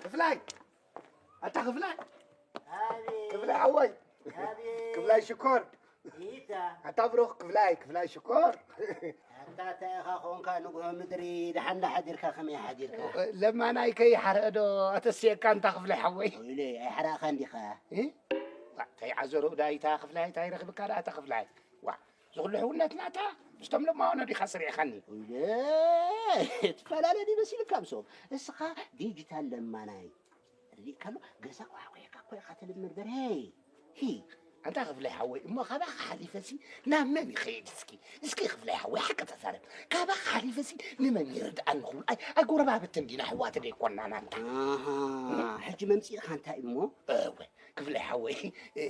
ክፍላይ፣ ኣታ ክፍላይ፣ ኣቤት፣ ክፍላይ ሓወይ፣ ኣቤት። ክፍላይ ሽኮር፣ ይታ፣ ኣታ ብሩኽ ክፍላይ፣ ክፍላይ ሽኮር። ኣታ እንታይ ኢኻ ኾንካ ንግሆ ምድሪ፣ ደሓን ዶ ሓዲርካ፣ ከመይ ሓዲርካ? ለማናይ ከይሓረአ ዶ ኣተስየካ ኣንታ ክፍላይ ሓወይ? ወይለ፣ ኣይሓራእኻ እንዲኻ? እ? እንታይ ዓዘሮ ዳይታ ክፍላይ፣ እንታይ ረኽብካ ደኣ ኣታ ክፍላይ? ዋ፣ ዝኹሉ ሕውነትና ኣታ ምስቶም ለማኖ ዲኻ ስሪዕኻኒ? ወይለ፣ ትፈላለ ዲ መሲልካ ምስኦም? እስኻ ዲጂታል ለማናይ። ርኢካ ኣሎ፣ ገዛ ኳሕኩሕካ እኮ ኢኻ ትልምድ በርሄ። ሂ። ኣንታ ክፍላይ ሓወይ፣ እሞ ካባኻ ሓሊፈሲ ናብ መን ይኸይድ እስኪ? እስኪ ክፍላይ ሓወይ፣ ሓቂ ተዛረብ። ካባኻ ሓሊፈሲ ንመን ይርድኣኒ ክብል? ኣይ፣ ኣይ ጎረባብቲ እንዲና፣ ኣሕዋት ደይኮናና ኣንታ። ኣሃ፣ ሕጂ መምጺእኻ እንታይ እሞ? እወ፣ ክፍላይ ሓወይ፣ እ፣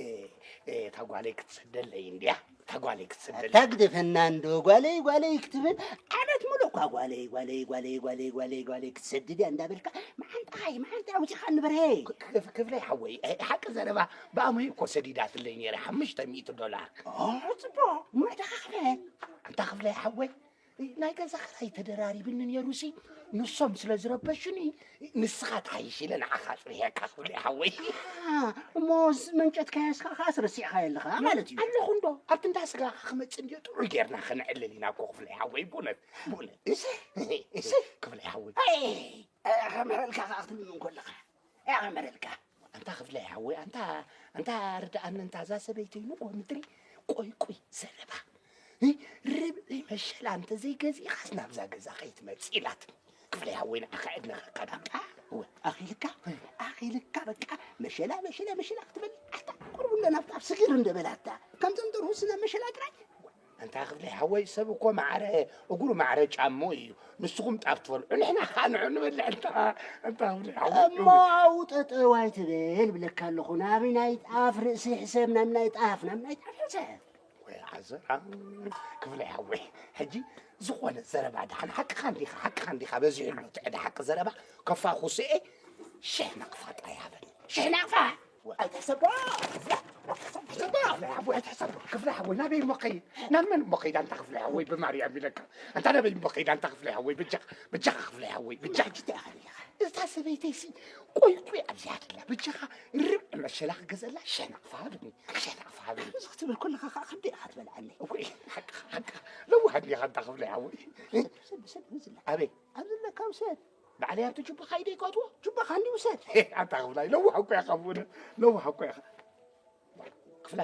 እ፣ እታ ጓለይ ክትሰደለይ እንድያ። እታ ጓለይ ክትሰደለይ። ኣታ ግደፈና እንዶ፣ ጓለይ፣ ጓለይ ክትብል፣ ዓመት ሙሉእ እኳ ጓለይ፣ ጓለይ፣ ጓለይ፣ ጓለይ፣ ጓለይ፣ ጓለይ ክትሰድድ እያ እንዳበልካ፣ መዓንጣይ፣ መዓንጣይ ኣውጺኻ ንበርሄ። ክፍ-፣ ክፍላይ ሓወይ፣ እ፣ ሓቂ ዘረባ ብኣሞይ እኮ ሰዲዳትለይ ነይራ፣ ሓሙሽተ ሚእቲ ዶላር። ኦ፣ ጽቡቕ፣ እሞ ዕዳኻ ክፈል። ኣንታ ክፍላይ ሓወይ፣ ናይ ገዛ ክራይ ተደራሪብኒ ነይሩሲ፣ ንሶም ስለ ዝረበሹኒ፣ ንስኻ ትሓይሽ ኢለ ንዓኻ ኣጽኒሐካ ክፍላይ ሓወይ። አ፣ እሞ መንጨትካዮ እስኻ ኸኣስ ረሲዕካዮ ኣለኻ ማለት እዩ። ኣለኹ እንዶ፣ ኣብቲ እንዳ ስጋኻ ክመጽእ እንድዮ ጥዑይ ጌርና ከነዕልል ኢና እኮ ክፍላይ ሓወይ፣ ብእውነት፣ ብእውነት። እሰይ፣ እሰይ። ክፍላይ ሓወይ። ኣይ፣ ኣይ፣ ከምሕረልካ ኸኣ ክትምም ከለኻ። ኣይ፣ ከምሕረልካ። ኣንታ ክፍላይ ሓወይ፣ ኣንታ፣ ኣንታ ርድኣኒ፣ ኣንታ እዛ ሰበይተይ ንጎ ምድሪ፣ ቆይ፣ ቆይ፣ ዘረባ። እ፣ ርብዒ መሸላ እንተዘይገዚእኻስ ናብዛ ገዛ ከይትመጽእ ኢላትኒ። ክፍላይ ሓወይ፣ ንዓኻ ዕድመ ከካዳ። በቃ፣ እወ። ኣኺልካ፣ ኣኺልካ፣ በቃ፣ መሸላ፣ መሸላ፣ መሸላ ክትበል፣ ኣታ፣ ቁሩብ እንደ ናብታ ኣብ ስግር እንደ በላታ። ከምቶም ደርሁስ ናብ መሸላ ጥራይ። ኣንታ ክፍላይ ሓወይ፣ ሰብ እኮ ማዕረ እግሩ ማዕረ ጫምኡ እዩ። ንስኹም ጣፍ ትበልዑ፣ ንሕና ኸኣ ንዑ ንበልዕ። ኣንታ፣ ኣንታ ክፍላይ ሓወይ። እሞ ኣብኡ ጠጠው ኣይትበል ብለካ ኣለኹ። ናብ ናይ ጣፍ ርእሲ ሕሰብ፣ ናብ ናይ ጣፍ፣ ናብ ናይ ጣፍ ሕሰብ። ወይ ዓዘራ፣ ክፍላይ ሓወይ፣ ሕጂ ዝኾነ ዘረባ ደሓን ሓቅኻ እንዲኻ፣ ሓቅኻ እንዲኻ፣ በዚሑ ኣሎ እቲ ዕዳ ሓቂ ዘረባ፣ ከፋኹስኤ ሽሕ ናቕፋ ጥራይ ሃበኒ። ሽሕ ናቕፋ! ኣይትሕሰቦ! ኣይትሕሰቦ! ክፍላይ ሓወይ፣ ኣይትሕሰቦ! ክፍላይ ሓወይ፣ ናበይ እሞ ኸይድ? ናብ መን እሞ ኸይድ? ኣንታ ክፍላይ ሓወይ፣ ብማርያም ኢለካ። ኣንታ ናበይ እሞ ኸይድ? ኣንታ ክፍላይ ሓወይ፣ በጃኻ፣ በጃኻ ክፍላይ ሓወይ፣ በጃኻ። እታ ሰበይተይሲ ቆይ ቆይ ኣብዚኣ ደላ በጃኻ ርብዒ መሸላ ክገዘላ ሽሕ ናቕፋ ሃብኒ፣ ሽሕ ናቕፋ ሃብኒ። እዚ ክትብል ከለኻ ኸዓ ክንደይ ኢኻ ትበልዓኒ? ወይ ሓቅኻ፣ ሓቅኻ። ለዋህ እንዲኻ ኣንታ ክፍላይ ሓወይ። ሰብ፣ ሰብ፣ ዝላ። ኣበይ? ኣብዚ ለካ ውሰድ። ባዕለይ ኣብቲ ጁባኻ ኢደይ ክኣትዎ? ጁባኻ እንዲ ውሰድ። ኣንታ ክፍላይ ለዋህ እኮ ኢኻ፣ ብእውነት ለዋህ እኮ ኢኻ። ክፍላ፣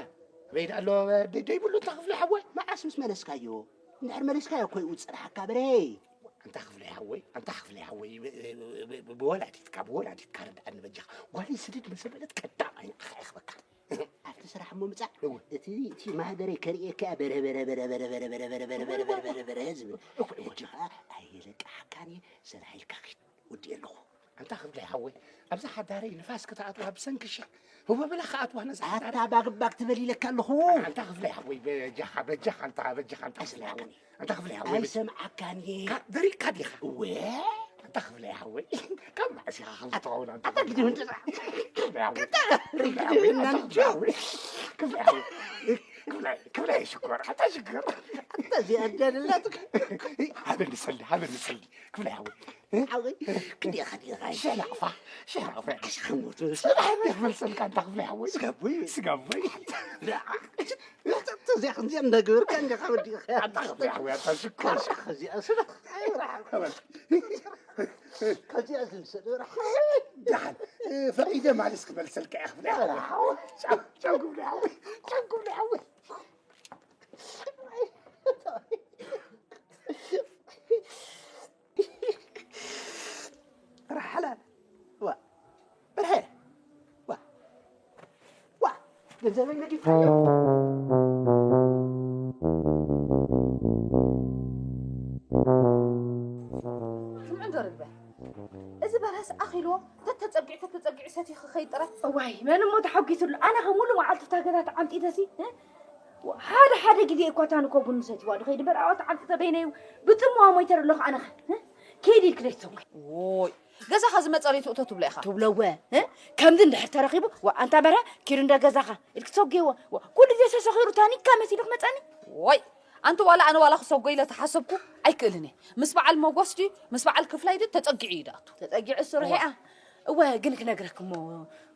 ኣበይ ደኣ ኣሎ ደ-፣ ደይብሉ ኣንታ ክፍላይ ሓወይ? መዓስ ምስ መለስካዮ? እንድሕር መሊስካዮ እኮ እዩ ዝጸንሓካ በሬ። ኣንታ ክፍላይ ሓወይ፣ ኣንታ ክፍላይ ሓወይ፣ ብ-፣ ብ-፣ ብ-፣ ብወላዲትካ፣ ብወላዲትካ ርድኣኒ በጃኻ። ጓለይ ስደድ መሰበለት ቀዳማይ ንዓኻ የኽበካ። ኣብቲ ስራሕ እሞ ምጻእ። እወ። እቲ፣ እቲ ማህደረይ ከርእየካ እያ በረ፣ በረ፣ በረ ዝብል። ሕጂ ኸኣ ኣየለቃሓካን እየ፣ ሰራሕ ኢልካ ኪድ። ወዲኤ ኣለኹ። ኣንታ ክፍላይ ሓወይ፣ ኣብዛ ሓዳረይ ንፋስ ክትኣትዋ ብሰንኪ ሽሕ ህወብላ ክኣትዋ ነዛ ሓዳረይ። ኣታ ባግባግ ትበል ኢለካ ኣለኹ። ኣንታ ክፍላይ ሓወይ፣ በጃኻ፣ በጃኻ፣ ኣንታ፣ በጃኻ፣ ኣንታ ክፍላይ ሓወይ። ኣንታ ክፍላይ ሓወይ፣ በጃ- ኣይሰምዓካን እየ። ካ-፣ ደሪካ ዲኻ? እወ። ኣንታ ክፍላይ ሓወይ፣ ካብ መዓስ ኢኻ ከምዚ ትኸውን ኣንታ ኣታ ግዲ ምንድዛ። ክፍላይ ሓወይ፣ ክፍላይ ሓወይ፣ ኣንታ ክፍላይ ሓወይ፣ ክፍላይ ሓወይ፣ ክፍላይ፣ ክፍላይ ሽኮር፣ ኣንታ ሽኮር። ኣታ እዚኣ እንድያ ደላትካ። ሃበኒ ሰልዲ፣ ሃበኒ ሰልዲ። ክፍላይ ሓወይ። ሓወይ፣ ክንደይ ኢኻ ዲኻ? ሽሕ ናቕፋ፣ ሽሕ ናቕፋ። ኣሽ፣ ከሞት። ጽባሕ እንዴት መልሰልካ ኣንታ ክፍላይ ሓወይ? ስጋቦይ። ስጋቦይ። እዚኣ ክንዚኣ እንዳገበርካ እንዲኻ ወዲኻ። ኣንታ ክፍላይ ሓወይ፣ ኣንታ ሽኮር። ከዚኣ ስለ-፣ ከዚኣ ዝምሰል። ደሓን፣ እ፣ ፈቒደ ማለስ ክመልሰልካ እየ ክፍላይ ሓወይ። ቻው፣ ቻው ክፍላይ ሓወይ። ቻው ክፍላይ ሓወይ። ራሕላል። ዋ። በርሀ። ዋ። ዋ። ገንዘበይ ነጊርካዮ። ስምዑ እንዶ ርግበ። እዚ በርሀስ ኣኺልዎ ተተጸጊዑ፣ ተተጸጊዑ ሰትዩ ክኸይድ ጥራይ። እዋይ፣ መን እሞ ተሓጒሱሉ? ኣነ ኸ ሙሉ መዓልቲ እታ ገዛ ተዓምጢተሲ፣ እ? ሓደ ሓደ ግዜ እኳ እታ ንኮ ቡን ሰትይዋ ዶ ኸይድ እምበር፣ ኣብኣ ተዓምጢተ በይነይ ብጥምዋ ሞይተ ኣለኹ ኣነ ኸ፣ እ? ከይድ ኢልኪ ደይትሰጉ። ዎይ፣ ገዛኻ ዝመጸ ርእይቶ እቶ ትብሎ ኢኻ። ትብለወ፣ እ? ከምዚ እንድሕር ተረኺቡ፣ ዋ፣ ኣንታ በርሀ፣ ኪድ እንደ ገዛኻ ኢልኪ ትሰጉዎ። ዋ፣ ኩሉ ግዜ ተሰኺሩ ታኒካ መሲሉ ክመጸኒ። ዎይ፣ ኣንቲ ዋላ ኣነ ዋላ ክሰጎ ኢለ ተሓሰብኩ ኣይክእልን እየ። ምስ በዓል ሞጎስ ድዩ ምስ በዓል ክፍላይ ድዩ ተጸጊዑ እዩ ድኣቱ። ተጸጊዑ እሱ ርሒኣ። እወ፣ ግን ክነግረክ እሞ፣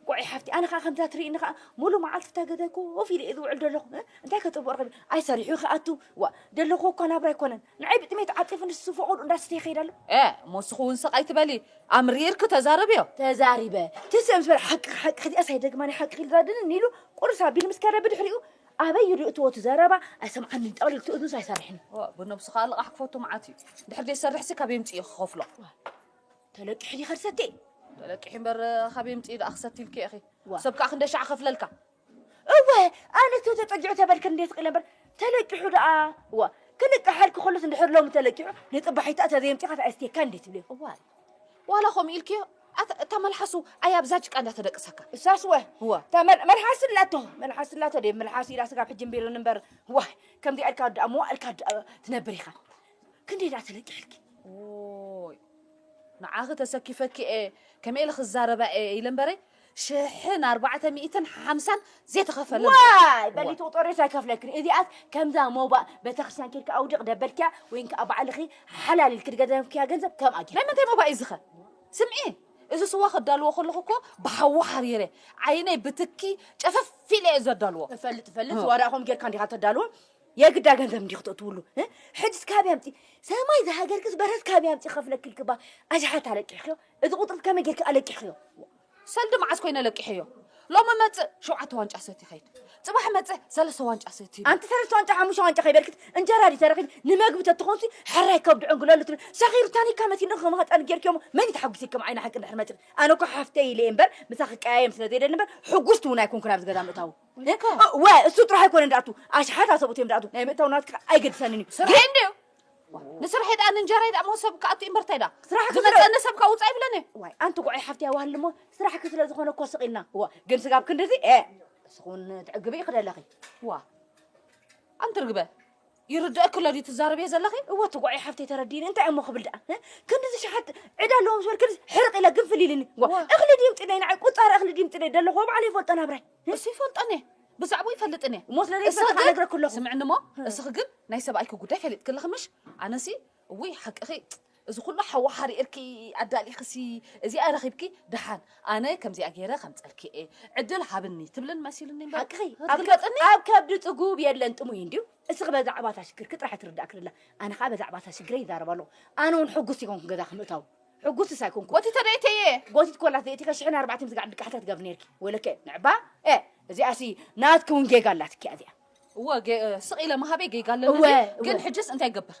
ቆዒ ሓፍቲ፣ ኣነ ኸዓ ከምዛ ትርእይኒ ኸዓ፣ ሙሉ መዓልቲ እታ ገዛ ኮፍ ኢለ እየ ዝውዕል ዘለኹ። እ? እንታይ ከ ጽቡቕ ረኺበ? ኣይሰሪሑ ክኣቱ። ዋ፣ ዘለኹ እኮ ናብራ ኣይኮነን። ንዓይ ብጥሜት ዓጺፉ ንሱ ፈቐድኡ እንዳስተየ ይኸይድ ኣሎ። እ፣ እሞ ንስኹ እውን ስቕ ኣይትበሊ። ኣምሪርኪ ተዛረብዮ። ተዛሪበ። ትስእ ምስ በለ፣ ሓቂ፣ ሓቂ፣ ክዚኣስ ኣይደግማን እየ፣ ሓቂ ኢሉ ዛድንን ኢሉ፣ ቁርስ ኣቢሉ ምስ ከደ ብድሕሪኡ፣ ኣበይ ይርእትዎ እቲ ዘረባ? ኣይሰምዓንን፣ ጠቕሊሉ ትእዝዙ ኣይሰርሕን። ዋ፣ ብነብሱ ኸዓ ልቓሕ ክፈቱ መዓት እዩ። ድሕሪ ዘይሰርሕሲ ካበይ ኣምጺኡ ክኸፍሎ? ተለቂሑ ዲኻ ሰቲ? ተለቂሑ እምበር፣ ካበይ ኣምጺኡ ደኣ ክሰቲ ኢልኪ ኢኺ? ዋ። ሰብ ከኣ ክንደይ ሻዕ ከፍለልካ? እወ፣ ኣነ እቶ ተጸጊዑ ተበልክን እንዴት ቂለ እምበር፣ ተለቂሑ ደኣ። ዋ፣ ክልቅሓልኪ ከሎስ እንድሕር ሎሚ ተለቂሑ፣ ንጽባሒታ እታ ዘየምጺኻ ተኣስትየካ እንዴት ትብልዮ? እዋይ። ዋላ ከምኡ ኢልክዮ፣ ኣታ፣ እታ መልሓሱ ኣያ ብዛ ጭቃ እንዳተደቅሰካ። እሳስ ወ? እዋ። እታ መል-፣ መልሓስ ኣላቶ፣ መልሓስ ኣላቶ ደይ፣ መልሓስ ኢላ ስጋብ ሕጂ እምቢ ኢሉኒ እምበር፣ ዋይ፣ ከምዚኣ ኢልካ ደኣ፣ እሞ ኢልካ ደኣ ትነብር ኢኻ። ክንደይ ደኣ ተለቂሕልኪ? ኦይ፣ ንዓኺ ተሰኪፈኪ እየ፣ ከመይ ኢለ ክዛረባ እየ ኢለ እምበረ፣ ሽሕን ኣርባዕተ ሚእትን ሓምሳን ዘይተኸፈለ እምበር። ዋይ፣ በሊ እዋ። ትቑጠርዮስ ኣይከፍለክን። እዚኣስ ከምዛ ሞባእ ቤተክርስትያን ኬድካ ኣውዲቕ ደበልክያ፣ ወይን ከኣ ባዕልኺ ሓላል ኢልኪ ዝገዘምክያ ገንዘብ ከምኣ ጌርኪ። ናይ ምንታይ ሞባእ እዩ ዝኸ? ስምዒ፣ እዚ ስዋ ከዳልዎ ከለኹ እኮ ብሓዊ ሓሪረ፣ ዓይነይ ብትኪ ጨፈፍ ኢለ እየ ዘዳልዎ። እፈልጥ፣ እፈልጥ። እ። ስዋ ደኣ ከምኡ ጌርካ እንዲኻ ተዳልዎ? የግዳ ገንዘብ እንዲኺ ተእትውሉ፣ እ? ሕጅስ ካበይ ኣምጺ-፣ ሰማይ ዝሃገርክስ በረስ ካበይ ኣምጺ ከፍለኪ ኢልኪ እባ ኣሽሓት ኣለቂሕክዮ። እዚ ቁጽሪ ከመይ ጌርኪ ኣለቂሕክዮ? ሰልዲ መዓስ ኮይነ ለቂሐዮ? ሎሚ መጽእ ሸውዓተ ዋንጫ ሰቲ ኸይድ። ጽባሕ መጽእ ሰለስተ ዋንጫ ሰቲ። ኣንቲ ሰለስተ ዋንጫ፣ ሓሙሽተ ዋንጫ ከይበልክት እንጀራ ድዩ ተረኺብ? ንመግቢ ተትኾንሲ ሕራይ ከብዲ ዕንግለሉ ትብል። ሰኺሩ ታኒካ መሲሉ ንኽመኸጠኒ ጌርክዮሞ መን እዩ ተሓጒሱ ከም ዓይኒ ሓቂ እንድሕር መጺእ? ኣነ እኮ ሓፍተይ ኢለ እየ እምበር፣ ምሳኺ ክቀያየም ስለ ዘይደሊ እምበር፣ ሕጉስቲ እውን ኣይኮንኩን ኣብዚ ገዛ ምእታዉ። እኮ። ወ-፣ እሱ ጥራሕ ኣይኮነን ደኣቱ፣ ኣሽሓት ኣሰብኡት እዮም ደኣቱ። ናይ ምእታው ናትካ ኣይገድሰንን እዩ። ስራሕ ግን እንድዩ። ንስራሕ ደኣ ንእንጀራይ ደኣ መውሰብ ክኣቱ እምበር እንታይ ደኣ? ስራሕ ክስራሕ። ዝመጸኒ ሰብ ከኣ ውጻእ ይብለኒ። ዋይ፣ ኣንቲ ጓዓይ ሓፍቲ ኣዋህልሞ፣ ስራሕኪ ስለ ዝኾነ እኮ ስቕ ኢልና። እዋ፣ ግን ስጋብ ክንድዚ፣ ኤ፣ እስኹን ትዕግቢ ኢኺ ደለኺ። ዋ፣ ኣንቲ ርግበ፣ ይርድአኪ ኣሎ ድዩ ትዛረብዮ ዘለኺ? እወ፣ እቲ ጓዓይ ሓፍተይ ተረዲእኒ፣ እንታይ እሞ ክብል ደኣ? እ? ክንድዚ ሸሓት ዕዳ ኣለዎ ምስ በልክንስ ሕርቕ ኢለ ግንፍል ኢልኒ። ዋ፣ ዋ። እኽሊ ድዩ ምጥለይ ንዓይ፣ ቁጻረ እኽሊ ድዩ ምጥለይ ደለኹ፣ ባዕለይ ይፈልጦ ናብራይ። እ? እሱ ይፈልጠኒ፣ ብዛዕባኡ ይፈልጥኒ። እሞ ስለዚ እሱ ይፈልጥ ግን፣ ነግረኪ ኣለኹ። ስምዕኒ እሞ፣ እ። እስኺ ግን ናይ ሰብኣይኪ ጉዳይ ፈሊጥኪ ኣለኺ ምሽ? ኣነሲ፣ እውይ፣ ሓቅኺ፣ እዚ ኩሉ ሓዊ ሓሪእርኪ ኣዳሊኽሲ፣ እዚኣ ረኺብኪ፣ ደሓን፣ ኣነ ከምዚኣ ገይረ ከምጸልኪ እየ፣ ዕድል ሃብኒ ትብልን መሲሉኒ እምበር፣ ሓቅኺ፣ ኣብ ከ-፣ ክትገልጥኒ? ኣብ ከብዲ ጽጉብ የለን ጥሙይ እንድዩ። እስኺ በዛዕባ እታ ሽግርኪ ጥራሕ ትርዳእኪ ደላ። ኣነ ኸኣ በዛዕባ እታ ሽግረይ ይዛረብ ኣለኹ። ኣነ እውን ሕጉስ ይኮንኩ ገዛኺ ምእታው። ሕጉስስ ኣይኮንኩ። ጎቲተ ደይተየ። ጎቲት ኮላ ዘይቲከ ሽሕን ኣርባዕተን ዝጋዕ ድቃሕታ ትገብር ነርኪ። ወለከ ንዕባ፣ እ፣ እዚኣሲ ናትኪ እውን ጌጋ ኣላትኪ እያ እዚኣ። እወ፣ ገ-፣ ስቕ ኢለ ምሃበይ ጌጋ ኣለኒ እወ፣ ድዩ? ግን እወ። ሕጅስ እንታይ ይገብር?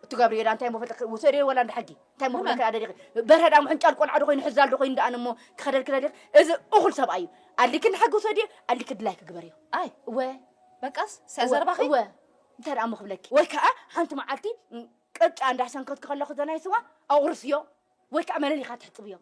እትገብርዮ ዳ እንታይ እሞ ፈለክ ውሰድዮ ወላ እንዳ ሕጊ? እንታይ እሞ ንመን? ፈለክ ኣደሪኺ? በርሀ ዳ ምሕንጫል ቆልዓ ዶ ኮይኑ ሕዛል ዶ ኮይኑ ደኣን እሞ ክኸደልኪ ደሊኺ? እዚ እኹል ሰብኣይ እዩ። ኣሊኪ እንዳ ሕጊ ውሰድዮ፣ ኣሊኪ ድላይኪ ግበርዮ። ኣይ። እወ። በቃስ፣ እወ፣ ሰዘርባኺ? እወ። እንታይ ደኣ እሞ ክብለኪ? ወይ ከኣ ሓንቲ መዓልቲ፣ ም፣ ቅጫ እንዳሰንከትኪ ከለኹ ዘናይ ስዋ ኣቑርስዮ። ወይ ከኣ መለሊኻ ትሕጽብዮ።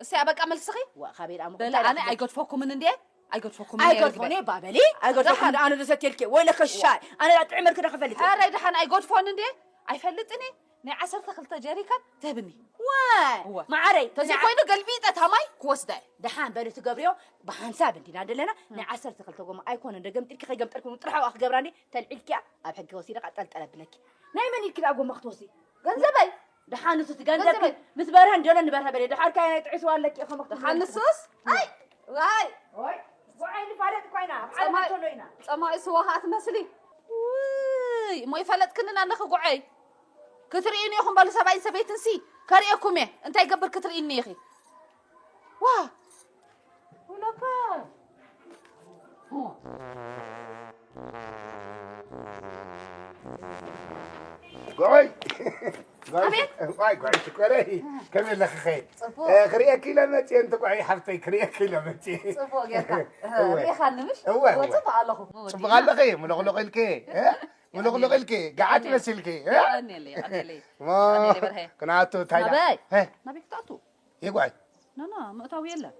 እሰይ፣ ኣበቃ መልስኺ? ዋ፣ ካበይ ደኣ በለ፣ ምቕጫ ኣነ ደኣ ኣይገድፈኩምን እንዴ? ኣይገድፈኩምን እየ ኣይገድፎን ርግበ። እየ ባበሊ፣ ኣይገድፎኩምን ደሓን። ደኣ ኣነ ዶ ሰትየልኪ? ወይለከ ዋ። ሻይ፣ ኣነ ደኣ ጥዕመልኪ ዶ ክፈልጥ? ኧረ ደሓን ኣይገድፎን እንዴ? ኣይፈልጥን እየ። ናይ ዓሰርተ ክልተ ጀሪካን ትህብኒ። ዋይ፣ እወ። መዓረይ፣ ተዘይ ናይ ኮይኑ ገልቢጠ እታ ማይ ክወስዳ እየ። ደሓን በሊ ትገብርዮ፣ ብሓንሳብ እንዲና ደለና፣ እም። ናይ ዓሰርተ ክልተ ጎማ ኣይኮነን፣ ዶ ገምጢልኪ ከይገምጠልኩ ጥራሕ ኣብኣ ክገብራ እንዴ? ተልዒልኪያ፣ ኣብ ሕጊ ወሲደ ቃ ጠልጠል ኣብለኪ። ናይ መን ኢልኪ ደኣ ጎማ ክትወስዲ? ገንዘበይ። ደሓን ንሱ እቲ ገንዘብ ገንዘበይ። ምስ በርሀ እንደሎ ንበርሀ በለ። ደሓር ካይ ናይ ጥዒስዋ ኣለኪ ኢኹም ክትብሉ። ደሓን ንሱስ? ኣይ! ዋይ! ወይ፣ ጉዓይ ንፋለጥ ኮይና፣ ኣብ ዓለም ጸማይ-፣ ከሎ ኢና። ጸማይ ስዋ ኸኣ ትመስሊ። ውይ፣ እሞ ይፈለጥክንን ኣለኺ ጉዓይ። ክትርእይኒ ኢኹም በሉ ሰብኣይን ሰበይትንሲ፣ ከርእየኩም እየ። እንታይ ይገብር ክትርእይኒ ኢኺ? ዋ! ወለካ። ጎይ! ጎይ! ኣቤት! ዋይ፣ ጎይ፣ ሽኮረይ! ከመይ ኣለኺ ኸ? ጽቡቕ። እ፣ ክርእየኪ ኢለ መጽየ፣ እንተ ጎይ ሓፍተይ፣ ክርእየኪ ኢለ መጽየ። ጽቡቕ ጌርካ። እወ። ርኢኻኒ ምሽ? እወ፣ እወ። ጽቡቕ ኣለኹ። ጽቡቕ ኣለኺ፣ ምልቕልቕ ኢልኪ፣ እ? ምልቕልቕ ኢልኪ፣ ገዓት የቐንየለይ። መሲልኪ፣ እ? የቐንየለይ፣ የቐንየለይ። እሞ፣ የቐንየለይ በርሀ። ክንኣቱ እንታይ ደኣ? ናበይ? እ? ናበይ ክትኣቱ? ይጓይ። ኖ፣ ኖ፣ ምእታው የለን።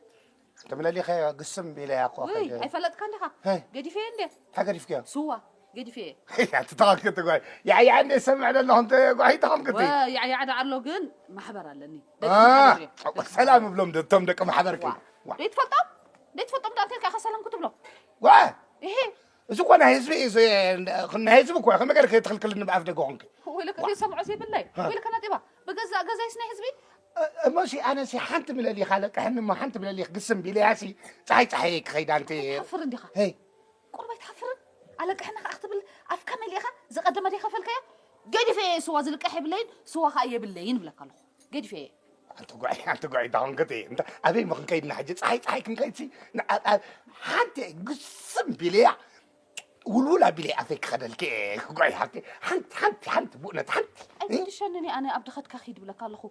ተመለሊኸ ግስም ኢለያ እኮ ውይ፣ ከይደ። ኣይፈለጥካን ዲኻ? ሄ። ገዲፈየ እንዴ? እንታይ ገዲፍክዮ? ስዋ፣ ገዲፈየ። ኣቲ ተቐልክቲ ጓይ። ያዕያዕ እንዴ ሰምዕ ደለኹ እንተ ጓይ ተቐልክቲ። ወ-፣ ያዕያዕ ደኣ ኣሎ ግን ማሕበር ኣለኒ። ደቂ አ፣ ማሕበር እዮም። ደቂ ሰላም ማሕበር። እብሎም ዶ እቶም ደቂ ማሕበርኪ? ዋ። ዋ። ደይትፈልጦም? ደይትፈልጦም ደኣ እንተ ኢልካ ኢኻ ሰላም ክትብሎ? ዋ። እሄ። እዚ እኮ ናይ ህዝቢ እዩ፣ እዚ ናይ ህዝቢ እኮ እዩ። ከመይ ገይርኪ ትኽልክልኒ ብኣፍ ደገ ኾንኪ? ወይለከ ዋ። ዘይሰምዖ ዘይብለይ። እ። ወይለከ ናጢባ። ብገዛእ ገዛይስ ናይ ህዝቢ እሞሲ ኣነሲ ሓንቲ ምለሊኻ ለቅሕኒ እሞ ሓንቲ ምለሊኽ ግስም ቢለያሲ ፀሓይ ፀሓይ ክኸይዳ እንተ ትሓፍር እንዲኻ ሄይ ቁርብ ኣይትሓፍርን ኣለቅሕኒ ከዓ ክትብል ኣፍካ መሊእኻ ዝቐደመ ደይከፈልካዮ ገዲፈ እየ ስዋ ዝልቀሕ የብለይን ስዋ ከዓ የብለይን ይብለካ ኣለኹ ገዲፈ እየ ኣንተ ጓይ ኣንተ ጓይ ዳሁን ገተ እንተ ኣበይ ሞ ክንከይድና ሕጂ ፀሓይ ፀሓይ ክንከይድሲ ሓንቲ ግስም ቢለያ ውልውል ኣቢለ ኣፈይ ክኸደልኪ እየ ጓይ ሓንቲ ሓንቲ ሓንቲ ሓንቲ ብእውነት ሓንቲ ኣይትድሸንኒ ኣነ ኣብ ድኸትካ ኪድ ብለካ ኣለኹ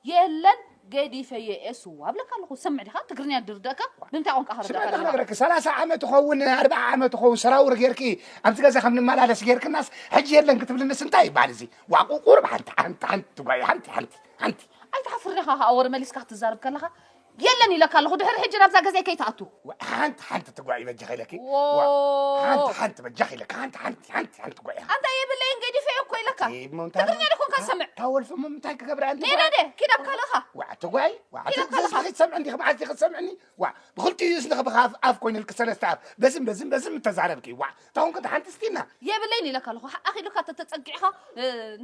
የለን ገዲፈየ እየ ስዋ ብለካ ኣለኹ ሰምዕ ዲኻ ትግርኛ ድርደእካ ብምንታይ ቋንቋ ከረዳእካ ስምዕቲ ኣለና ክነግረኪ ሰላሳ ዓመት ትኸውን ኣርብዓ ዓመት ትኸውን ሰራውር ጌርኪ ኣብዚ ገዛ ከም ንመላለስ ጌርክናስ ሕጂ የለን ክትብልንስ እንታይ ይበሃል እዚ ዋቁ ቁርብ ሓንቲ ሓንቲ ሓንቲ ጓይ ሓንቲ ሓንቲ ሓንቲ ኣይትሓፍር ዲኻ ከዓ ወረ መሊስካ ክትዛረብ ከለኻ የለን ኢለካ ኣለኹ ድሕሪ ሕጂ ናብዛ ገዛይ ከይትኣቱ ሓንቲ ሓንቲ ትጓይ በጃኺ ኢለኪ ሓንቲ ሓንቲ በጃኺ ኢለኪ ሓንቲ ሓንቲ ሓንቲ ሓንቲ ትጓይ ኣንታ የብለይን ገዲፈ እኮ ኢለካ ትግርኛ ዲኮንካ ሰምዕ ታወልፊ እሞ ምንታይ ክገብራ እንዲ ዴ ዴ ዴ ኪድ ኣብ ካልእኻ ዋዕ ትጓይ ዋዕ ክትሰምዕ እንዲኺ መዓልቲ ክትሰምዕኒ ዋዕ ብኽልቲኡ ስልኺ ብኻፍ ኣፍ ኮይኑልኪ ሰለስተ ኣፍ በዝን በዝን በዝን ምተዛረብኪ ዋዕ ታውን ክድ ሓንቲ ስቲና የብለይን ኢለካ ኣለኹ ኣኺሉካ ተተጸጊዕካ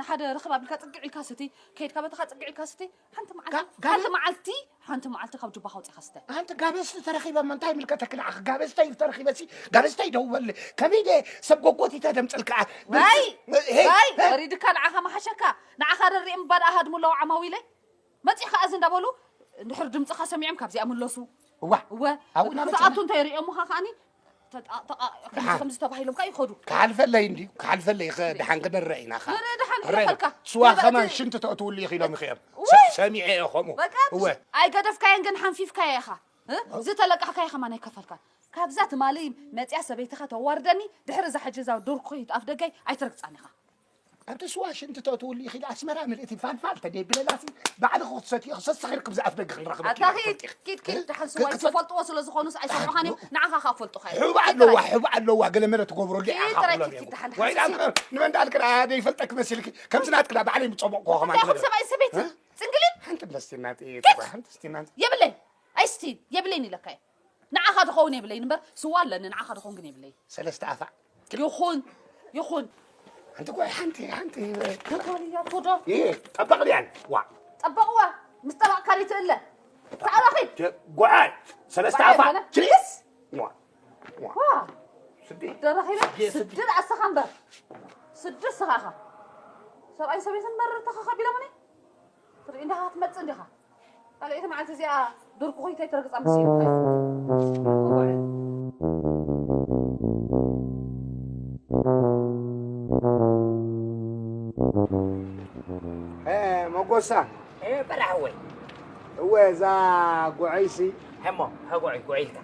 ንሓደ ርኽብ ኣቢልካ ጽግዕ ኢልካ ስቲ ከይድካ በተኻ ጽግዕ ኢልካ ስቲ ሓንቲ መዓልቲ ሓንቲ መዓልቲ ሓንቲ መዓልቲ ካብ ጁባኻ ኣውጺኻ ስተ። ኣንቲ ጋበዝቲ ተረኺበሞ እንታይ ይምልከተኪ ንዓኺ ጋበዝተይ ተረኺበሲ ጋበዝተይ ደውበሊ ከመይ ድየ ሰብ ጎጎቲተ ደምፅልክኣ ዋይ ዋይ ወሪድካ ንዓኻ መሓሸካ ንዓኻ ደሪእ እምባ ደኣ ሃድሙ ኣለዉ ዓማዊለይ መፂእኻ እዚ እንዳበሉ እንድሕር ድምፅኻ ሰሚዖም ካብዚኣ ምለሱ እዋ እወ ኣብኡ እናመፅና ክትኣቱ እንታይ ሪኦምኻ ከዓኒ ተጣ- ተቃ- ከምዚ ከምዚ ተባሂሎም ከኣ ይኸዱ ክሓልፈለይ እንድዩ ክሓልፈለይ ኸ ድሓን ክንረአ ኢና ኸ ንርኢ ድሓን ንረአ ኢና። ሕለፈልካ። ስዋ ንርኢ ከማን እቲ- ሽንቲ ተእትውሉ ኢኺ ኢሎም ይኽእዮም ውይ! ሰሚዐ እየ ኸምኡ በቃ እወ ኣይ ገደፍካየን ግን ሓንፊፍካየ ኢኻ እ? ዝተለቃሕካ ኢኻ ማን ኣይከፈልካን ካብዛ ትማሊ መፅያ ሰበይትኻ ተዋርደኒ ድሕሪ እዛ ሕጂ እዛ ዱርኩኺት ኣፍ ደገይ ኣይትረግፃን ኢኻ ኣብቲ ስዋ ሽንቲ ተእትውሉ ኢኺ ኢለ ኣስመራ ምልእቲ ፋልፋል ተደይ ብለላሲ ባዕልኺ ክትሰትዪ ክሰስኺ ርክብ ዝኣፍ ደገ ክንረኽበኪ ኣታ ኢለ ኪድ ክትፈልጢ። ኪድ ኪድ ኪድ ደሓን ስዋ ይፈልጥዎ ስለ ዝኾኑስ ኣይሰምዑኻን እዮም ንዓኻ ኸኣ ፈልጡኻ እዮም። ሕብኡ ኣለዋ ሕብኡ ኣለዋ ገለ መለ ትገብረሉ ኢኻ ኪድ ረኪብ ኪድ ደሓን ሓንሳብ ስዋ ንመን ዳልክዳ ዘይፈልጠኪ መሲልኪ ከምዚ ናትክዳ ባዕለይ ምጸበቕኩ ከማን እንታይ ትብል። ይኹን ሰብኣይ ሰበይቲ ጽንግሊ ሓንቲ ደስቲና ጥይት ሓንቲ ደስቲና የብለይ ኣይስቲ የብለይን ኢለካ እየ። ንዓኻ ድኸውን የብለይን እምበር ስዋ ኣለኒ ንዓኻ ድኸውን ግን የብለይን። ሰለስተ ኣፋ ይኹን ይኹን ሓንቲ ጓይ ሓንቲ ሓንቲ ተጓልያ ፎዶ ይሄ ጠበቕ ድያን ዋ ጠበቕዋ ምስ ጠበቕካ ዘይትእለ ተዓራኺ ጓይ ሰለስተ ኣፋ ችሊስ ዋ ዋ ስዲ ደራኺበ ስዲ ኣሰኻ እምበር ስዲ ስኻኻ ሰብኣይ ሰበይትን መርር ተኸኸቢሎምኒ ትርኢ እንዲኻ ክትመጽእ እንዲኻ ካልኣይቲ መዓልቲ እዚኣ ዱር ክኾይታ ይተረግጻ መሲሉ መጎሳ በላሕ ወይ እወ እዛ ጉዐይሲ ሕሞ ጉዐይ ጉዐይ ኢልካ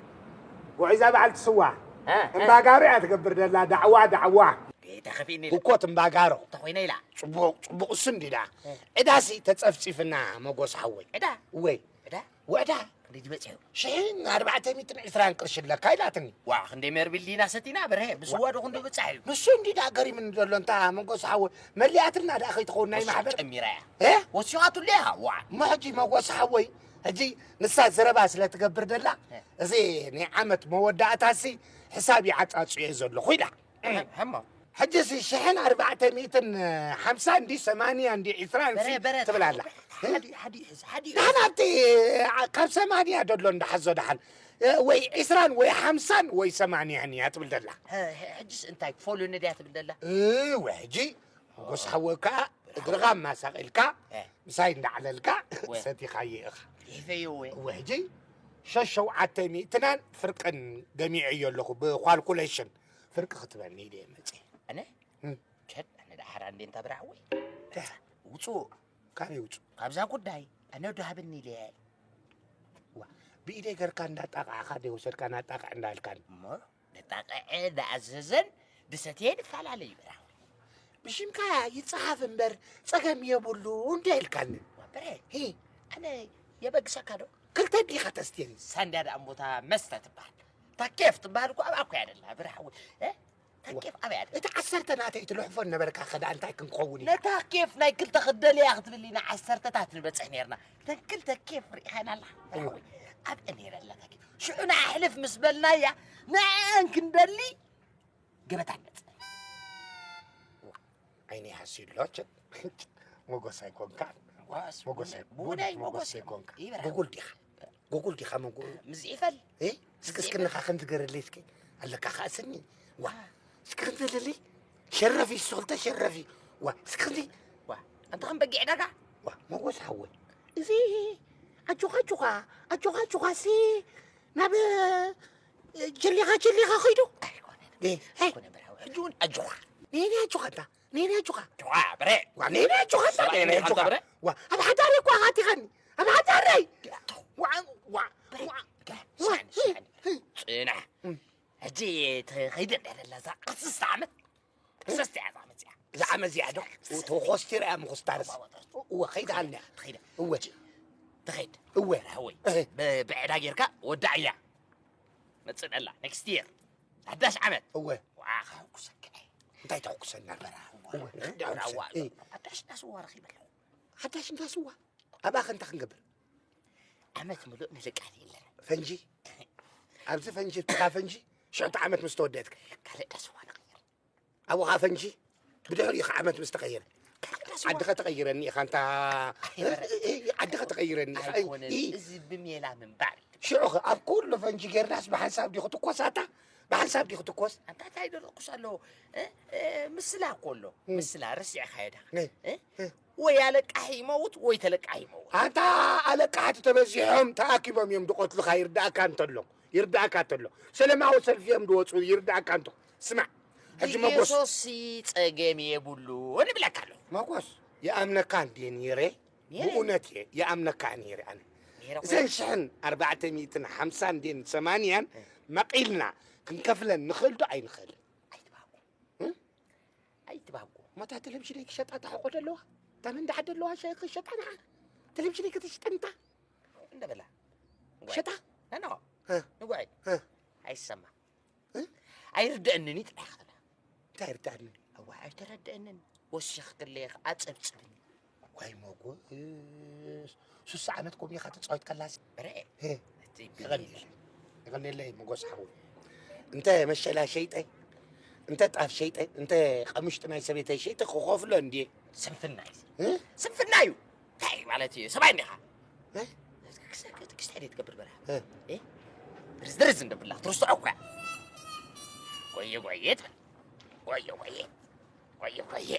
ጉዐይ እዛ በዓልቲ ስዋ እምባጋሩ እያ ትገብር ደላ ዳዕዋ ዳዕዋ ተኸፊኒ እኮ ትምባጋሮ ተኾይነ ኢላ ፅቡቅ ፅቡቅ እሱ እንዲዳ ዕዳሲ ተፀፍፂፍና መጎስ ሓወይ ዕዳ ወይ ዕዳ ወዕዳ ክንደይ ድበፅሑ ሽሕን ኣርባዕተ ሚእትን ዕስራን ቅርሺ ኣለካ ኢላትኒ ዋ ክንደይ መርቢል ዲና ሰቲና በርሀ ብስዋ ዶ ክንዶ ብፃሕ እዩ ንሱ እንዲዳ ገሪምኒ ዘሎ እንታ መጎስ ሓወ መሊኣትልና ደኣ ከይትኸውን ናይ ማሕበር ጨሚራ እያ ወሲኻትሉ ኢኻ ዋ እሞ ሕጂ መጎስ ሓወይ ሕጂ ንሳ ዘረባ ስለ ትገብር ደላ እዚ ናይ ዓመት መወዳእታሲ ሕሳብ ይዓፃፅዮ ዘለኹ ኢላ ሕሞ ሕጂስ ሽሕን ኣርባዕተ ሚእትን ሓምሳ እንዲ ሰማንያ እንዲ ዒስራ እንሲ ትብል ኣላ። ደሓን ኣብቲ ካብ ሰማንያ ደሎ እንዳሓዞ ደሓን ወይ ዒስራን ወይ ሓምሳን ወይ ሰማንያን እያ ትብል ደላ። ሕጂስ እንታይ ክፈልዩኒ ድያ ትብል ደላ? ወይ ሕጂ ጎስ ሓወካ እግርኻ ማሳቕ ኢልካ ምሳይ እንዳዕለልካ ሰቲኻዮ ኢኻ። ይሕፈዮ ወይ። ወይ ሕጂ ሸሸውዓተ ሚእትናን ፍርቅን ገሚዐዮ ኣለኹ ብኳልኩሌሽን ፍርቂ ክትበኒ ኢለ እየ መፅየ። ኣነ ቸድ ኣነ ደሓር ኣንዴ እንታ ብራዕወይ ውፁ ካበይ ውፁ ካብዛ ጉዳይ ኣነ ዶ ሃብኒ ኢለ እየ ዋ ብኢደይ ገርካ እንዳጣቃዕካ ደይ ወሰድካ ናጣቃዕ እንዳልካኒ እሞ ንጣቅዐ ንኣዘዘን ንሰትየ ንፈላለ እዩ ብራዕወይ ብሽምካ ይፅሓፍ እምበር ፀገም የብሉ እንደ ኢልካኒ ዋ ብረ ኣነ የበግሰካ ዶ ክልተ ዲኻ ተስትየኒ ሳንድያ ደኣ እምቦታ መስተ ትበሃል ታኬፍ ትበሃል እኮ ኣብኣ እኮ እያ ደላ ብራዕወይ ታኬፍ ኣበይ ኣለ? እቲ ዓሰርተ ናተይ ትልሕፎ ነበርካ ከዳ እንታይ ክንከውን ኢና? ነታ ኬፍ ናይ ክልተ ክደልያ ክትብሊ ኢና ዓሰርተታት ንበጽሕ ኔርና። እተን ክልተ ኬፍ ርኢኻና ኣለኻ? ሓወይ ኣብአ ኔረ ኣላ ታኬፍ። ሽዑ ንኣሕልፍ ምስ በልናያ ንዕአን ክንደሊ ገበታ ንመጽእ። ዓይነይ ሃስዩ ኣሎ ቸ- ሞጎስ ኣይኮንካን። ዋስ፣ መጎሰ፣ ብውዳይ መጎሰ መጎሰ ኮንካ። ይበራ። ብጉል ዲኻ? ብጉል ዲኻ መጎ-? ምዝኢፈል። እ? እስኪ እስክንኻ ከምትገርለይ እስኪ። ኣለካ ከኣ ስኒ። ዋ። እስኪ ከምትገርለይ። ሸረፊ፣ እሱ ክልተ ሸረፊ። ዋ፣ እስኪ ከምዚ። ዋ፣ ኣንተ ከም በጊዕ ዕዳጋ። ዋ፣ መጎስ ሓወይ። እዚ ኣጆኻ፣ ኣጆኻ፣ ኣጆኻ፣ ኣጆኻ ሲ ናብ፣ እ፣ ጀሊኻ፣ ጀሊኻ ኸይዱ። ኣይኮነን። እ፣ እ። ኣይኮነን በራዊ። ሕጂ እውን ኣጆኻ። ነይኒ ኣጆኻ እንታ። ነይኒ ኣጆኻ። ዋ፣ በረ። ዋ፣ ነይኒ ኣጆኻ እንታ። ሰብኣይ ነይኒ ነይኻ ኣጆኻ። በረ? ዋ፣ ኣብ ሓዳረይ እኮ ኣኻቲኻኒ። ኣብ ሓዳረይ። ዋ፣ ዋ፣ በረ። ዋ። ዋ። ስማዕኒ፣ ስማዕኒ። ጽናሕ። እም። ሕጂ ተኸይደ እንዳ ደላ እዛ ቅስስቲ ዓመት። ቅስስቲ እያ እዛ ዓመት እዚኣ። እዛ ዓመት እዚኣ ዶ? ተኾስቲራ እያ ምኹስታርስ። እዋ፣ ከይዳ ሃልያ። ተኸይደ። እወ። ተኸይድ። እወ። በረ ሓወይ። እህ። ብ-፣ ብዕዳ ጌርካ ወዳእያ። መጽእ ደላ፣ ኔክስት ይር። ሓዳሽ ዓመት። እወ። ዋ፣ ከሕጉሰካ እየ። እንታይ ተሕጉሰና? በረ ሓዋ። እወ፣ እ? ንኽዳዕ በረ ሓዋ። ሕጉሰ። እ። ሓዳሽ እንዳ ስዋ ረኺበ ኣለኹ። ሓዳሽ እንዳ ስዋ? ኣብኣ ከ እንታይ ክንገብር? ዓመት ምሉእ ንልቃሕ የለን። ፈንጂ? ኣብዚ ፈንጂ፣ ብትኻ ፈንጂ፣ ሽሕቲ ዓመት ምስ ተወደአትካ። ካልእ እንዳ ስዋ ንቕይር። ኣብኡ ኸዓ ፈንጂ፣ ብድሕሪኡ ኸዓ ዓመት ምስ ተቐየረ። ካልእ እንዳ ስዋ። ዓድኸ ተቐይረኒ ኢኻ፣ እንታ፣ እ፣ እ፣ እ፣ ዓድኸ ተቐይረኒ ኢኻ። ኣይኮነን፣ እ፣ እዚ ብሜላ ምንባር እዩ። ሽዑ ኸ ኣብ ኩሉ ፈንጂ ጌርናስ ብሓንሳብ ዲኹ ትኮስ ኣታ? ብሓንሳብ ዲኹ ትኮስ? ኣንታ እንታይ ዶ ርኩስ ኣለዎ? እ? እ፣ ምስላ እኮ ኣሎ። እ። ምስላ ረሲዕካዮ ዳ? እ። እ? እ። ወይ ኣለቃሒ ይመውት ወይ ተለቃሒ ይመውት። ኣንታ ኣለቃሕቲ ተበዚሖም ተኣኪቦም እዮም ድቆትልኻ ይርዳእካ እንተሎ። ይርዳእካ እንተሎ። ሰለማዊ ሰልፊ እዮም ድወፁ ይርዳእካ እንተ። ስማዕ። ሕጂ መጎስ። ኢየሱስ ጸገም የብሉ ንብለካ ኣለኹ። መጎስ፣ ይኣምነካ እንድየ ነይረ። ነይረ። ብእውነት እየ፣ ይኣምነካ እየ ነይረ ኣነ። ነይረ እኮ። እዘን ሽሕን ኣርባዕተ ሚእትን ሓምሳን እንድየን ሰማንያን እ። መቒልና ክንከፍለን ንኽእል ዶ ኣይንኽእልን? ኣይትባህጉ። እ? ኣይትባህጉ። እሞ እታ ቴሌቪዥነይ ክሸጣ እታ ሕቖ ደለዋ? እታ መንድዓ ደለዋ ሸ-፣ ክሸጣ ንዓ? ቴሌቪዥነይ ከተሽጠኒ እታ? እንደ በላ። ንጓይ። ሸጣ? ኖ፣ ኖ። እ። ንጓይ። እ። ኣይሰማ። እ? ኣይርድአንን እዩ ጥራሕ ክትብላ። እንታይ ይርድኣኒ? እዋ ኣይተረድአንን። ወሲኽክለይ ከዓ ጸብጽብኒ። ዋይ ሞጎስ፣ ሱሳ ዓመት ኮም ኢኻ ተጻዊት ከላስ። በረ፣ እ፣ እቲ የቐንየለይ፣ የቐንየለይ ሞጎስ ሓወይ። እንተ መሸላ ሸይጠ፣ እንተ ጣፍ ሸይጠ፣ እንተ ቀምሽጢ ናይ ሰበይተይ ሸይጠ ክኸፍሎ እንድየ። ስንፍና እዩ። እ? ስንፍና እዩ። እንታይ ማለት እዩ? ሰብኣይ እንዲኻ? እ? ክስታይ ደይ ትገብር በላ። እ? እ? ርዝርዝ እንደብላ ትርስዖ እኳ። ጎየ ጎየ ትብል። ጎየ ጎየ። ጎየ ጎየ።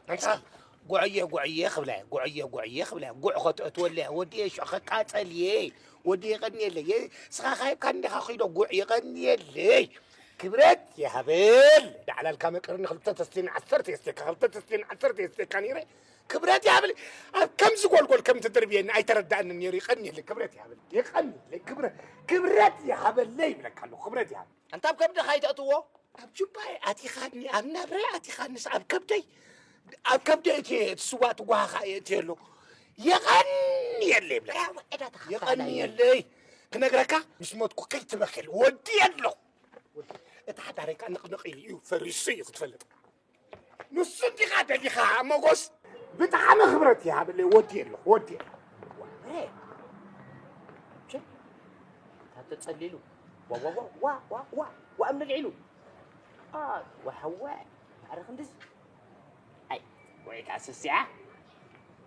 ኣንታ ጉዕየ ጉዕየ ክብላ እየ። ጉዕየ ጉዕየ ክብላ እየ። ጉዕ ከተእትወለይ እየ። ወዲ እየ ሽዑ ከቃጸል እየ። ወዲ የቐንየለይ። የ-፣ ስኻ ካይብካ እንዲኻ ኺዶ ጉዕ የቐንየለይ። ክብረት ይሃበል። ዳዕላልካ መቀርኒ ክልተ ተስቲን ዓሰርተ የስቴካ፣ ክልተ ተስቲን ዓሰርተ የስቴካ ነይረ። ክብረት ይሃበል። ኣብ ከምዚ ጎልጎል ከም ትድርብየኒ ኣይተረዳእንን ነይሩ። ይቐንየለይ። ክብረት ይሃበል። ይቐንየለይ። ክብረ-፣ ክብረት ይሃበለይ ይብለካ ኣለኹ። ክብረት ይሃበል። ኣንታ ኣብ ከብድኻ ኣይተእትዎ። ኣብ ጁባይ ኣቲኻኒ፣ ኣብ ናብራይ ኣቲኻንስ ኣብ ከብደይ፣ ኣብ ከብደይ እቲ፣ እቲ ስዋ ትጓሃኻ እየ እቲ ኣሎ። የቐንየለይ ይብለካ። ብራው ዕዳ ተኸፋላይ። የቐንየለይ። ክነግረካ ምስ ሞትኩ ከይትበክል ወዲ ኣለኹ። እቲ ሓዳረይ ከዓ ንቕንቕ ኢሉ እዩ፣ ፈሪሱ እዩ ክትፈልጥ። ንሱ እንዲኻ ደሊኻ ሞጎስ። ብጣዕሚ ክብረት ይሃበለይ፣ ወዲ ኣለኹ፣ ወዲ ኣለኹ። ወረ። ቸ። ታተ ጸሊሉ። ዋ፣ ዋ፣ ዋ፣ ዋ፣ ዋ፣ ዋ፣ ዋ፣ እምኒ ልዒሉ። ኣ፣ ዋ፣ ሓዋ። ማዕረ ክንድዚ። ኣይ፣ ወይ ከዓ ሰሲዓ።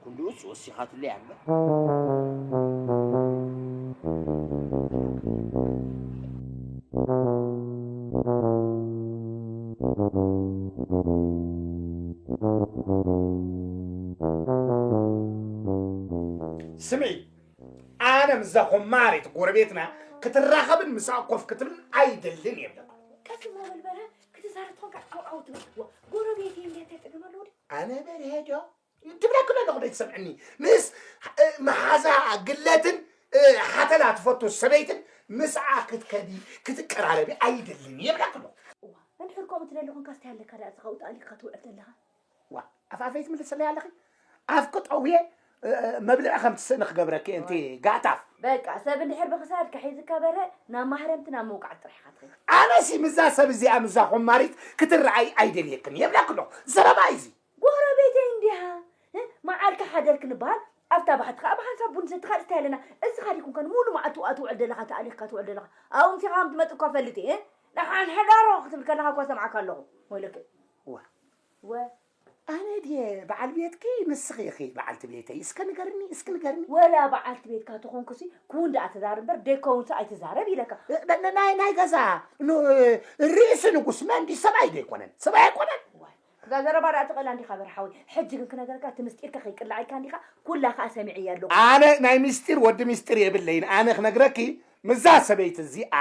ክንድኡስ ወሲኻትለይ እያ እምበር። ስምዒ፣ ኣነ ምስዛ ኮማሪት ጎረቤትና ክትራኸብን ምስኣ ኮፍ ክትብልን ኣይደልን እየ ብለኩም። ቀስ እሞ በል በረ፣ ክትዛረብ ትኾንካ ዓው ዓው ትብል። ዋ፣ ጎረቤተይ እንድያ እንታይ ጸገም ኣለዎ ድዩ? ኣነ በርሄ ዶ? ትብለኪ ዶ ኣለኹ ዶ ትሰምዕኒ? ምስ፣ እ፣ መሓዛ ግለትን፣ እ፣ ሓተላ ትፈቱ ሰበይትን ምስኣ ክትከዲ፣ ክትቀራረቢ ኣይደልን እየ ብለኪ ኣለኹ። እዋ፣ እንድሕር ከምኡ ትደሊ ኾንካ፣ እስታይ ኣለካ ደኣ፣ እዚ ካብኡ ተኣሊኽካ ትውዕል ዘለኻ? ዋ፣ ኣፍ ኣፈይ ትምልስለይ ኣለኺ? ኣፍኪ ጠውየ፣ እ፣ እ፣ መብልዒ ከም ትስእኒ ክገብረኪ እንቲ ጋጣፍ። በቃ፣ ሰብ እንድሕር ብኽሳድካ ሒዝካ በረ፣ ናብ ማህረምቲ ናብ መውቃዕቲ ጥራሕ ኢኻ ትኸይድ። ኣነሲ ምስዛ ሰብ እዚኣ፣ ምስዛ ኾማሪት ክትረኣይ ኣይደልየክን እየ ብለኪ ኣለኹ። ዘረባ እዩ እዚ። ጎረቤተይ እንዲሃ፣ እ፣ መዓልቲ ሓደር ክንበሃል፣ ኣብታ ባሕቲ ኸዓ ብሓንሳብ ቡን ንሰቲ ካልእ እንታይ ኣለና? እዚ ኻዲ ኩንከን ሙሉ መዓልቲ ውኣ ትውዕል ደለኻ፣ ተኣሊኽካ ትውዕል ደለኻ። ኣብኡ ምሲኻ ከም ትመጽእ እኳ እፈልጥ እየ፣ እ? ደሓን ሕዳሮ ክትብል ከለኻ እኳ ሰምዓካ ኣለኹ። ወይለከ። ዋ። ወ-፣ ኣነ እየ በዓል ቤትኪ፣ ንስኺ ኢኺ በዓልቲ ቤተይ። እስከ ንገርኒ፣ እስኪ ንገርኒ። ወላ በዓልቲ ቤትካ ተኾንኩሲ፣ ክውን ደኣ ተዛረብ እምበር፣ ደይከውንሲ ኣይትዛረብ ኢለካ። እ፣ ነ- ነ- ናይ ናይ ገዛ ኑ- ርእሲ ንጉስ መን ድዩ? ሰብኣይ ዶ ኣይኮነን? ሰብኣይ ኣይኮነን? ዋይ፣ እዛ ዘረባ ደኣ ትቐላ እንዲኻ በርሓዊ። ሕጂ ግን ክነገረካ፣ እቲ ምስጢርካ ከይቅላዕ ኢልካ እንዲኻ፣ ኩላ ከኣ ሰሚዐያ ኣለኹ። ኣነ ናይ ምስጢር ወዲ ምስጢር የብለይን። ኣነ ክነግረኪ፣ ምዛ ሰበይቲ እዚኣ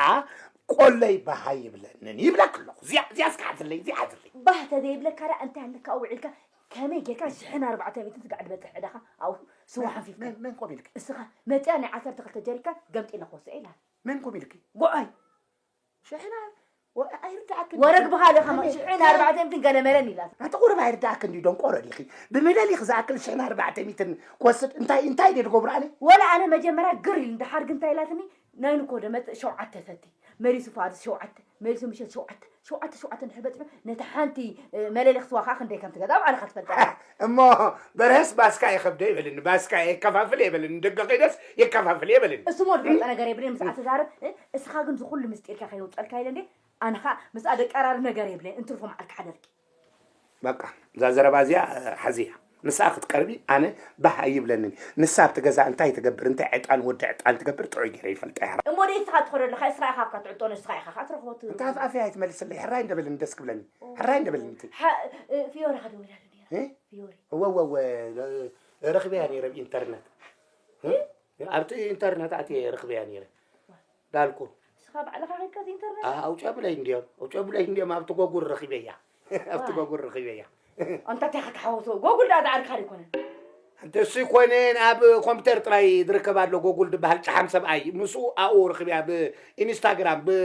ቆለይ ባሃ ይብለንን ይብለክ ኣለኹ። እዚኣ እዚኣ እስከ ሓዝለይ፣ እዚኣ ሓዝለይ። ባህ ተዘይብለካ ደኣ እንታይ ኣለካ ውዒልካ ከመይ ጌርካ ሽሕን ኣርባዕተ ሚእትን ትጋዕ ዝበጽሕ ዕዳኻ ኣብኡ ስዋ ሓንፊፍካ? መን መን ኮም ኢልኪ? እስኻ መጺኣ ናይ ዓሰርተ ክልተ ጀሪካን ገምጢለ ክወስኦ ኢላ። መን ኮም ኢልኪ? ጎኣይ ሽሕና ኣይርዳእክን ወረግ ብኻልእ ከማ ሽሕን ኣርባዕተ ሚእትን ገለ መለን ኢላ። ኣቲ ቁሩብ ኣይርዳእክን ድዩ ደንቆሮ ዲኺ? ብምለሊኽ ዝኣክል ሽሕን ኣርባዕተ ሚእትን ክወስድ እንታይ እንታይ ድየ ድገብሮ ኣነ? ወላ ኣነ መጀመርያ ግር ኢሉ እንድሓር ግን እንታይ ኢላትኒ ናይ ንኮ ዶ መጽእ ሸውዓተ ሰቲ መሊሱ ፋርስ ሸውዓተ መሊሱ ምሸት ሸውዓተ ሸውዓተ ሸውዓተ እንድሕር በጺሑ ነቲ ሓንቲ መለሊኽ ስዋ ከዓ ክንደይ ከም ትገዛ ባዕልኻ ትፈልጣ። እሞ በርሀስ ባስካ የኸብደ ይበልኒ፣ ባስካ የከፋፍል የበልኒ፣ ደገ ከይደስ የከፋፍል የበልኒ። እሱ ሞ ዝፈልጦ ነገር የብልን ምስኣ ትዛረብ። እስኻ ግን ዝኹሉ ምስጢርካ ከይወፀልካ ኢለ እንዴ ኣነ ከዓ ምስኣ ደቀራርብ ነገር የብለይን እንትርፎ መዓልካ ሓደርኪ። በቃ እዛ ዘረባ እዚኣ ሓዝያ። ንስኣ ክትቀርቢ ኣነ ባህ ኣይብለንን። ንሳ ኣብቲ ገዛ እንታይ ትገብር፣ እንታይ ዕጣን ወዲ ዕጣን ትገብር ጥዑይ ገይረ ይፈልጣ እያ። እሞ ደይ እስኻ ትኸዶ ኣለኻ እስኻ ኢኻ ኣብካ ትዕጦ ንስኻ ኢኻ ከዓ ትረኽቦ ትብል። እንታይ ኣፍ ኣፈይ ኣይትመልስለይ። ሕራይ እንደበልኒ ደስ ክብለኒ። ሕራይ እንደበልኒ እቲ። ሓ- እ- ፊዮሪ ከደውላ ነይራ። እ? ፊዮሪ። እወ እወ እወ ረኽበያ ነይረ ብኢንተርነት። እ? ኣብቲ ኢንተርነት ኣትየ ረኽበያ ነይረ። ዳልኩ። ንስኻ ባዕልኻ ኸድካ ኢንተርነት? ኣህ፣ ኣውጭ ኣብለይ እንድዮም፣ ኣውጭ ኣብለይ እንድዮም ኣብቲ ጎጉል ረኺበያ። ኣብቲ ዋይ። ጎጉል ረኺበያ። ኣንታ እንታይ ክትሓወሶ? ጎጉል ደኣ ዝዓርካ ኣይኮነን። እንተ እሱ ኣይኮነን ኣብ ኮምፒተር ጥራይ ዝርከብ ኣሎ ጎጉል ዝበሃል ጨሓም ሰብኣይ። ምስኡ ኣብኡ ረኺበያ ብኢንስታግራም ብ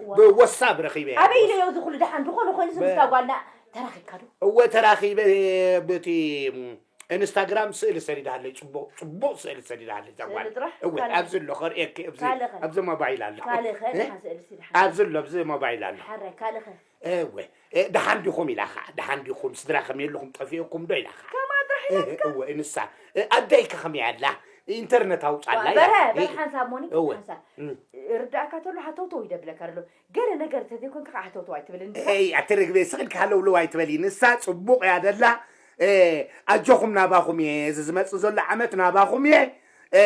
ዋ። ብወሳብ ረኺበያ። ኣበይ ኢለዮ እዚ ኩሉ ደሓን ዝኾነ ኮይኑስ ምስታ ጓልና ተራኺብካ ዶ? እወ ተራኺበ ብቲ ኢንስታግራም ስእሊ ሰዲዳሃለይ፣ ጽቡቕ ጽቡቕ ስእሊ ሰዲዳሃለይ እዛ ጓል። ስእሊ ጥራሕ? እወ፣ ካልእ? ኣብዚ ኣሎ፣ ከርእየኪ፣ ኣብዚ፣ ካልእ ኸ? ኣብዚ ሞባይል ኣሎ። ካልእ ኸ? እ? ደሓን ስእሊ እስቲ ደሓን። ኣብዚ ኣሎ፣ ኣብዚ ሞባይል ኣሎ። ሓራይ፣ ካልእ ኸ? እወ፣ እ፣ ደሓን ዲኹም ኢላ ኸዓ፣ ደሓን ዲኹም፣ ስድራ ከመይ ኣለኹም፣ ጠፊእኩም ዶ ኢላ ኸዓ። ከማ ጥራሕ እ፣ ኢላትካ? እወ፣ ንሳ፣ እ፣ ኣደይ ከ ከመይ ኣላ? ኢንተርነት ኣውጻላ ዋ፣ ኢላ። በረ፣ እ፣ በረ ሓንሳብ ሞኒ፣ እወ። ሓንሳብ። እም። ርዳእካ ተሎ ሃተውተው ይደብለካ ኣሎ። ገለ ነገር እንተዘይኮንካ ከዓ ሃተውተው ኣይትበል እንዲኻ። ኤይ ኣቲ ርግበይ ስቕ ኢልኪ ሃለውለው ኣይትበሊ። ንሳ ጽቡቕ እያ ደላ። እ፣ ኣጆኹም ናባኹም እየ። እዚ ዝመጽእ ዘሎ ዓመት ናባኹም እየ። እ፣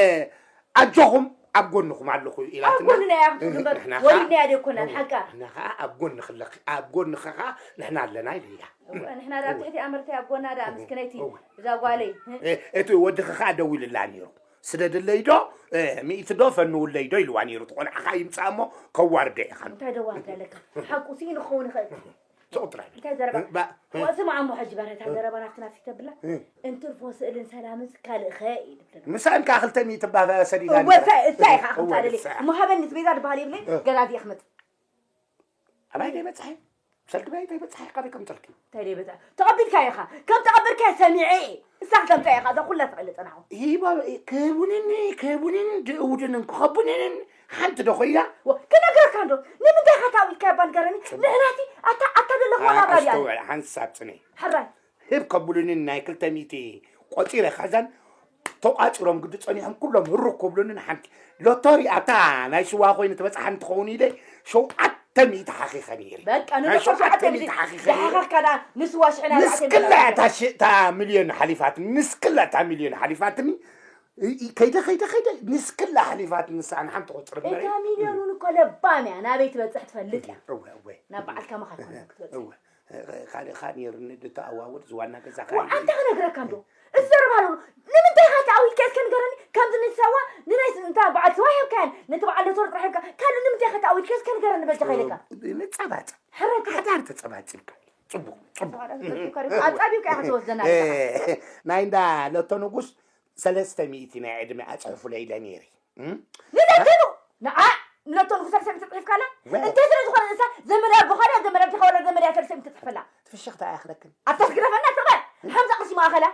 ኣጆኹም ኣብ ጎንኹም ኣለኹ ኣብ ኢላትና። ጎንና እያ ክትብሉ እምበር ንሕና ወሪድናያ ደይኮናን፣ ሓቃ። ንሕና ኸዓ ኣብ ጎንኺ ኣለኺ፣ ኣብ ጎንኺ ኸዓ ንሕና ኣለና ኢለያ። እወ፣ ንሕና ደኣ ኣብ ትሕቲ ኣመርተይ ኣብ ጎና ደኣ ምስክነይቲ እወ። እዛ ጓለይ። እ፣ እቲ ወድኺ ኸዓ ደዊሉላ ነይሩ። ስደድለይ ዶ እ፣ ሚእቲ ዶ ፈንውለይ ዶ ኢልዋ ነይሩ። እቲ ቆልዓ ኸዓ ይምጻእ እሞ ከዋርዶ ኢኻ። እንታይ ደዋርዳ ኣለካ? ሓቁ ስኢኑ ክኸውን ይኽእል። ትቑጥራ። እንታይ ዘረባ? ባ- ዋ፣ ስማዕ እሞ ሕጂ በረታ ዘረባ ናፍቲ ናፍቲ ተብላ። እ። እንትርፎ ስእልን ሰላምንስ ካልእ ኸ እዩ ድብለና። ምሳን ከኣ ክልተ ሚእቲ እባ ሰዲዳ እወ፣ ነይራ። እሳ እሳ ኢኻ እወ፣ ከምታ ደልየ። እሳ። እሞ ሃበኒ ቤዛ ዝበሃል የብለይ፣ እ። ገዛ እዚኣ ክመጽእ። ኣባይ ደይበጽሐ? ሰልዲ ባይ ደይበጽሐ? ካበይ ከምጸልኪ? እንታይ ደይበጽሐ? ተቐቢልካዮ ኢኻ። ከም ተቐበልካዮ ሰሚዐ እየ። እሳ ክተምጻ ኢኻ፣ እዛ ኩላ ተቐለ ጸናሑ። ሂባ ክህቡንኒ፣ ክህቡንንን፣ ድእውድንን ክኸቡንንን ሓንቲ ዶ ኮይና? ወ-፣ ክነግረካ እንዶ። ንምንታይ ኢኻ ተኣዊልካዮ እባ ንገረኒ? ንሕናሲ ኣታ፣ ኣታ ዘለኹ ኣ-፣ ናብራ ድኣ። ኣስተውዕል፣ ሓንሳብ ጽነይ። ሕራይ። ህብ ከብሉኒ ናይ ክልተ ሚእቲ ቆጺረ፣ ከዛን ተቋጺሮም ግዲ ጸኒሖም ኩሎም ህሩክ ክብሉኒ ንሓንቲ ሎቶሪ ኣብታ ናይ ሽዋ ኮይኑ ትበጽሓኒ ትኸውን ኢለ ሸውዓተ ሚእቲ ሓኺኸ ነይረ። በቃ ናይ ንደቆ ሸውዓተ ሸውዓተ ሚእቲ ሚእቲ ሓኺኸ ነይረ። ደሓኻካ ደኣ ንስዋ ሽሕን ኣርባዕተን ንስክላ ሚእቲ እታ ሽ-፣ እታ ሚልዮን ሓሊፋትኒ፣ ንስክላ እታ ሚልዮን ሓሊፋትኒ። እ-፣ እ-፣ ከይደ፣ ከይደ፣ ከይደ፣ ንስክላ ሓሊፋትኒ ንሳ ንሓንቲ ቁጽሪ እምበር። እታ ሚልዮን እውን እኮ ለባም እያ፣ ናበይ ትበጽሕ ትፈልጥ እያ። እወ፣ እወ። ናብ በዓል ከማኻ ኣይኮነን ክትበጽሕ። እወ። ካልእኻ ነይሩኒ ድተኣዋውር ዝዋና ገዛኻ ዋ፣ ኣንታ ክነግረካ እንዶ። እዚ ዘረባ ኣሎ። ንምንታይ ኢኻ ተኣዊልካ እስከ ንገረኒ? ከምዚ ንሰዋ፣ ንናይ ስ-፣ እንታ በዓል ስዋ ይሃብካያን፣ ነቲ በዓል ዶክተር ጥራሕ ይሃብካ። ካልእ ንምንታይ ኢኻ ተኣዊልካ እስከ ንገረኒ በጃኻ ኢለካ። ንጸባጸብ። ሕረቲ። ሓዳር ተጸባጺብካ። ጽቡቕ፣ ጽቡቕ። ኣጻቢብካ ኢኻ ትወስደና እ፣ ኣለኻ። ናይ እንዳ ሎቶ ንጉስ ሰለስተ ሚእቲ ናይ ዕድመ ኣጽሕፉለይ ኢለ ነይረ። እም? ንለተኑ ንዓ ንለተኑ ክሳብ ሰለስተ ጽሒፍካላ? ወ- እንታይ ስለ ዝኾነ ንሳ ዘመድ ኣቦኻ ድያ፣ ዘመድ ኣዴኻ ወላ ዘመድ እያ ሰለስተ ሚእቲ ትጽሕፈላ? ትፍሽኽታ ኣያኽለክን። ኣብታ ትግረፈና ትቕበል። ሓምሳ ቅርሺ ማእኸላ።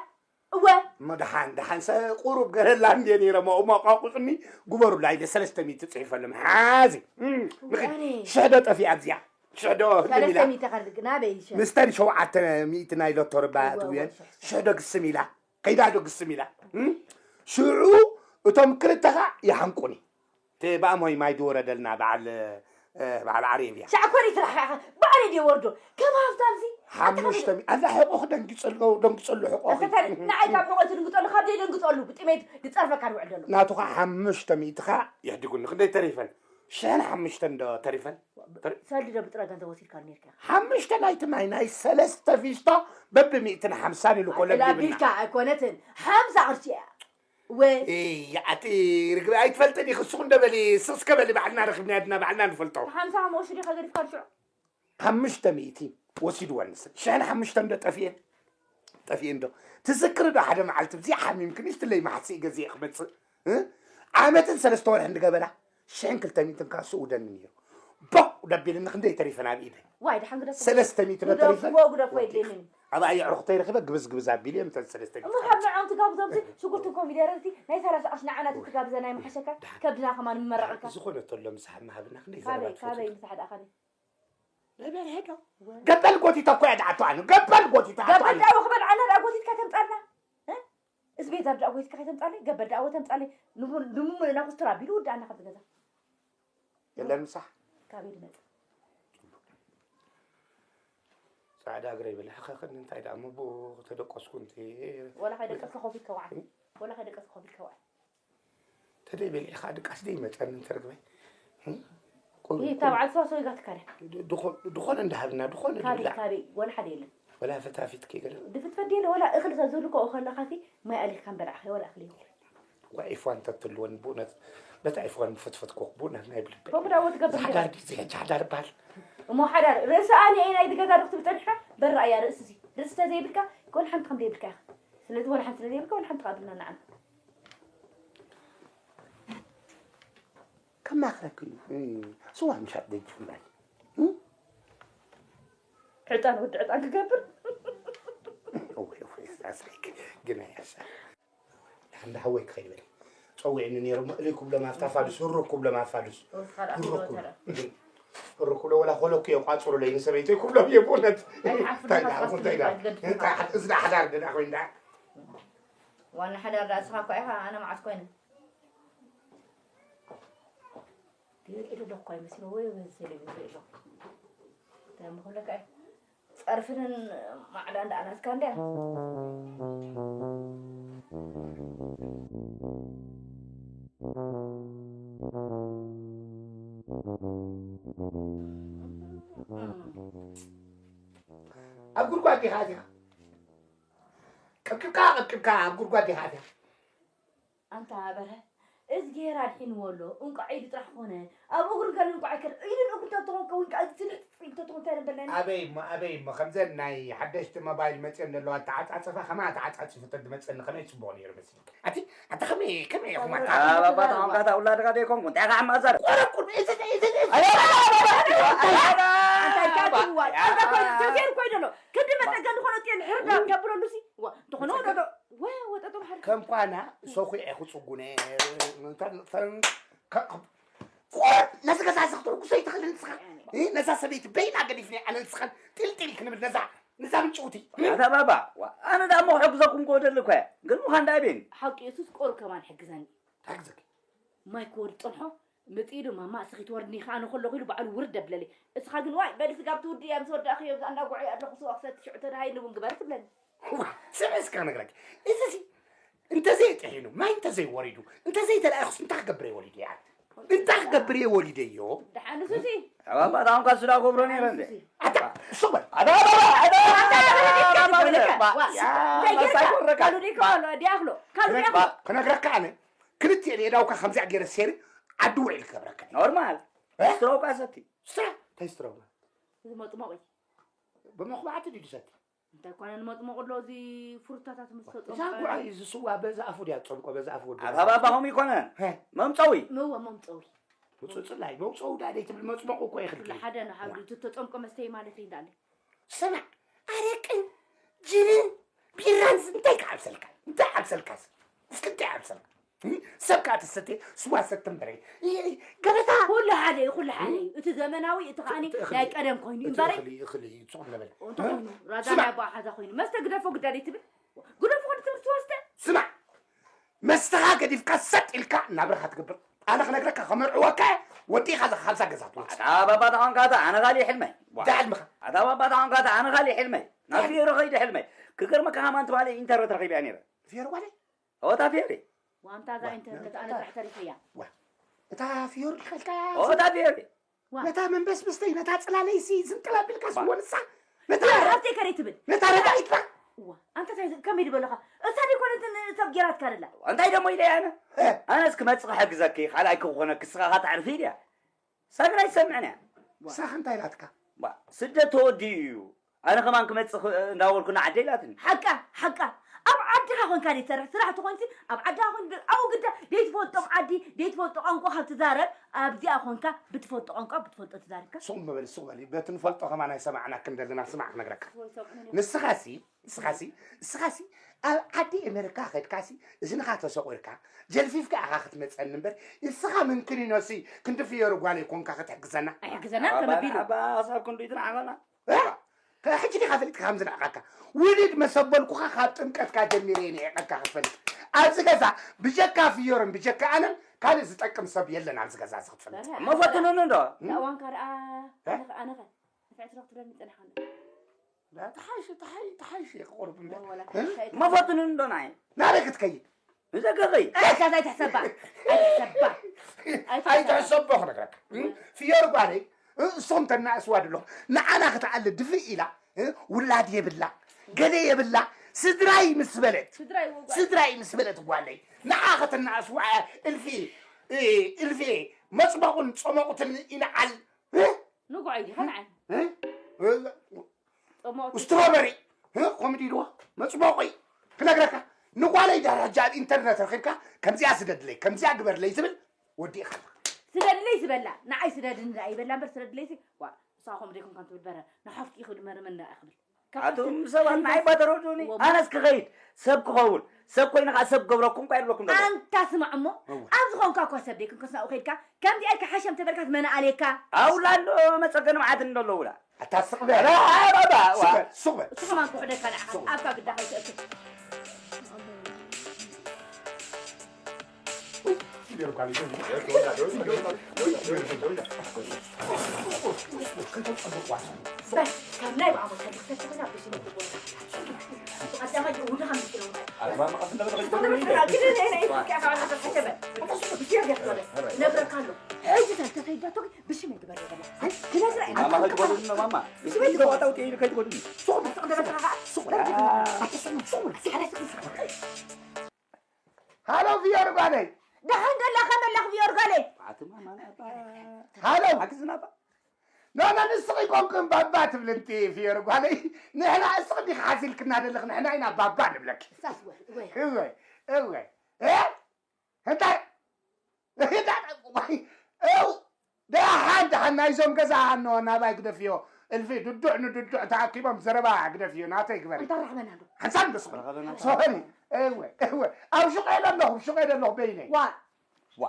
እወ። እሞ ደሓን፣ ደሓን ሰ ቁሩብ ገረላ እንድየ ነይረ፣ ሞ-፣ ሞ ኣቋቁጽኒ ግበሩላ ኢለ ሰለስተ ሚእቲ ጽሒፈሎም። ሓዚ። እም፣ ንኺድ። ወያኔ። ሽሕ ዶ ጠፊኣ ኣብዚኣ። ሽሕ ዶ ህልም ኢላ። ሰለስተ ሚእቲ ከርግ ናበይ ይሸጥ? ምስተን ሸውዓተ ሚእቲ ናይ ሎቶ ርባ እወ፣ እወ፣ ትውየን። ሽሕ፣ ሽሕ። ሽሕ ዶ ግስም ኢላ። ከይዳ ዶ ግስም ኢላ። እም? ሽዑ እቶም ክልተ ኸዓ ይሓንቁኒ። እቲ ብኣሞይ ማይ ዝወረደልና በዓል፣ እ፣ በዓል ዓሬብ እያ። ሻዕ ኮሪት ራሕራሕ በዓል ድየ ወርዶ ከም ሃብታምሲ ሓሙሽተ ሚእቲ ኣዛ ሕቆ ክደንግጸሉ ደንግጸሉ ሕቆ። ንዓይ ካብ ሕቆ ትድንግጸሉ ካብ ዘይደንግጸሉ ብጥሜት ዝጸርፈካ ንውዕል ዘሎ። ናቱ ኸዓ ሓሙሽተ ሚእቲ ኸዓ ይሕድጉኒ። ክንደይ ተሪፈን? ሽሕን ሓሙሽተን ዶ ተሪፈን? ሰልዲ ዶ ብጥረ ገንዘብ ወሲድካ ነርካ? ሓሙሽተ ናይቲ ማይ ናይ ሰለስተ ፊስቶ በብሚእትን ሓምሳን ኢሉ ኮለል ይብልና። ቢልካ ኣይኮነትን፣ ሓምሳ ቅርሺ እያ። ወይ ኣቲ ርግቢ ኣይትፈልጥን ኢኺ። እስኹ እንደ በሊ ስቕ እስከ በሊ፣ ባዕልና ረኺብና ያድና ባዕልና ንፈልጦ። ሓምሳ መወስዲ ከገዲፍካ ሽዑ ሓሙሽተ ሚእቲ ወሲድወን። ንስን ሽሕን ሓሙሽተን ዶ ጠፊኤን? ጠፊኤን ዶ? ትዝክሪ ዶ ሓደ መዓልቲ ብዚ ሓሚምክኒ ስትለይ ማሕሲ ገዚኤ ክመጽእ? እ? ዓመትን ሰለስተ ወርሕን ድገበራ ሽሕን ክልተ ሚእትን ካሱ ውደኒ ነይሩ። ቦ! ደቢልኒ ክንደይ ተሪፈን ኣብ ኢደይ? ዋይ፣ ደሓን ግደፎ። ሰለስተ ሚእቲ ዶ ግደፎ፣ ተሪፈን? ግደፎ፣ የድልየኒ። ኣብ ኣየዕሩኽተይ ረኺበ ግብዝ ግብዝ ኣቢለ እምተን ሰለስተ ሚእቲ እሞ ካብ ንዖም ትጋብዞም ሲ ሽጉርቲ ኮሚደረ ሲ ናይ ሰላሳ ቅርሺ ንዓና ትጋብዘና ይምሓሸካ። ደሓን። ከብድና ከማን ምመረቐልካ። ዝኾነ ተሎ ምሳሕ ምሃብና ክንደይ ካበይ፣ ዘረባ ትፈትው? ካበይ ምሳሕ ደኣ ካበይ? ናይ በርሀ ዶ? ገበል ጎቲታ እኮ እያ ደኣ ኣትዋኒ። ገበል ጎቲታ ገበል ኣትዋኒ። ደኣ ወኽበል ዓና ደኣ ጎቲትካ ተምጻልና? እ? እስቤዛ ደኣ ጎቲትካ ከይተምጻለይ? ገበል ደኣ ወተምጻለይ? ንቡ-፣ ንሙሙልና ኩስትራ ቢሉ ውድኣና ካብዚ ገዛ። የለን ምሳሕ? ካበይ ድመጽእ? ጻዕዳ እግረይ በለ። ሕኸኸኒ እንታይ ደኣ እሞ ብኡ ተደቀስኩ እንተ ወላ ከይደቀስካ ኮፍ ኢልካ ወዓ። እ? ወላ ከይደቀስካ ኮፍ ኢልካ ወዓ። ተደይ በሊዕኻ ድቃስ ደይ መጸኒ እንተርግበይ። ይህ ታብ ዓልሳ ሰው ይጋት ካለ። ድኾነ እንዳሃብና ድኾነ ካበይ፣ ድብላዕ። ካበይ፣ ወላ ሓደ የለን። ወላ ፈታፊት ከይገለ። ድፍትፈት የለ፣ ወላ እኽል ሰብ ዝብልኮ ከለኻ ሲ ማይ ኣሊኽካ እምበር ዓኸ፣ ወላ እኽል የለ። ዋ ዒፍዋን ተትልወን ብእውነት፣ በታ ዒፍዋን ምፈትፈትኮ ብእውነት ናይ ብልበይ። ከምኡ ዳዎ ትገብር ሓዳር እንዲኻ። ድዩ ዝሕጂ ሓዳር በሃል? እሞ ሓዳር፣ ርእሲ ኣነ እየ ናይዚ ገዛ ዶ ክትብል ጸኒሕካ? በራ እያ ርእሲ እዚ። ርእሲ ተዘይብልካ፣ ወላ ሓንቲ ከም ዘይብልካ ኢኻ። ስለዚ ወላ ሓንቲ ስለዘይብልካ፣ ወላ ሓንቲ ካብልና ንዓና። ከማኽረኪ እዩ። እ፣ ስዋ ምሻጥ ደጅ ምራይ። እ? ዕጣን ወዲ ዕጣን ክገብር። እወ፣ እወ፣ ኣስረይክ። ግን ኣይ ኣሳ። እንዳ ሃወይ ክኸይድ በል። ጸዊዕኒ ነይሩ፣ እሞ እልይ ክብሎም ኣብታ ፋዱስ፣ ህሩክ ክብሎም ኣብ ፋዱስ። ኡፍ፣ ካልኣ ህሩክ ሂወት ክብሎ። ኣላ። ህሩክ ክብሎ፣ ወላ ኮለኩ እየ ቋጽሩለይ፣ ንሰበይተይ ክብሎም እየ፣ ብእውነት። ኣይሓፍርካ እንታይ ደኣ፣ እንታይ ደኣ? ትገድፍካ። እንታይ ሓ-፣ እዚ ደኣ ሓዳር ደኣ ኮይኑ ደኣ። ዋና ሓዳር ደኣ እስኻ እኮ ኢኻ፣ ኣነ መዓስ ኮይነ? ገለ ኢሉ ዶ እኮ ኣይመስሎ ወይ ወይ ቴሌቪዝን ሪእሎ። እንታይ እሞ ክብለካ እየ? ጸርፍንን ማዕዳን ደኣ ናትካ እንድያ። ኣብ ጉድጓድ ዲኻ ኣቲኻ? ቀብቂብካ፣ ቀብቂብካ ኣብ ጉድጓድ ዲኻ ኣቲኻ? ኣንታ በርሀ፣ እዝግሄር ኣድሒንዎ ኣሎ። እንቋዕ ኢዱ ጥራሕ ኮነ። ኣብ እግሩ ገለ እንቋዕ ኣይከደ። ኢዱን እግሩ ተትኾን ከውን ከኣ እዚ ስልሕ ጥፍኢ ተትኾን እንታይ ነበር ናይ ኣበይ እሞ፣ ኣበይ እሞ፣ ከምዘን ናይ ሓደሽቲ ሞባይል መጽየን ዘለዋ ኣተዓጻጽፋ ከማ ኣተዓጻጺፉ ተድመጸኒ ከመይ ጽቡቕ ነይሩ መሲልካ። ኣቲ፣ ኣታ ከመይ፣ ከመይ ኢኹም ኣታ ኣታ ኣባ፣ ኣታ ኣባ፣ ኣታ ውላድካ ደይኮንኩ፣ እንታይ ኢኻ ዓማዛር? ቆረቁር፣ እዚ፣ እዚ፣ እዚ፣ ኣታ እንታይ ካብዋ፣ ኣታ ኮይኑ፣ ተዘይር ኮይኑ ኣሎ። ክንዲ መጸገኒ ዝኾነ ጥየን ሕርዳ ተብለሉ ሲ፣ ዋ፣ እንተኾነ ወደዶ፣ ወ-፣ ወጠጦ ባሕሪ። ከም ኳና ሰኹ ኢኹ ጽጉነ፣ ከ-፣ ከ-፣ ነዚ ገዛ እዚ ክትሕጉሶ ኣይትኽእልን ንስኻ። እ፣ ነዛ ሰበይቲ በይና ገዲፍኒ ኣነ ንስኻን ጢልጢል ክንብል ነዛ፣ ነዛ ምንጭውቲ። ኣታ ባባ፣ ዋ፣ ኣነ ደኣ እሞ ክሕግዘኩም ክወደሊ እኮ እየ። ግን ምዃን ደኣ ቤን። ሓቂ እሱስ ቁሩብ ከማን ሕግዘኒ። እንታይ ክሕግዘኪ? ማይ ክወርድ ጸንሖ፣ መጺኡ ድማ፣ "ማማ፣ እስኺ ትወርድኒ ኢኺ፣ ኣነ ከለኹ" ኢሉ ባዕሉ ውርድ የብለለይ። እስኻ ግን፣ "ዋይ፣ በሊ ስጋብ ትውድእያ ምስ ወዳእኽዮ፣ ኣብዛ እንዳ ጉዕዮ ኣለኹ፣ ስዋ ክሰቲ፣ ሽዑ ተደሃዩ ንቡን ግበሪ" ትብለኒ። እዋ፣ ስምዒ እስከ ክነግረኪ። እዚ ሲ እንተዘይጥሒኑ፣ ማይ እንተዘይወሪዱ፣ እንተዘይተላኢኹስ እንታይ ክገብር እየ ወሊደዮ? እንታይ ክገብር እየ ወሊደዮ? ደሓን ንሱ ሲ ኣባባ፣ ኣታ እንኳ ስዳ ገብሮ ነይረ እንዴ? ኣታ፣ ሱቕ በል። ኣታ፣ ኣታ፣ ኣታ፣ ኣታ፣ ኣታ፣ ኣታ፣ ኣታ፣ ዋ፣ ያ፣ እንታይ ጌርካ? መሳይ ወረካ። ካልኡ ደይከ ኣሎ፣ ዲያኽሎ፣ ካልኡ ክነግ-፣ ዲያኽሎ። ክነግረካ ኣነ፣ ክልቲኤን የእዳውካ ከምዚኣ ገይረ ሴሪ ዓዲ ውዒል ክገብረካ እየ። ኖርማል። እ? ስትሮክ ኣሰቲ። ስትራ-፣ እንታይ ስትሮክ? እዚ መጥመቒ። ብመኹባዕቲ ድዩ ዝሰቲ? እንታይ ኮነ ንመጥመቑ ኣሎ፣ እዚ ፍሩታታት ምስ እዛ ተጠምቀ። ጉዓይ፣ እዚ ስዋ በዛ ኣፉ ድያ ትጸምቆ፣ በዛ ኣፉ ወዲ ኣታ ባባ ከምኡ ይኮነን። ሀ። መምጸዊ። እወ፣ መምጸዊ። ምጹ-፣ ጽላይ፣ መውጸዊ ዳ ደይ ትብል፣ መጽመቑ እኮ የኽልኪ። ኩሉ ሓደ ንሓዱ፣ እቲ ተጸምቀ መስተይ ማለተይ እንዳለ። ስማዕ፣ ኣረቅን ጅንን ቢራን እንታይ ክዓብሰልካ? እንታይ ዓብሰልካስ? እስኪ እንታይ ዓብሰልካ? እም? ሰብ ከኣ ትሰትየ ስዋ ሰቲ እምበረ። ይ-፣ ገበታ። ኩሉ ሓደ እዩ፣ ኩሉ ሓደ እዩ። እቲ ዘመናዊ፣ እቲ ከኣኒ እቲ እኽሊ፣ ናይ ቀደም ኮይኑ እቲ እምበረ። እኽሊ፣ እኽሊ እዩ፣ ጽቑም ነበረ። እንተ እ? ኮይኑ፣ ራዛ ስማዕ። ናይ ኣቦኣ ሓዛ ኮይኑ፣ መስተ ግደፎ ግዳ ደይ ትብል? ግደፎ ክትብል ትወስደ? ስማዕ፣ መስተኻ ገዲፍካ ሰጥ ኢልካ ናብራኻ ትገብር። ኣነ ክነግረካ፣ ከመርዕወካ እየ። ወዲኻ እዛ ካብዛ ገዛ ትወጽእ። ኣታ ባባ ተኾንካ እታ ኣነ ካሊእ ሕልመይ። ዋ። እንታይ ሕልምኻ? ኣታ ባባ ተኾንካ እታ ኣነ ካሊእ ሕልመይ። ናብ ፊዮሪ ኸይደ ሕልመይ። ክገርመካ ከማን ትማሊ ኢንተርነት ረኺበያ ነይረ። ፊዮሪ ጓለይ? ኦ እታ ፊዮሪ። ዋንታ እዛ ኢንተርነት ኣነ ጥራሕ ተሪፈያ። ዋ። እታ ፊዮሪ ዲኻ ኢልካያ? ኦ እታ ፊዮሪ። ነታ መንበስብስተይ ነታ ጽላለይሲ ዝንጥላ ኣቢልካ ስወንሳ ነታ ሓፍተይ ከደይ ትብል ነታ ረዳኢትና እዋ ኣንተ እንታይ ከመይ ድበለኻ እሳ ደይኮነትን ሰብ ጌራትካ ደላ እንታይ ደሞ ኢለ ኣነ ኣነስ ክመጽእ ክሕግዘኪ ካልኣይ ክኾነኪ ስኻ ከተዕርፊ ድያ ሳግና ይሰምዕን እያ ንስኻ እንታይ ኢላትካ ስደት ተወዲኡ እዩ ኣነ ከማን ክመጽእ እንዳበልኩ ንዓደ ኢላትኒ ሓቃ ሓቃ ኣብ ዓድኻ ኮንካ ደይ ትሰርሕ ስራሕ ተኾይንሲ ኣብ ዓድኻ ኮን ኣብኡ ግዳ ደይትፈልጦም ዓዲ ደይትፈልጦ ቋንቋ ካብ ትዛረብ ኣብዚኣ ኮንካ ብትፈልጦ ቋንቋ ብትፈልጦ ትዛረብካ ሱቕ በል ሱቕ በል በቲ ንፈልጦ ከማን ኣይሰማዕናክን ዘለና ስማዕ ክነግረካ ንስኻሲ ንስኻሲ ንስኻሲ ኣብ ዓዲ ኤመሪካ ከድካሲ እዝንኻ ተሰቑርካ ጀልፊፍካ ኢኻ ክትመፀኒ እምበር ንስኻ ምንክኒኖሲ ክንዲ ፍዮሪ ጓለይ ኮንካ ክትሕግዘና ኣይሕግዘና ከመቢሉ ኣባ ኣሳብ ክንዱ ይትንዓቐና ሕጂ ዲኻ ፈሊጥካ ከም ዝንዕቐካ ውልድ መሰበልኩኻ ካብ ጥምቀትካ ጀሚረ እየ ንዒቐካ ክትፈልጥ ኣብዚ ገዛ ብጀካ ፍዮርን ብጀካ ኣነን ካልእ ዝጠቅም ሰብ የለን ኣብዚ ገዛ እዚ ክትፈልጥ እሞ ፈትኑኒ እንዶ እዋንካ ደኣ ኣነኸ ኣነኸ ንፍዕቲ ዶ ክትብለኒ ጸኒኻ لا تحاشي تحاشي تحاشي قرب ما فاتن دوناي نارك تكيد نزكغي ايش هذا تحسبها تحسبها ኣይትሕሰቦ ክነግረካ ፍዮሪ ጓለይ እሶም ተናእስዋ ድለኹ ንዓና ክትዓሊ ድፍእ ኢላ ውላድ የብላ ገለ የብላ ስድራይ ምስ በለት ስድራይ ምስ በለት ጓለይ ንዓ ከተናእስዋ እልፊ እልፊ መፅበቑን ፀመቑትን ይንዓል ንጉዕ ኢኻ ንዓይ ስትሮበሪ ከምኡ ድልዋ መፅሞቂ ክነግረካ ንጓለይ ድሕሪ ሕጂ ኣብ ኢንተርነት ረኪብካ ከምዚኣ ስደድለይ ከምዚኣ ግበርለይ ዝብል ወዲእካ ኣለኻ ስደድለይ ዝበላ ንዓይ ስደድኒ ደኣ ይበላ እምበር ስደድለይሲ ዋ ንስኻ ከምኡ ዘይኮንካ ትብል በረ ንሓፍቲ ኢኹ ድመርመን ደኣ ክብል ኣቱም ሰባት ንዓይ ባተረዱኒ ኣነስ ክኸይድ ሰብ ክኸውን ሰብ ኮይኑ ከዓ ሰብ ገብረኩም እኳ ይብለኩም ደሎ ኣንታ ስማዕ እሞ ኣብ ዝኾንካ እኳ ሰብ ደይኮንከስ ናብኡ ከይድካ ከምዚኣ ኢልካ ሓሸም ተበልካስ መን ኣልየካ ኣውላ ኣሎ መፀገኒ መዓት እንደሎ ውላ ኣታ ስቕ በል። ኧረ ባባ፣ ዋ። ስቕ በል፣ ስቕ በል። እቲ ከማን ክውሕደካ ንዓኻ ኣብካ ግዳ ከይትእክብ። በል፣ ካብ ናይ ብዓሞት ከድኽተት ኮይና ብሽም ትጎዳ። ብቐዳማይ ይሁዳ ከም ዝትነውታ። ኣረ ማማ፣ ቀስ እንዳበለ ከይትጎድኒ። ግደ ነይ ነይ፣ እስኪ ኣታ ዓመት ተሰበ። ብሽም ገትበለ። ነብረካ ኣሎ። ሕጂ ተተኸይዳቶ ብሽመይ ግበር የበላ። ክነግራ ኢና። ማማ ከይትጎድኒ ነው ማማ። ብሽመይ ግበር። ዋጣ ውጤ ከይትጎድኒ። ሱቕ በል። ሱቕ በል። ሱቕ በል። ኣትስሙ፣ ሱቕ በል። ሓደ ሱቕ በል። ሃሎ ፊዮሪ ጓለይ። ደሓን ደላ ከመላኽ ፊዮሪ ጓለይ። ኣቲ ማማ ናይ ኣባ። ሃሎ። ሓግዝና ኣባ። ኖ ኖ ንስኺ ኮንክን ባባ ትብሊ እንቲ ፊዮሪ ጓለይ። ንሕና እስኺ ዲኺ ሓዚልክና ደለኽ ንሕና ኢና ባባ ንብለኪ። ሳስ ወይ ወይ። እወ እወ። እ? እንታይ እው ደሓን ደሓን ናይዞም ገዛ ሃኖ ናባይ ግደፍዮ እልፊ ድዱዕ ንድዱዕ ተኣኪቦም ዘረባ ግደፍዮ ናተይ ግበሪ እንተራኽበና ዶ ሓንሳብ ደስ ሶሪ እወ እወ ኣብ ሹቕ የለ ኣለኹ ሹቕ የለ ኣለኹ በይነይ ዋ ዋ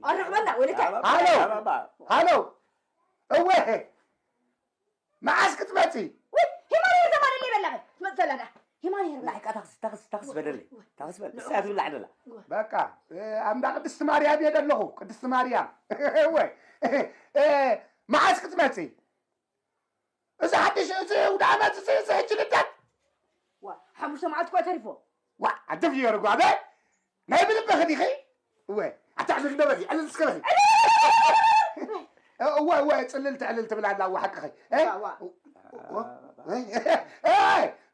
ኣራኽበና ወለተ ሃሎ ሃሎ እወ መዓስ ክትመፂ? ውይ ሂማን ይርዘማን እለ ይበላኸ ትመፅእ ዘላ ደኣ ሂማን ይርዘማ። ላሕቃ ታኽሲ ታኽሲ ታኽሲ በለለይ ታኽሲ በል እሳ ትብላዕ ደላ። በቃ ኣብ እንዳ ቅድስቲ ማርያም እየ ደለኹ ቅድስቲ ማርያም ወይ መዓስ ክትመፂ? እዚ ሓድሽ እዚ ውዳ ዓመት እዚ እዚ ሕጂ ልደት ዋ ሓሙሽተ መዓልቲ እኳ ተሪፎ። ዋ ኣደፍ እየ ርጓበ ናይ ብልብኺ ዲኺ እወ ኣታ ዕልል ዶ በሊ ዕልል እስከ በሊ እወ እወ ጽልል ትዕልል ትብል ኣላ እወ ሓቅኺ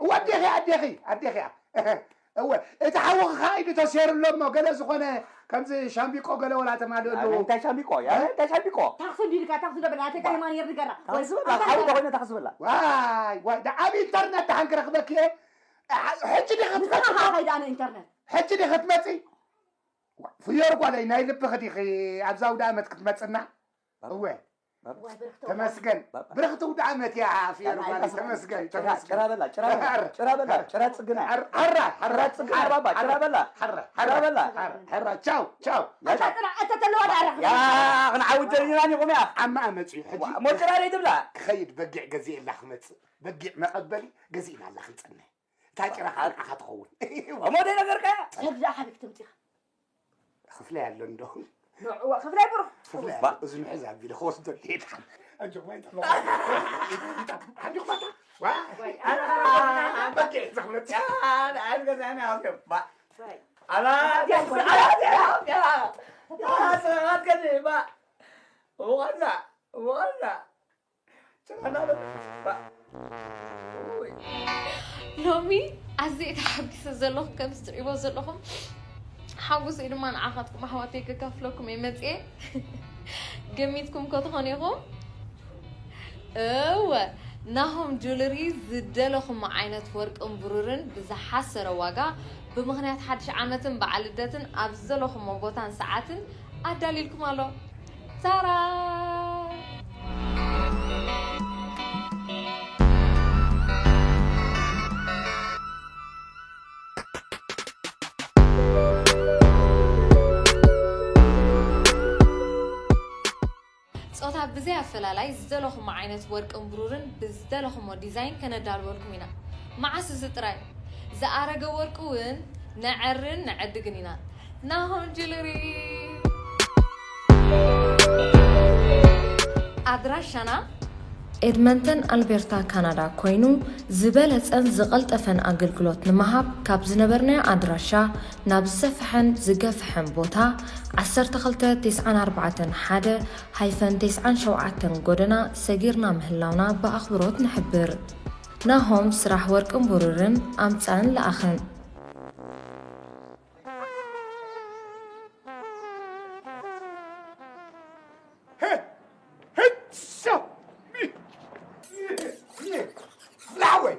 እወ ኣዴኺ ኣዴኺ ኣዴኺ እወ እቲ ሓውኺ ከዓ ኢዱ ተሰይሩ ኣሎ እሞ ገለ ዝኾነ ከምዚ ሻምቢቆ ገለ ወላ ተማልኡ ኣለዉ እንታይ ሻምቢቆ ያ እንታይ ሻምቢቆ ታክሲ እንዲልካ ታክሲ ዶ በላ ኣተ ከይማን የርድገራ ታክሲ በላ ሓውኺ ኮይነ ታክሲ በላ ዋይ ዋይ ኣብ ኢንተርነት ደሓን ክረኽበኪ እየ ሕጂ ዲኺ ትመፂ? ንስኻ ከይዳ ኣነ ኢንተርነት። ሕጂ ዲኺ ትመፂ? ፍዮሪ ጓለይ ናይ ልብኺ ዲኺ ኣብዛ ኣውደ ኣመት ክትመፅና? እወ። ተመስገን ብርኽቲ ኣውደ ኣመት እያ ፍዮሪ ጓለይ ተመስገን ተመስገን። ጭራ በላ ጭራ በላ ጭራ በላ ጭራ ፅግና። ሕራ ሕራ ጭራ ፅግና ባባ ጭራ በላ ጭራ በላ። ሕራ ቻው ቻው። ኣታ ጥራ ኣታ ተለዋ ዳራ። ያ ክንዓውድ ደሊና ኒኹም ያ። ዓማ መፅዩ ሕጂ። ሞ ጭራ ደይ ትብላ። ክኸይድ በጊዕ ገዚኤላ ክመፅእ በጊዕ መቐበሊ ገዚእናላ ክንፀንሕ። እታ ጭራ ከዓ ንዓኻ ትኸውን። እሞ ደይ ነገርካያ። ሰብ ዝኣ ሓቢክ ትምፂኻ። ክፍለ ያለ እንዶ ንዕዋ ክፍላይ ብሩኽ። ክፍላይ ባ- እዚ ምሕዝ ኣቢለ ክወስዶ ድየ ድሓን ኣጆኹም ኣይትሕመቑ። ሓንዲኹም ኣታ ዋ ኣና በጊዕ ዘኽመት ኣና ኣና ገዛና ኣውደባ ኣላ ኣላ ሰባት ከድባ ወላ ወላ ሎሚ ኣዝየ ተሓጒሰ ዘለኹ። ከምዚ ትሪእዎ ዘለኹም ሓጎሰይ ድማ ንዓኻትኩም ኣሕዋተይ ከካፍለኩም እየ መፅየ። ገሚትኩም ከ ትኾኑ ኢኹም? እወ፣ ናሆም ጁለሪ ዝደለኹሞ ዓይነት ወርቅን ብሩርን ብዝሓሰረ ዋጋ ብምኽንያት ሓድሽ ዓመትን በዓል ልደትን ኣብ ዝደለኹሞ ቦታን ሰዓትን ኣዳልዩልኩም ኣሎ። ታራ! ጾታ ብዘይ ኣፈላላይ ዝደለኹሞ ዓይነት ወርቅን ብሩርን ብዝደለኹሞ ዲዛይን ከነዳልወልኩም ኢና። መዓስ እዚ ጥራይ? ዝኣረገ ወርቂ እውን ነዐርን ነዕድግን ኢና። ናሆም ጅልሪ ኣድራሻና ኤድመንተን ኣልቤርታ ካናዳ ኮይኑ ዝበለጸን ዝቐልጠፈን ኣገልግሎት ንምሃብ ካብ ዝነበርናዮ ኣድራሻ ናብ ዝሰፍሐን ዝገፍሐን ቦታ ዓሰርተ ክልተ ተስዓን ኣርባዕተን ሓደ ሃይፈን ተስዓን ሸውዓተን ጎደና ሰጊርና ምህላውና ብኣኽብሮት ንሕብር። ናሆም ስራሕ ወርቅን ብሩርን ኣምጻእን ለኣኽን። ክፍለ ሓወይ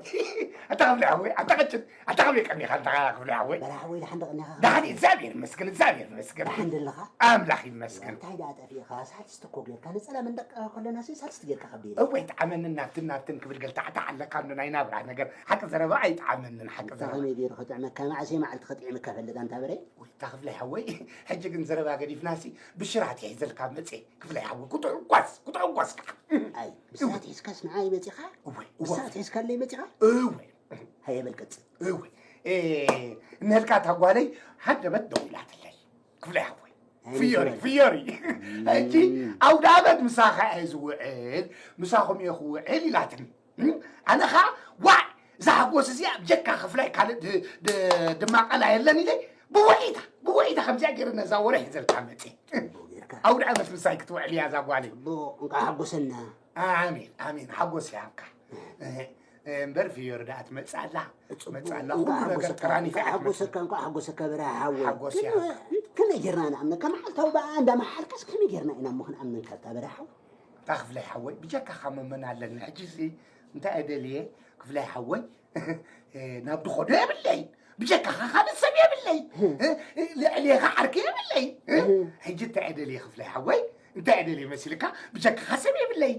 ኣታ ክፍለ ሓወይ ኣታ ቀጭን ኣታ ከመይ ቀኒኻ ኣታ ክፍለ ሓወይ በላ ሓወይ ደሓን ደቐኒኻ ደሓን እግዚኣብሔር ይመስገን እግዚኣብሔር ይመስገን ደሓን ደለኻ ኣምላኽ ይመስገን እንታይ ደኣ ጠፊእኻ ሳልስቲ እኮ ጌርካ ነፀላ መንደቅ ከለና ሲ ሳልስቲ ጌርካ ከብደ ኢለ እወ ይጥዓመንን ናብትን ናብትን ክብል ገልታዕታዕ ኣለካ እንዶ ናይ ናብራ ነገር ሓቂ ዘረባ ኣይጥዓመንን ሓቂ ዘረባ ከመይ ገይሩ ክጥዕመካ መዓሰ መዓልቲ ከጥዕመካ ፈልጥ ኣንታ በረይ እታ ክፍለ ሓወይ ሕጂ ግን ዘረባ ገዲፍናሲ ብሽራት ይሒዘልካ መፅየ ክፍለ ሓወይ ክትዕጓስ ክትዕጓስ ከዓ ኣይ ብስራት ሒዝካስ ንዓይ መፂኻ እወ እወ ብስራት ሒዝካለይ መፂኻ እወ ሃየ በል ቀፅል እወ እነልካ እታ ጓለይ ሃንደበት ደው ኢላትለይ ክፍለ ሓወይ ፍዮሪ ፍዮሪ ሕጂ ኣውደ ኣመት ምሳኻ እየ ዝውዕል ምሳኹም እየ ክውዕል ኢላትኒ ኣነ ኸዓ ዋዕ እዛ ሓጎስ እዚኣ ብጀካ ክፍላይ ካልእ ድማ ቃላ የለን ኢለ ብውዒታ ብውዒታ ከምዚኣ ገይረ ነዛ ወረ ሒዘልካ መፅየ ኣውደ ዓመት ምሳይ ክትውዕል እያ እዛ ጓለይ እንቃ ሓጎሰና ኣሜን ኣሜን ሓጎስ ይሃብካ እምበር ፍዮሪ ደኣ ትመፅእ ኣላ መፅእ ኣላ ኩሉ ነገር ተራኒፈ ሓጎሰካ እንኳ ሓጎሰካ በራ ሓወይ ሓጎስ ይሃብካ ከመይ ጌርና ንኣምነካ መዓልታዊ በኣ እንዳመሓልካስ ከመይ ጌርና ኢና እሞ ክንኣምነካ እታ በራ ሓወይ እታ ክፍላይ ሓወይ ብጀካኻ መመን ኣለኒ ሕጂ ሲ እንታይ እየ ደልየ ክፍላይ ሓወይ ናብ ድኾዶ የብለይ ብጀካኻ ካልእ ሰብ የብለይ ልዕሌኻ ዓርኪ የብለይ ሕጂ እንታይ እየ ደልየ ክፍላይ ሓወይ እንታይ እየ ደልየ መሲልካ ብጀካኻ ሰብ የብለይ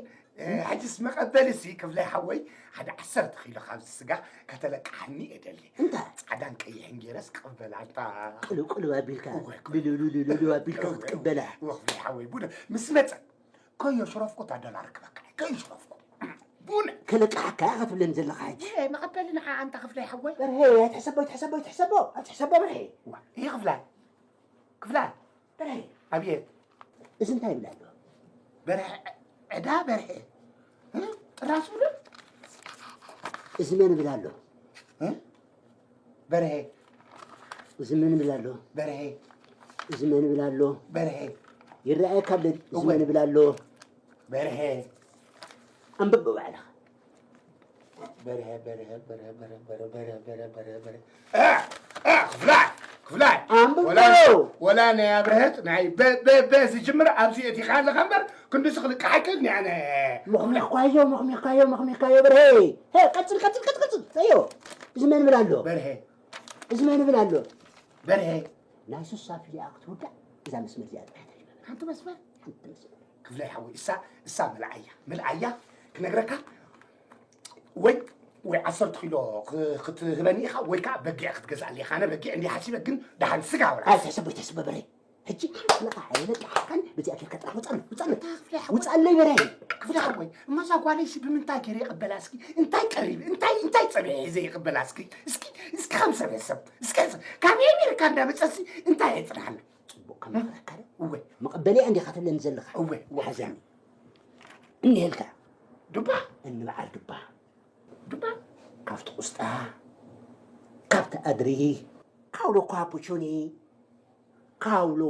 ሕጅስ መቐበሊ ሲ ክፍላይ ሓወይ ሓደ ዓሰርተ ኪሎ ካብዚ ስጋ ከተለቅሓኒ እየ ደሊ እንታይ ፃዕዳን ቀይሕን ገይረስ ቅበላ እንታ ቅልውቅልው ኣቢልካ ልሉሉሉሉ ኣቢልካ ክትቅበላ ወክፍላይ ሓወይ ቡነ ምስ መፀ ከዮ ሽረፍኩ እታ ዶላር ክበካ ከዮ ሽረፍኩ ቡነ ከለቅሓካ እያ ክትብለኒ ዘለካ ሕጂ መቐበሊ ንዓ ኣንታ ክፍላይ ሓወይ በርሄ ኣይትሕሰቦ ኣይትሕሰቦ ኣይትሕሰቦ ኣይትሕሰቦ በርሄ ይህ ክፍላይ ክፍላይ በርሄ ኣብየት እዚ እንታይ ይብል ኣሎ በርሀ ዕዳ በርሀ ጥራስ ብሎ እዚ መን ይብል ኣሎ በርሀ እዚ መን ይብል ኣሎ በርሀ እዚ መን ይብል ኣሎ በርሀ ይረኣየካ ኣሎ እዚ መን ይብል ኣሎ በርሀ ኣንብብ ባዕልኻ በርሀ በርሀ በርሀ በርሀ በርሀ በርሀ በርሀ በርሀ በርሀ ክፍላይ ክፍላይ ኣንብቦ ወላ ናይ ኣብርሀት ናይ በ ዝጅምር ኣብዚ እቲኻ ኣለኻ እምበር ክንድዚ ክልቃሕ ኣይክእልን ኣነ መኽሚኽኳዮ መኽሚኽኳዮ መኽሚኽኳዮ በርሀ ቀፅል ቀፅል ቀፅል ቀፅል ኣዮ እዚ መን ብል ኣሎ በርሀ እዚ መን ብል ኣሎ በርሀ ናይ ሱሳ ፊልያ ክትውዳእ እዛ መስመር እዚኣ ጥራሕ ተሪባ ሓንቲ መስመር ሓንቲ መስመር ክፍላይ ሓወይ እሳ እሳ ምልዓያ ምልዓያ ክነግረካ ወይ ወይ ዓሰርተ ኪሎ ክትህበኒ ኢኻ ወይ ከዓ በጊዕ ክትገዝኣለይ ኢኻ ኣነ በጊዕ እንዲ ሓሲበ ግን ደሓን ስጋ ወላ ኣይትሕሰቦ ኣይትሕሰቦ በረይ ሕጂ ሓፍለኻ ሓይለ ጣሓካን ብዚኣ ጌርካ ጥራሕ ውፃሉ ውፃሉ ውፃለይ በረይ ክፍለ ሓወይ እማዛ ጓለይሲ ብምንታይ ገይረ ይቕበላ እስኪ እንታይ ቀሪብ እንታይ እንታይ ፀብሒ ሒዘ ይቕበላ እስኪ እስኪ እስኪ ከም ሰበ ሰብ እስኪ ካብ ኣሜሪካ እንዳመፀሲ እንታይ የፅንሓሉ ፅቡቅ ከመኸረካ መቐበሊኣ እንዲኻ ትብለኒ ዘለኻ? እወ፣ እወ። ሓዛኒ። እኒሄልካ። ዱባ? እንበዓል ዱባ። ዱባ? ካብቲ ቁስጣ፣ ካብቲ ኣድሪ፣ ካውሎ ካፑቹኒ፣ ካውሎ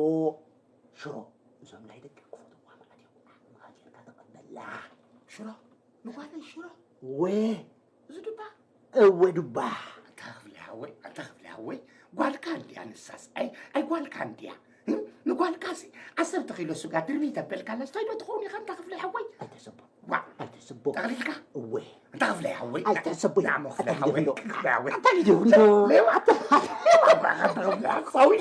ሽሮ። እዞም ናይ ደገ ክፈትዋ ማለት እዮም። መቐበልካ ተቐበላ። ሽሮ? ንጓለይ ሽሮ? እወ። እዚ ዱባ? እወ ዱባ። ኣታ ክፍለ ሓወይ፣ ኣታ ክፍለ ሓወይ፣ ጓልካ እንድያ ንሳስ። ኣይ፣ ኣይ ጓልካ እንድያ። እም? ንጓልካሲ ዓሰርተ ኪሎ ስጋ ድርቢ ተበልካላስ ታይ ዶ ትኸውን ኢኻ ኣንታ ክፍለ ሓወይ? ኣይተሰቦ። ዋ። ኣይተሰቦ። ጠቕሊልካ? እወ። ኣንታ ክፍለ ሓወይ። ኣይተሰቦ። ንዓሞ ክፍለ ኣታ ሓወይ፣ ግደፍንዶ? ክፍለ ሓወይ። ኣታ ግደፍንዶ? ሌባ። ኣታ ሌባ፣ ኣታ ክፍለ ሓወይ።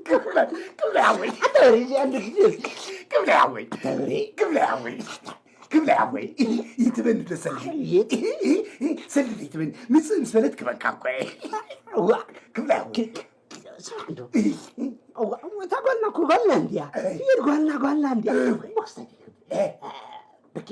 ክፍለ፣ ክፍለ ሓወይ። ኣታ ወሬ፣ ኣንድ ግዜ። ክፍለ ሓወይ። ኣታ ወሬ። ክፍለ ሓወይ። ክብለ ሓወይ፣ ይትበኒ ዶ ሰልዲ? ኣቤት። ሰልዲ ይትበኒ። ምጽእ ምስ በለት ክበካ እኮ እየ። እዋ። ክብለ ሓወይ። ክ-፣ ክ-፣ ስማዕ እንዶ። እዋ፣ እሞ እታ ጓልና እኮ ጓልና እንድያ። እይ። ይድ ጓልና፣ ጓልና እንድያ። እይ። እሞ ክስታይ። እይ። ብርኬ፣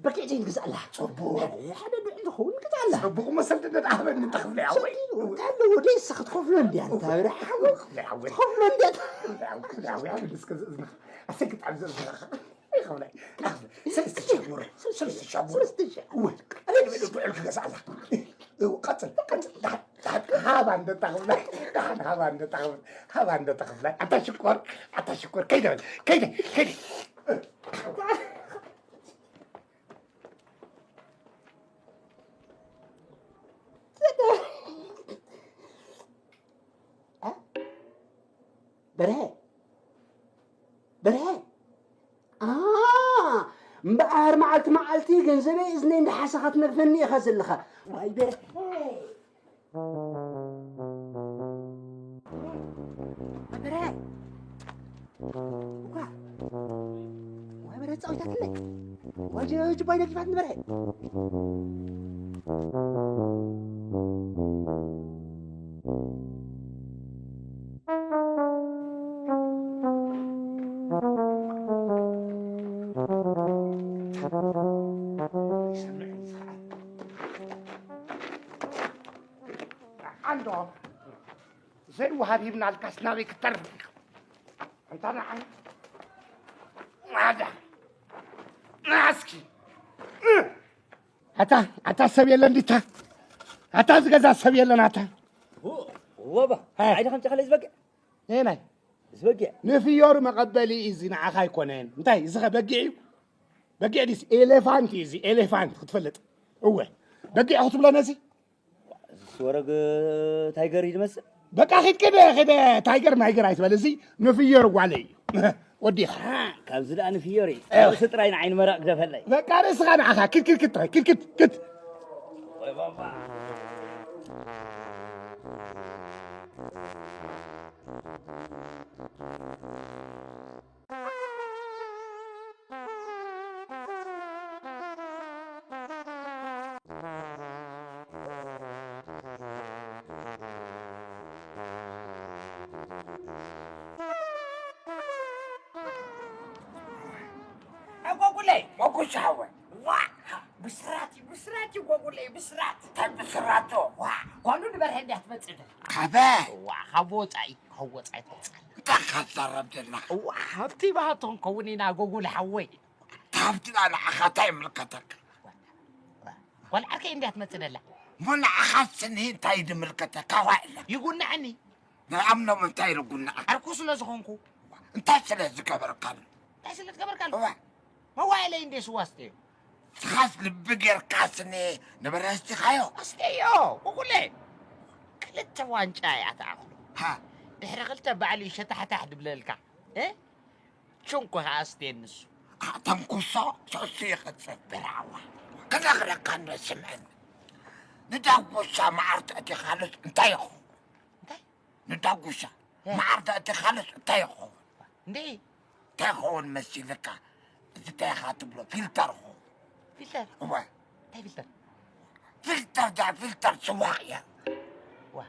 ብርኬ ዘይንግዛእላ። ጽቡቕ። ሓደ፣ ሓደ ድዑ ዝኸውን ንግዛእላ። ጽቡቕ እሞ ሰልዲ እንዶ ደኣ ሃበኒ እንተ ክብለ ሓወይ። ሰልዲ እንተ ኣለዎ ደይ ንስኻ ትኸፍሎ እንድያ እንተ ብርሓ። ክብለ ሓወይ። ትኸፍሎ እንድያ። ክብለ ሓወይ፣ ክብለ ሓወይ፣ ሃበኒ እስከ ዝእዝንኻ። ኣሰግጥ ኣብ ዝእዝንኻ። ኣይኸብላይ። ሰለስተ ሽሕ ጉረ፣ ሰለስተ ሽሕ ጉረ። ሰለስተ ሽሕ። እወ፣ ኣነ ንበይነ ብዕል ክገዝኣላ። እወ፣ ቀጽል፣ ቀጽል። ደሓን፣ ደሓን፣ ሃባ እንደ ታኽብላይ፣ ደሓን፣ ሃባ እንደ ታኽብላይ፣ ሃባ እንደ ታኽብላይ። ኣታ ሽኮር፣ ኣታ ሽኮር፣ ከይደ በል፣ ከይደ፣ ከይደ። እ? በርሀ፣ በርሀ። ኣ፣ እምበኣር መዓልቲ መዓልቲ ገንዘበይ እዝነይ እንዳሓሰኻ ትነግፈኒ ኢኻ ዘለኻ። ዋይ በርሀ። በርሀ። እኳ። ዋይ በርሀ ጻዊታትለይ። ዋይ ጀ-፣ ጅባይ ነጊፋትኒ በርሀ። ኣንዶ ዘይወሃብ ሂብናልካስ ናበይ ክትተርፍ ኢኻ? እንታ ንዓይ ማዳ ንዓስኪ ኣታ፣ ኣታ ሰብ የለን ዲታ? ኣታ ዝገዛ ሰብ የለን ኣታ? ወባ፣ ሀ። ዓይዲ ከምፂ ከለ ዝበቅዕ? ነየናይ? ዝበቅዕ። ንፍዮሪ መቐበሊ እዩ እዚ፣ ንዓኻ ኣይኮነን። እንታይ፣ እዚ ኸ በጊዕ እዩ? በጊዕ ዲስ? ኤሌፋንት እዩ እዚ፣ ኤሌፋንት ክትፈልጥ። እወ፣ በጊዕ ክትብሎ ነዚ? እዚ ወረግ ታይገር እዩ ዝመስል። በቃ ኺድ፣ ኪድ፣ ኺድ፣ ታይገር ማይገር ኣይትበል። እዚ ንፍዮሪ ጓለይ እዩ። ወዲኻ። አ፣ ካብዚ ደኣ ንፍዮሪ። እወ። ርእሲ ጥራይ ንዓይ ንመራቕ ግደፈለይ። በቃ ርእስኻ ንዓኻ። ኪድ፣ ኪድ፣ ኪድ ጥራይ። ኪድ፣ ኪድ፣ ኪድ። ወይ ባባ። ኣጎጉለይ፣ ሞጉሻወ። ዋ፣ ብስራት እዩ፣ ብስራት እዩ፣ ጎጉለይ፣ ብስራት። እንታይ ብስራቶ? ዋ፣ ጓሉ ንበርሀ እንድያ ትመጽእ ዶ? ካበይ? ዋ፣ ካብ ወጻኢ፣ ካብ ወጻኢ ትመጽእ። እንታይ ካዛረብ ዘለኻ? ዋ፣ ሃብቲ ብሃብቲ ክንከውን ኢና፣ ጎጉል ሓወይ። ሃብትና ንዓኻ እንታይ ይምልከተካ? ጓል ዓርከይ እንድያ ትመጽእ ደላ። እሞ ንዓኻ ስኒ እንታይ ድምልከተካ? ዋእላ። ይጉንዐኒ። ንኣምኖም እንታይ ልጉንዐካ? ዓርኩ ስለ ዝኾንኩ። እንታይ ስለ ዝገበርካሉ? እንታይ ስለ ዝገበርካሉ? እዋ። መዋእለይ እንዴ ስዋ ኣስተዮ። ንስኻስ ልቢ ጌርካ ስኒ ንበርሀ ኣስቲኻዮ? ኣስተዮ፣ ብኩለ። ክልተ ዋንጫ እያ ትኣኽሎ። ሃ። ድሕሪ ክልተ ባዕሉ ይሸታሕታሕ ድብለልካ። እ? ቹንኮ ኸዓ ኣስትየኒ ንሱ። ኣተንኩሶ፣ ሰሱ ይቕጽል። ብራዋ። ክነግረካ እንዶ ስምዕኒ። ንዳጉሻ መዓር ተእቲኻሉስ እንታይ ይኸውን? እንታይ? ንዳጉሻ እ። መዓር ተእቲኻሉስ እንታይ ይኸውን? እንዴ? እንታይ ይኸውን መሲልካ? እዚ እንታይ ኢኻ ትብሎ? ፊልተር ይኸውን። ፊልተር? እወ። እንታይ ፊልተር? ፊልተር፣ ዳ ፊልተር ስዋ እያ። ዋ።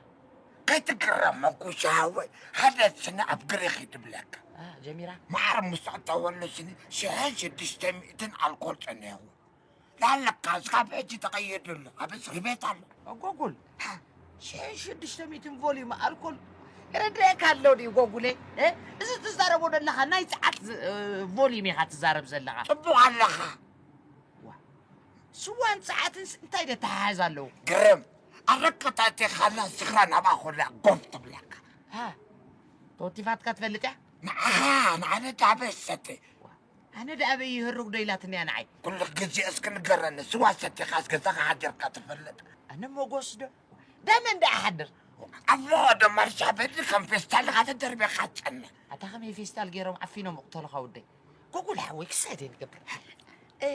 ከይትግረም መጉሻ ሓወይ፣ ሓደ ስኒ ኣብ ግሪኽ ይድብለካ። አ፣ ጀሚራ? መዓር ምስ ኣእተወሉ ስኒ ሽሕን ሽዱሽተ ሚእትን ኣልኮል ጸኒሕዎ። ላለካ እስካብ ሕጂ ተቐይድሉ፣ ኣብ እስሪ ቤት ኣሎ። ኣጓጉል። ሽሕን ሽዱሽተ ሚእትን ቮሊዩም ኣልኮል ይረድአካ ኣሎ ድዩ ጎጉለይ? እ? እዚ ትዛረቦ ዘለኻ ናይ ጸዓት ዝ-፣ እ፣ ቮሊም ኢኻ ትዛረብ ዘለኻ። ጽቡቕ ኣለኻ። ዋ፣ ስዋን ጸዓትን ስ-፣ እንታይ ደተሓሓዝ ኣለዉ? ግርም። ኣረቀታቴ ካላ ስኽራ ናብኣ ኮላ ጎፍ ትብለካ። ሃ፣ ተወቲፋትካ ትፈልጥ እያ? ንዓኻ፣ ንዓነ ዳበ ሰተ። ዋ፣ ኣነ ደኣ ኣበይ ይህርግ ዶ ኢላትኒ እያ ንዓይ። ኩሉ ግዜ እስኪ ንገረኒ፣ ስዋ ሰቲኻስ ገዛኻ ሓዲርካ ትፈልጥ? ኣነ ሞጎስ ዶ? ዳመን ደኣ ሓድር። ኣቦ ዶ ማርሻ በሊ ከም ፌስታል ኢኻ ተደርቢኻ ትጸንሕ። ኣታ ከመይ ፌስታል ገይሮም ዓፊኖም እቕተሉኻ ወደይ? ጎጉል ሓወይ ክሳይ ዘይንገብር። እ፣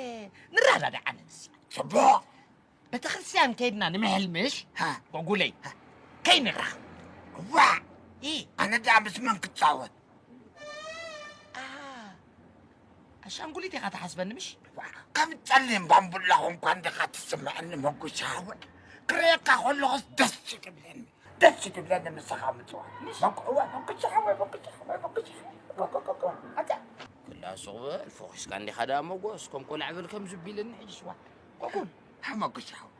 ንረዳዳእ ኣነ ንስኻ። ጽቡቕ። ቤተክርስትያን ከይድና ንምሕል ምሽ? ሃ። ጎጉለይ። ሃ። ከይንራኸብ። ዋ! ኢ። ኣነ ደኣ ምስ መን ክጻወት? ኣ፣ ኣሻንጉሊት ኢኻ ትሓስበኒ ምሽ? ዋ፣ ከም ጸሊም ባምቡላ ኾንኳ እንዲኻ ትስምዐኒ መጉሻ ሓወይ። ክርእየካ ከለኹስ ደስ እዩ ትብለኒ። ደስ እዩ ትብለኒ ንስኻ ምጽዋት። ምሽ? መጉ-፣ እዋ፣ መጉሻ ሓወይ፣ መጉሻ ሓወይ፣ መጉሻ ሓወይ። ጎ-፣ ጎ-፣ ጎ-፣ ጎ-፣ ኣታ። ክላ ሱቕ በል፣ ፎኺስካ እንዲኻ ደኣ መጎስ፣ ከም ቆልዓ በል ከም ዝቢልኒ ሕጂ ስዋ። ጎጉል። ሃ፣ መጉሻ ሓወይ።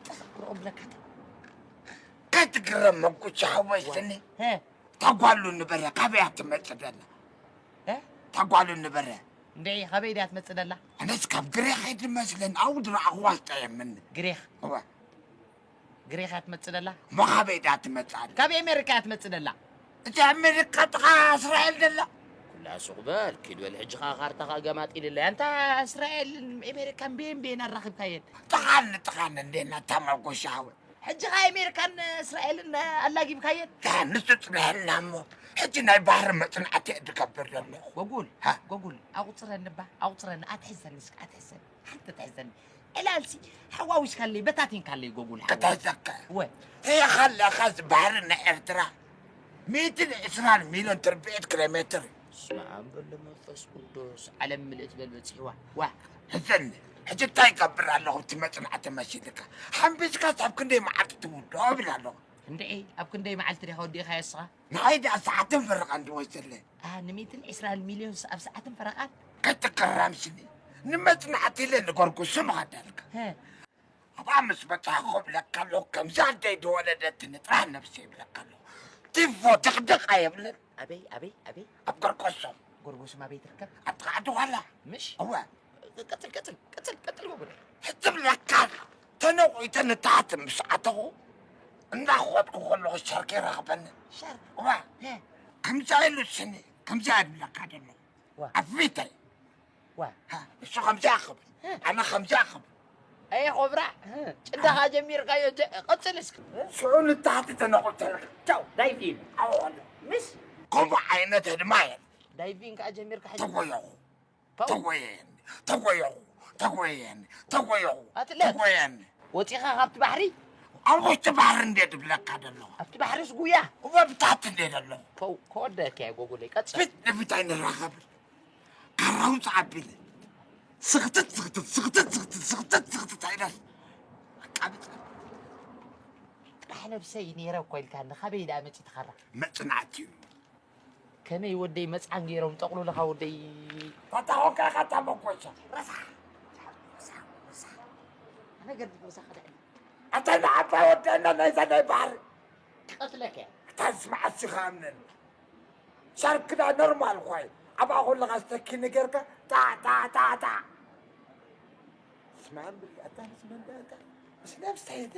ጠስቕ ክብለካ። ከይትግረም መጉሻ ሓወይ ስኒ። ሄ። ተጓሉ ንበረ፣ ካበይ እያ ትመጽእ ደላ? እ? ተጓሉ ንበረ። እንዴ፣ ካበይ ድያ ትመጽእ ደላ? ኣነስ ካብ ግሬኽ እየ ዝመስለን፣ ኣብኡ ዝረኣኹዋ ስጠየምኒ። ግሬኽ? እወ። ግሬኽ እያ ትመጽእ ደላ? እሞ ካበይ ድያ ትመጽእ ኣላ? ካብ ኣሜሪካ እያ ትመጽእ ደላ። እቲ ኣሜሪካ ጥቓ እስራኤል ደላ? ኩላ ሱቕ በል፣ ኪድ በል፣ ሕጂ ኸኣ ካርታኻ ገማጢልለይ። ኣንታ እስራኤልን ኣሜሪካን ቤን ቤን ኣራኺብካየን? ጥቓን ንጥቓን እንዴና ተመጉሻዊ። ሕጂ ኸኣ ኣሜሪካን እስራኤልን ኣላጊብካየን? ያ፣ ንሱ ጽንሐልና እሞ፣ ሕጂ ናይ ባህሪ መጽናዕቲ እየ ዝገብር ዘለኹ። ጎጉል፣ ሃ? ጎጉል፣ ኣቑጽረኒ እባ፣ ኣቑጽረኒ፣ ኣትሕዘኒ እስኪ፣ ኣትሕዘኒ፣ ሓንቲ ትሕዘኒ። ዕላልሲ፣ ሓዋዊስካለይ፣ በታቲንካለይ፣ ጎጉል፣ ሓወይ። ክተዘከ። ወ። ርኢኻለኻ እዚ ባህሪ ናይ ኤርትራ? ሚእትን ዕስራን ሚልዮን ትርብዒት ኪሎ ሜትር። በስመ ኣብ በሎ መንፈስ ቅዱስ፣ ዓለም ምልእቲ በል በጺሕዋ። ዋ። ሕዘኒ፣ ሕጂ እንታይ ይገብር ኣለኹ? እቲ መጽናዕቲ መሲልካ። ሓምቢስካስ ኣብ ክንደይ መዓልቲ ትውድኦ እብል ኣለኹ። እንድዒ፣ ኣብ ክንደይ መዓልቲ ዲኻ ወዲእኻዮ እስኻ? ንዓይ ደኣ ሰዓትን ፈረቓን ድወስደለይ። ኣ፣ ንሚእትን ዕስራን ሚልዮንስ ኣብ ሰዓትን ፈረቓን? ከይትገረም ስኒ። ንመጽናዕቲ ኢለ ንጎርጉሱ ምኸደልካ። ሀ። ኣብኣ ምስ በጻሕኩ እብለካ ኣለኹ፣ ከምዛ ኣደይ ዝወለደትኒ ጥራሕ ነብሰይ እብለካ ኣለኹ። ቲፎ ድቕድቕ ኣየብልን። ኣበይ፣ ኣበይ፣ ኣበይ? ኣብ ጎርጎሶም። ጎርጎሶም ኣበይ ትርከብ? ኣብ ጥቓ ዓዲ ዋላ። ምሽ? እወ። ቀጽል፣ ቀጽል፣ ቀጽል፣ ቀጽል ጎጉለ። ሕጂ እብለካ፣ ተነቑይተ ንታሕቲ ምስ ኣተኹ፣ እንዳኸድኩ ከለኹ ሻርክ ይረኽበኒ። ሻርክ? እወ። ሄ። ከምዛ ኢሉ ስኒ፣ ከምዛ እብለካ ዘለኹ። ዋ። ኣብ ፊተይ። ዋ። ሃ፣ እሱ ከምዚ ኣኽብል፣ እ። ኣነ ከምዚ ኣኽብል። ኣየ ኮብራ፣ እ፣ ጭንዳኻ ጀሚርካዮ፣ ጀ-፣ ቀጽል እስኪ። ሽዑ ንታሕቲ ተነቑተልካ። ቻው፣ ዳይቪን። ኣዎ፣ ኣሎ። ምስ? ከምኡ ዓይነት ህድማ የለን። ዳይቪን ከኣ ጀሚርካ ሕጂ። ተጎየኹ። ፓው። ተጎየኒ፣ ተጎየኹ፣ ተጎየኒ፣ ተጎየኹ፣ ኣትለት። ተጎየኒ። ወጺኻ ካብቲ ባሕሪ? ኣብ ውሽጢ ባሕሪ እንዴ ድብለካ ደለኹ። ኣብቲ ባሕሪስ ጉያ? እወ፣ ብታሕቲ እንዴ ደለኹ። ፓው፣ ከወደካ እየ ጎጉለይ፣ ቀጽል። ፊት ንፊት ኣይንራኸብን። ካራውፅ ኣቢለ ስኽትት ስኽትት ስኽትት ስኽትት ስኽትት ስኽትት ኣይደል ኣቃብፀ። ጥራሕ ነብሰይ ነይረ እኮ ኢልካኒ፣ ካበይ ደኣ መፂእቲ ካራ? መፅናዕቲ እዩ። ከመይ ወደይ መፅዓን ገይሮም ጠቕሉልኻ ወደይ? ታታ ኾንካ ኢኻ እታ መኮሻ። ረሳሕ፣ ረሳሕ፣ ረሳሕ። ኣነ ገርድ ረሳሕ ከዳዕ። ኣታ ንዓባይ ወደና ናይዛ ናይ ባሕሪ። ቀትለከ። ኣታ ስማዕ እስኻ ኣምነኒ። ሻርክ ዳ ኖርማል ኳይ። ኣብኣ ከለኻ ስተኪ ነገርካ፣ ጣ፣ ጣ፣ ጣ፣ ጣ። ስማዕ፣ ብልኣታ ምስ መንዳእታ፣ ምስ ነብሰይ ደ።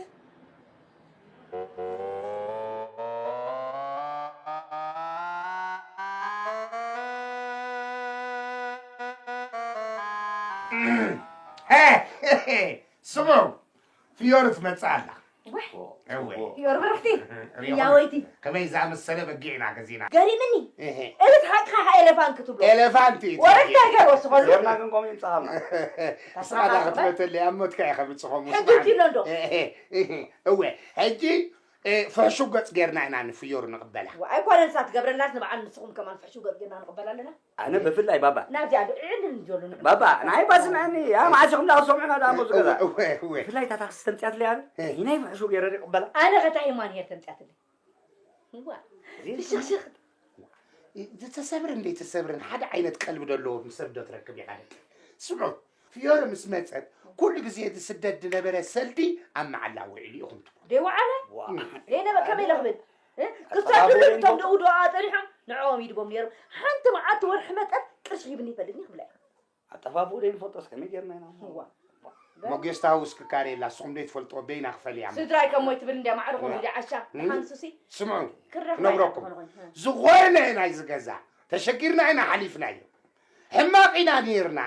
ስሙ፣ ፍዮሪ ትመጽእ ኣላ። ዋይ! እወ። ዮር ብርኽቲ! ሪኢኹም? ያወይቲ! ከመይ ዝኣመሰለ በጊዕ ኢና ገዚእና። ገሪምኒ! እህ። እብት ሓቅኻ ኤሌፋንት ትብሎ። ኤሌፋንት እዩ። ወረድ እንታይ ገይርዎ ዝኸውን? ዮርና ግን ከምኡ ይምጽኣና። ንስኻ ዳኣ ክትመተለይ ኣብ ሞትካ ኢኻ ምጽኾም። ሕጂ ትብሎ እንዶ? እህ፣ እህ፣ እህ። እወ፣ ሕጂ፣ እ፣ ፍሕሹው ገጽ ጌርና ኢና ንፍዮሩ ንቕበላ። ዋ፣ ኣይኮነን፣ ንሳ ትገብረላስ ንበዓል ንስኹም ከማን ፍሕሹው ገጽ ጌርና ንቕበላ ኣለና። ኣነ ብፍላይ ባባ። ናብዚኣ ዶ ዕልል እንጀሉ ንዕም። ባባ፣ ንዓይ ባስምዐኒ፣ ያ መዓስ ኢኹም ዳኣ ክትሰምዑና ዳኣ እሞ ዝገዛ? እወ፣ እወ። ብፍላይ እታ ታክሲ ተምጽኣትለይ ኣነ፣ እ። ይናይ ፍሕሹው ገይረ ድየ ይቕበላ? ኣነ ኸታ ኢማን እየ ተምጽኣትለይ። እዋ፣ እዚ ፍሽኽሽኽ። ተሰብርን ዘይተሰብርን ሓደ ዓይነት ቀልቢ ዶ ኣለዎም ሰብ ዶ ትረክብ ኢኻ ደቂ? ስምዑ፣ ፍዮሪ ምስ መጸት ኩሉ ግዜ ዝስደድ ዝነበረ ሰልዲ ኣብ መዓላ ውዒሉ ኢኹም ትብሉ። ደይወዓለ? ዋ። ደይነበ-፣ ከመይ ኢለ እቶም ደኡ ደኣ ኣጠሪሖም ንዕኦም ይድቦም ነይሩ። ሓንቲ መዓልቲ ወርሒ መጠን ቅርሺ ሂብኒ ይፈልጥኒ ክብላ እየ። ኣጠፋፍኡ ደይንፈልጦስ ከመይ ጌርና ኢና እሞ? እዋ። እሞ ጌስት ሃውስ ክካረ የላ፣ ንስኹም ደይትፈልጥዎ በይና ክፈልያ እሞ። ስድራይ ከሞይ ትብል እንድያ ማዕረ ከምኡ እዋ። ድያ ዓሻ እም? ንሓንሱሲ ስምዑ፣ ክረኽባ ኢና ክነግረኩም። ዝኾነ ዝኾነ። ዝኾነ ናይ ዝገዛ ተሸጊርና ኢና ሓሊፍናዮ። ሕማቕ ኢና ነይርና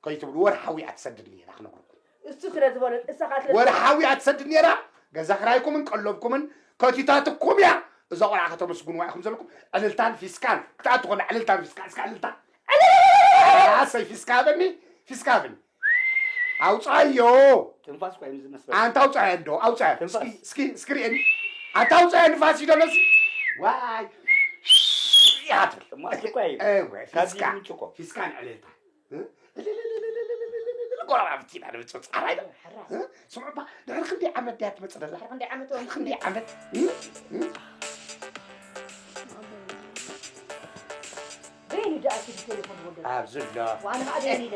ከይትብሉ ወርሓዊ እያ ትሰድድ ነይራ ክነግረኩም። እሱ ስለ ዝበሎ ንስኻ ስለ ወርሓዊ እያ ትሰድድ ነይራ። ገዛ ክራይኩምን ቀለብኩምን ከቲታትኩም እያ። እዛ ቆልዓ ከተመስግንዋ ኢኹም ዘለኩም። ዕልልታን ፊስካን ክትኣቱ ከላ ዕልልታን ፊስካን እስካ ዕልልታ። ኣሰይ ፊስካ በኒ ፊስካ በኒ ኣውፃዮ። ትንፋስ እኮ እዩ ዝመስል። ኣንታ ኣውፃዮ እንዶ ኣውፃዮ። ትንፋስ። እስኪ እስኪ እስኪ ሪኤኒ። ኣንታ ኣውፃዮ ንፋስ ይደለሲ። ዋይ ያትል። ትንፋስ እኮ እዩ። እወ፣ ካብዚ ፊስካ ይምንጭ እኮ። ፊስካን ዕልልታ። እ? ጎረባብቲ ኢና ንብፅብፃር ኣይደ። ሕራይ። እ? ስምዑ እባ፣ ድሕሪ ክንደይ ዓመት ድያ ትመፅእ ዘላ? ድሕሪ ክንደይ ዓመት ድሕሪ ክንደይ ዓመት? እ? እ? በይኑ ደኣ እቲ ቴሌፎን ወደደ። ኣብዚ ኣሎ። ዋና ኣደ ይደ።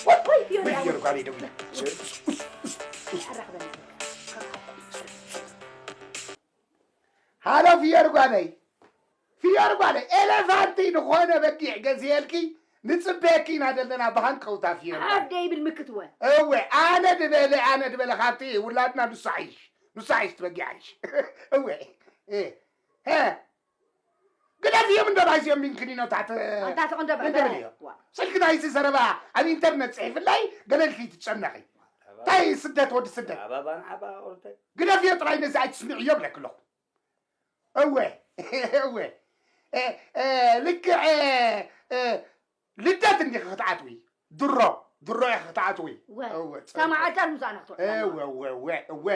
ወይ፣ ወይ፣ ፊዮሪ ወይ፣ ኣሁን። ፊዮሪ ጓለይ ደዊላ። ኣራኽበና። ሃሎ፣ ፊዮሪ ጓለይ። ፊዮሪ ጓለይ፣ ኤሌፋንቲ ንኾነ በጊዕ ገዝኤልኪ፣ ንጽበየኪ ኢና ዘለና ብሃንቀውታ፣ ፊዮሪ ሓፍ ጓለይ። ደይብል ምክትወ። እወ፣ ኣነ ድበለ፣ ኣነ ድበለ፣ ካብቲ ውላድና ንሱ ሓይሽ፣ ንሱ ሓይሽ ትበጊዕ ሓይሽ። እወ፣ እ፣ ሀ። ግደፍዮም እንዶ ናይዚኦም ሚንክኒኖታት፣ ኣንታ ስቕ እንዶ በል፣ እንዶ በል። በልዮ። ዋ። ስልኪ ናይዚ ዘረባ ኣብ ኢንተርነት ጽሒፍላይ፣ ገለ ኢልኪ ትጨነቒ። እንታይ ስደት ወዲ ስደት። ኣባባን ዓባ ኦርተ። ግደፍዮ ጥራይ ነዚ ኣይትስምዕዮ ብለኪ ኣለኹ። እወ፣ እወ። እ፣ እ፣ ልክዕ፣ እ፣ እ፣ ልደት እንዲኺ ክትኣትዊ። ድሮ፣ ድሮ ኢኺ ክትኣትዊ። እወ። እወ፣ እታ ጽቡቕ። መዓልቲ ኣብ ምሳና ክትውዕል እወ፣ ኣለዋ። እወ፣ እወ፣ እወ።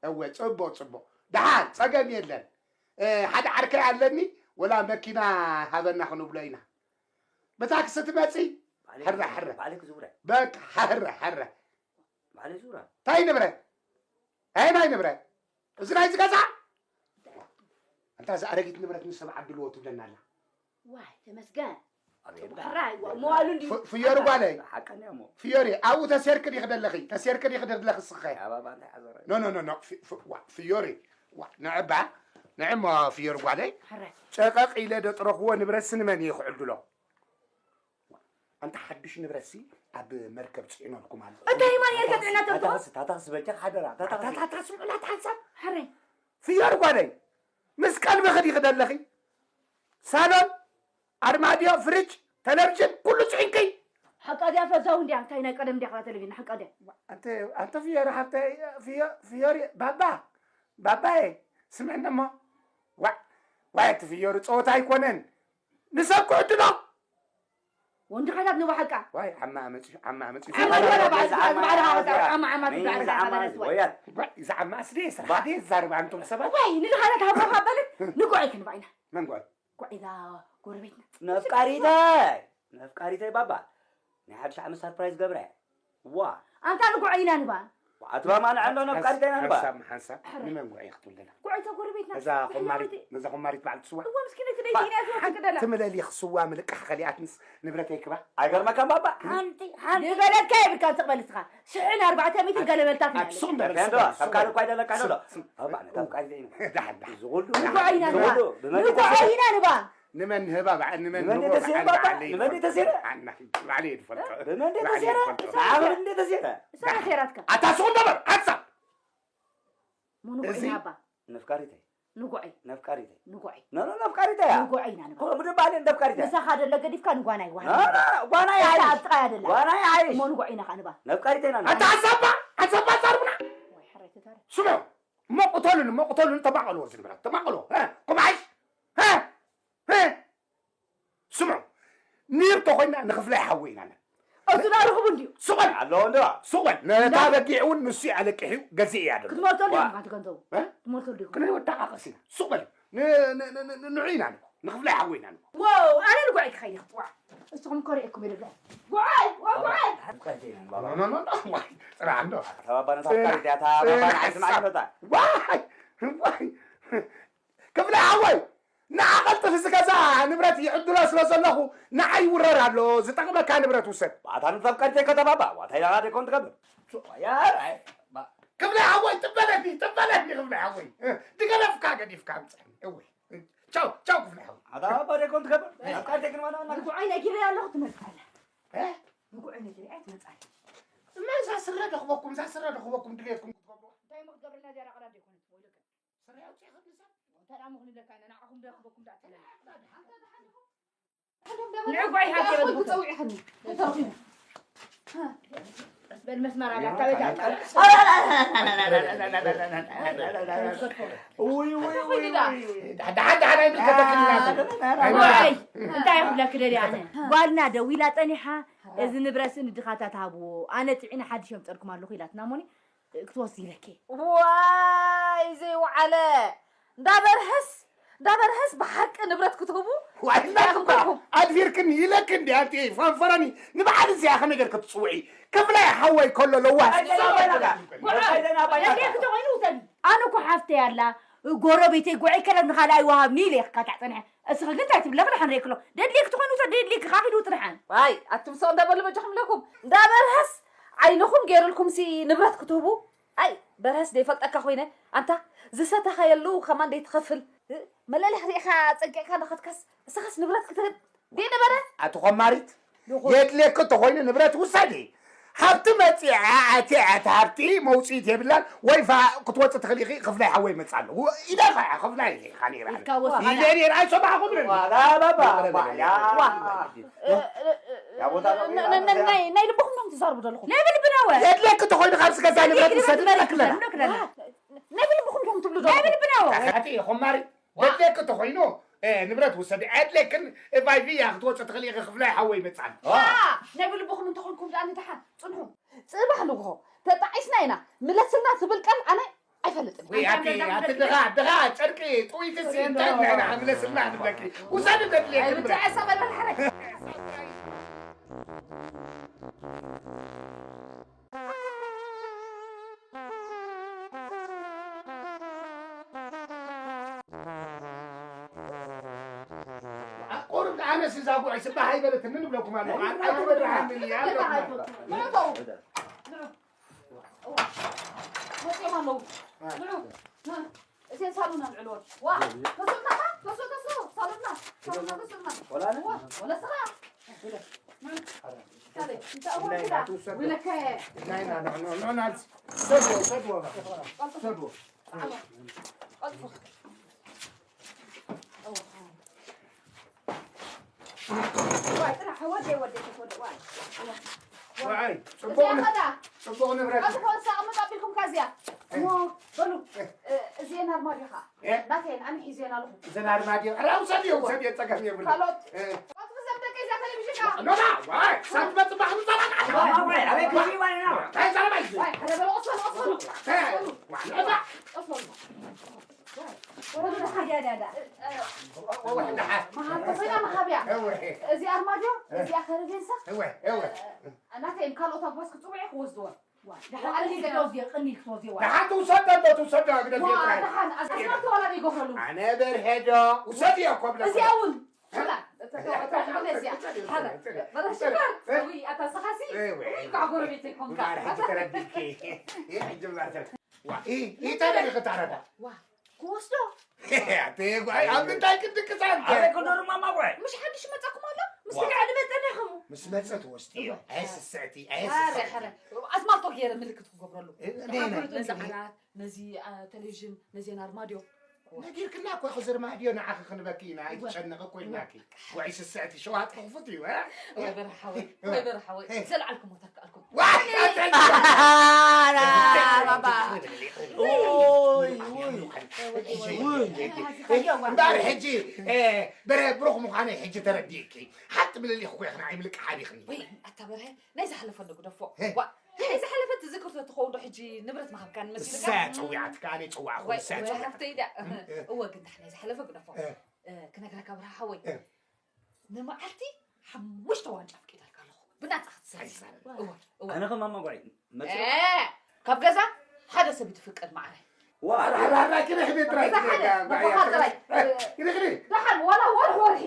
እወ፣ ጽቡቕ፣ ጽቡቕ። ደሓን፣ ጸገም የለን። እ፣ ሓደ ዓርከይ ኣለኒ፣ ወላ መኪና ሃበና ክንብሎ ኢና። ብታክሲ ትመጺ? ባዕለይ ሕረ፣ ክዝውራ፣ ሕረ። ባዕለይ ክዝውራ። በቃ፣ ሕረ፣ ሕረ። ባዕለይ ዝውራ። እንታይ ንብረት? ኣየናይ ንብረት? እዚ ናይዚ ገዛ? ኣንታ እዚ ኣረጊት ንብረት ንሰብ ዓድልዎ ትብለና ኣላ። ዋይ፣ ተመስገን። ኣቤት። ሕራይ፣ ዋ-፣ መዋሉ እንዲ-፣ ፍ-፣ ፍዮሪ ጓለይ። ሓቀኛ እሞ። ፍዮሪ፣ ኣብኡ ተሴርክ ዲኺ ደለኺ? ተሴርክ ዲኺ ደለኺ ስኸ? ኣባባ እንታይ ሓዘረ? ኖ፣ ኖ፣ ኖ፣ ኖ፣ ፍ-፣ ፍ-፣ ዋ፣ ፍዮሪ። ዋ፣ ንዕባ፣ ንዕሞ ፍዮሪ ጓለይ። ሕራይ። ጨቀቅ ኢለ ደጥረኽዎ ንብረት ስንመን እየ ክዕድሎ? ኣንታ ሓድሽ ንብረትሲ ኣብ መርከብ ጽዒኖልኩም ኣሎ። እንታይ ማን እየ ከጥዕና እታ ተብሎ? ታኽሲ፣ እታ ታኽሲ በጃ ሓደራ፣ እታ ታኽሲ። እታ፣ እታ ስምዑ፣ እታ ሓንሳብ። ሕራይ። ፍዮሪ ጓለይ፣ ምስ ቀልቢ ክዲ ክደለኺ? ሳሎን፣ ኣርማድዮ፣ ፍሪጅ፣ ተለቪዥን፣ ኩሉ ጽዒንኪ። ሓቃ ድያ ፈዛው እንድያ፣ እንታይ ናይ ቀደም እንድያ፣ ከላ ተለቪዥን፣ ሓቃ ድያ። ኣንተ፣ ኣንተ ፍዮሪ ሓብተይ፣ ፍዮ-፣ ፍዮሪ፣ ባባ፣ ባባዬ፣ ስምዕኒ እሞ። ዋዕ፣ ዋዕ፣ እቲ ፍዮሪ ጸወታ ኣይኮነን። ንሰብ ክዕድሎ። ወንድኻታት ንባሓቃ። ዋይ፣ ዓማ መጺ-፣ ዓማ መጺ-፣ ዓማ ዓማ መጺ-፣ ዓማ ዓማ ዓማ ዓማ ዓማ ዓማ ዓማ ዓማ ዓማ ዓማ ወያት። ዋይ፣ እዛ ዓማ ኣስሊ ስራሕ ባ- ደይ ዛርባ ኣንቱም ሰባት። ዋይ፣ ንድኻታት ሃቦኻ በልን ንጉዕ ኣይክንባ ኢና። መን ጉዕ? ጉዕ እዛ ጎረቤትና። ነፍቃሪተይ፣ ነፍቃሪተይ ባባ። ናይ ሓድሽ ዓመት ሰርፕራይዝ ገብረ። ዋ። ኣንታ ንጉዕ ኢና ንባ። ኣትባ ማን ዓንዶ ነፍቃሪተይ ኢና ንባ። ሓንሳብ፣ ሓንሳብ፣ ሕረ። ንመን ጉዕ ክትብልና? ጉዕ እዛ ጎረቤትና። እዛ ኮማሪት፣ እዛ ኮማሪት በዓልቲ ስዋ። እዋ፣ ምስኪነቲ ደይቲና እያ ትወድቅ ደላ። ትምለሊ ክስዋ ምልቃሕ ከሊኣትንስ ንብረተይ ክባ። ኣይገርመካን ባባ? ሓንቲ፣ ሓንቲ። ዝበለካ የብልካን ትቕበል እስኻ። ሽሕን ኣርባዕተ ሚእትን ገለ በልታት ኣት ሱም በል፣ ደረፈ እንዶ፣ ሱም ካብ ካልእ በል። እኳ ኣይደለካ ሱም፣ ዶ? ሱም። ባባ፣ ነታ ፍቃድ ዘይነ። ዳሕን፣ ዳሕን። ዝኹሉ ንጉዕ ኢና ንባ። ዝኹሉ፣ ብመን ንጉዕ ተሰይረ? ኢና ንባ። ንመን ንህባ በዓል፣ ንመን ንጉዕ ንህባ ይና በዓል በዓል በዓል በዓል በዓል ይፈልጦ። ንመን ተሰይረ? ዓና፣ በዓል ይፈልጦ። ብመን በዓል ተሰይረ? ይፈልጦ። ብዓል እንደ ተሰይረ? እሳ ዳሕን። ሴራትካ። ኣታ ሱም ነበር፣ ኣትሳ። ሞ ንጉዕ እዚ ኢና እባ። ነፍቃሪተይ። ንጉዐይ። ነፍቃሪተይ። ንጉዐይ። ኖ፣ ኖ፣ ነፍቃሪተይ እያ። ንጉዐይ ኢና ንባ። ኮ-፣ ብድባሌ ነፍቃሪተይ። ንሳኻ ደለ ገዲፍካ ንጓናይ ዋህና። ኖ፣ ኖ፣ ጓናይ እሳ ኣይሽ። ኣብ ጥቓያ ደላ። ጓናይ ኣይሽ። እሞ ንጉዐይ ኢና ኸኣ ንባ። ነፍቃሪተይ ኢና ንባ። ኣታ ሓንሳባ፣ ሓንሳባ ዛርብና። ወይ ሕራይ ተዛረብ። ስምዑ፣ እሞ ቅተሉኒ፣ እሞ ቅተሉኒ፣ ተማቐልዎ ዝንብራት፣ ተማቐልዎ። ሀ፣ ኮምሓሽ? ሀ? ሀ? ስምዑ፣ ኒር ተኾይና ንኽፍላይ ሓወይ ኢና ነ-፣ እሱ ዳ ርኽቡ እንድዩ። ሱቕ በል። ኣሎ እንዶ። ሱቕ በል። ነታ እንዳ- በጊዕ እውን ንሱ ኣለቅሕ እዩ፣ ገዚእ እያ ደሎ። ክትመልሰሉ ዋ። ኢኹም፣ ኣቲ ገንዘቡ። እ? ክትመልሰሉ ኢኹም። ክንወዳቓቐስ ኢና። ሱቕ በል። ን-፣ ን-፣ ን-፣ ን-፣ ንዑ ኢና ንብሎ። ንኽፍላይ ሓወይ ኢና ንብሎ። ዋው፣ ኣነ ንጉዐይ ክኸይድ ይኽጥዋ። እስኹም ኮሪዕኩም ይልብለ። ጉዐይ፣ ዋ ጉዐይ። ሓንቀት ኢና ንባባ። ኖ፣ ኖ፣ ኖ፣ ኖ። ዋይ፣ ጽናሕ እንዶ። ተባባና ጽናሕ። ታፍቃሪት እያ፣ ተባባና ጽናሕ። ኣይስማዕን በታ። ዋይ፣ ዋይ። ክፍለ ሓወይ፣ ንዓ ቀልጥፍ፣ እዚ ገዛ ንብረት ይዕድሎ ስለ ዘለኹ፣ ንዓ ይውረር ኣሎ፣ ዝጠቕመካ ንብረት ውሰድ። ኣታ ንተፍቀድተይ ከተባባ፣ ዋታ ኢላኻ ደይኮን ትገብር። ያ፣ ኣይ፣ ባ-፣ ክፍለ ሓወይ፣ ጥበለኒ፣ ጥበለኒ ክፍለ ሓወይ። ድገለፍካ ገዲፍካ ኣምፀኒ። እወ። ቻው፣ ቻው ክፍለ ሓወይ። ኣታ ባደ ኮን ትገብር? ኣብ ካርቴ ግን ማና ማና። ንጉዓይ ነጊረ ኣለኹ ትመጣለ። እ? ንጉዓይ ነጊረ ኣይ ትመጣለ። እማ እዛ ስረ ደኽበኩም፣ እዛ ስረ ደኽበኩም ድሌትኩም ክትገብሩ። እንታይ እሞ ክትገብረልና እዚኣ ራቕዳ እንደ ይኮነት ወይለከ። ስረ ኣውፅእ ከብልሳ። እንታይ ደኣ እሞ ክንብለካ ኢና፣ ንዓኹም ደኽበኩም ደኣ ትብለና። ንዕጉ ኣይሃብቲ በልኩ። ክፀውዒ ከኒ ተተረኺቡ። በል መስመር ኣላ፣ ኣታ በል ኣታ። ውይ፣ ውይ፣ ውይ፣ ውይ። ደሓን፣ ደሓን፣ ደሓን ኣይምልከተክን ኢና። ንዕጉ ኣይ፣ እንታይ ክብለክ ደልየ ኣነ? ጓልና ደዊላ ፀኒሓ፣ እዚ ንብረት ንድኻታት ሃብዎ፣ ኣነ ጥዒነ ሓድሽ የምፀልኩም ኣለኹ ኢላትና እሞኒ። ክትወስድ ኢለኪ። ዋይ ዘይወዓለ እንዳበርሀስ እንዳበርሀስ ብሓቂ ንብረት ክትህቡ ዋይ እንዳበርኩም። ኣድፊርክኒ ኢለክ እንዲ ኣንቲ ፈንፈረኒ ንባዕል እዚኣ ከመይ ገይርክ ትፅውዒ ክፍላይ ሓወይ ከሎ ለዋስ ኣነ እኮ ሓፍተይ ኣላ ጎረቤተይ ጉዐይ ከለ ንኻልእ ኣይወሃብኒ ኢለ እየ ክካታዕ ፀኒሐ። እስኺ ግን እንታይ ትብለኺ ደሓን ሬክሎ ደድልየክ ትኾይኑ ውሰድ ደድልየክ ካኺዱ ጥርሓን። ዋይ ኣቱም ሰው እንዳበሉ በጃኹም ኣለኩም እንዳበርሀስ ዓይንኹም ገይሩልኩም ሲ ንብረት ክትህቡ ኣይ በርሀስ ደይፈልጠካ ኮይነ ኣንታ ዝሰተኻየሉ ከማን ደይትኸፍል መለሊኽ ሪኢኻ ፀንቂቕካ ንኸትከስ እስኻስ ንብረት ክትህብ ደይነበረ ኣቲ ኾማሪት የድልየኪ እንተኾይኑ ንብረት ውሰዲ ሃብቲ መፂዓ ኣትያ እቲ ሃብቲ መውፅኢት የብላን ወይ ፋ ክትወፅእ ትኽእል ኢኺ ክፍላይ ሓወይ መፃ ኣሎ ኢለ ኸዓ ክፍላይ ኢኻ ነይራ ኢልካ ወስዳ ኢለ ነይራ ኣይሰማዕኹምን ናይ ልብኹም ዶም ትዛርቡ ዘለኹም ናይ ብልብና ወ የድልየኪ እንተኾይኑ ካብዚ ገዛ ንብረት ውሰዲ ንብለክለና ናይ ብልብኹም ዶም ትብሉ ዘለኹም ናይ ብልብና ወ ኣቲ ኾማሪ የድልየኪ እንተኾይኑ ንብረት ውሰዲ ኣየድልየክን ቫይቪ እያ ክትወፅእ ትኽእል ኢኺ ክፍላይ ሓወይ መፃን ናይ ብልብኹም እንተኾንኩም ደኣ ንድሓን ፅንሑ ፅባሕ ንግሆ ተጣዒስና ኢና ምለስልና ትብል ቃል ኣነ ኣይፈልጥን ወይ ኣቲ ኣቲ ድኻ ድኻ ጨርቂ ጥውይትሲ እንታይ ናይ ንዓ ምለስልና ንብለኪ ውሰዲ ተድልየኪ ንብረት ብቻ ዕሳ በልበል ሓረግ ቁሩብ ኣነስ እዛ ጉዕ ስባሕ ኣይበለትኒ ንብለኩም ኣለኹ ኣይትበርሃኒ እያ መፅኦም ኣለዉ ንዑ እዚአን ሳሎና ንዕልወን ዋ ተሶምና ተሶ ተሶ ሳሎና ሳሎና ተሶምና ወላ ወላ ስኻ እዚአን ኣርማድዮ ከዓ ናተየን ኣነ ሒዘን ኣለኹ እዘን ኣርማድዮ ራ ውሰድዮ ውሰድዮ ፀገም የብሉ ካልኦት እዚ ኣርማድዮ እዚኣ ከረቤንሳ ናተይን ካልኦት ኣጓስ ክፅውዒ ክወስድወን ደሓን ትውሰድ ኣሎ ትውሰድ ኣነ በርሄዶ ውሰድዮ ኮብለ እዚኣ እውን ኣታ ስኻሲ ጓዕ ጎረቤተይ ኮንካ ተረዲእኪ ይተረዲ ክታረዳ ክወስዶ ኣብ ምንታይ ክድቅሳ ኣበይ ክኖሩ ማማ ጓይ ምሽ ሓድሽ መጻኩም ኣሎ ምስ ክልዓ ንመጸና ኢኹም ምስ መጸት ወስድዮ ኣይ ስስዕቲ ኣይ ስስዕቲ ኣስማልቶ ገይረ ምልክት ክገብረሉ ነዚ ዓራት ነዚ ቴሌቪዥን ነዚን ኣርማድዮ ነጊርክና እኮ ክዝር ማድዮ ንዓኺ ክንበኪ ኢና ኣይትጨነቂ እኮ ኢልናኪ ውዒ ስስዕቲ ሸውሃት ክኽፉት እዩ ወይ በረሓወይ ወይ በረሓወይ ዘልዓልኩም ተካኣልኩም እምበር ሕጂ በረ ብሩኽ ምዃነይ ሕጂ ተረዲእኪ ሓንቲ ምልሊኽ እኮ ኢኽና ኣይምልቃሓብ ኢኽኒ ኣታ በርሀ ናይ ዝሓለፈ ንግደፎ ናይ ዝሓለፈ ትዝክርቶ ትኸውን ዶ ሕጂ ንብረት ምሃብካኒ መሲልካ እሳ ፀዊዓትካ ኣነ ፀዋዕኹ እሳ ወይ ሓፍተይ ድያ እወ ግን ዳሕና ዝሓለፈ ግደፎ ክነግረካ ብርሃ ሓወይ ንመዓልቲ ሓሙሽተ ዋንጫ ኣፍቂደልካ ኣለኹ ብናፃ ክትሰ ኣነ ከማማ ጓይ ካብ ገዛ ሓደ ሰብ ትፍቀድ ማዕረ ደሓን ዋላ ወርሒ ወርሒ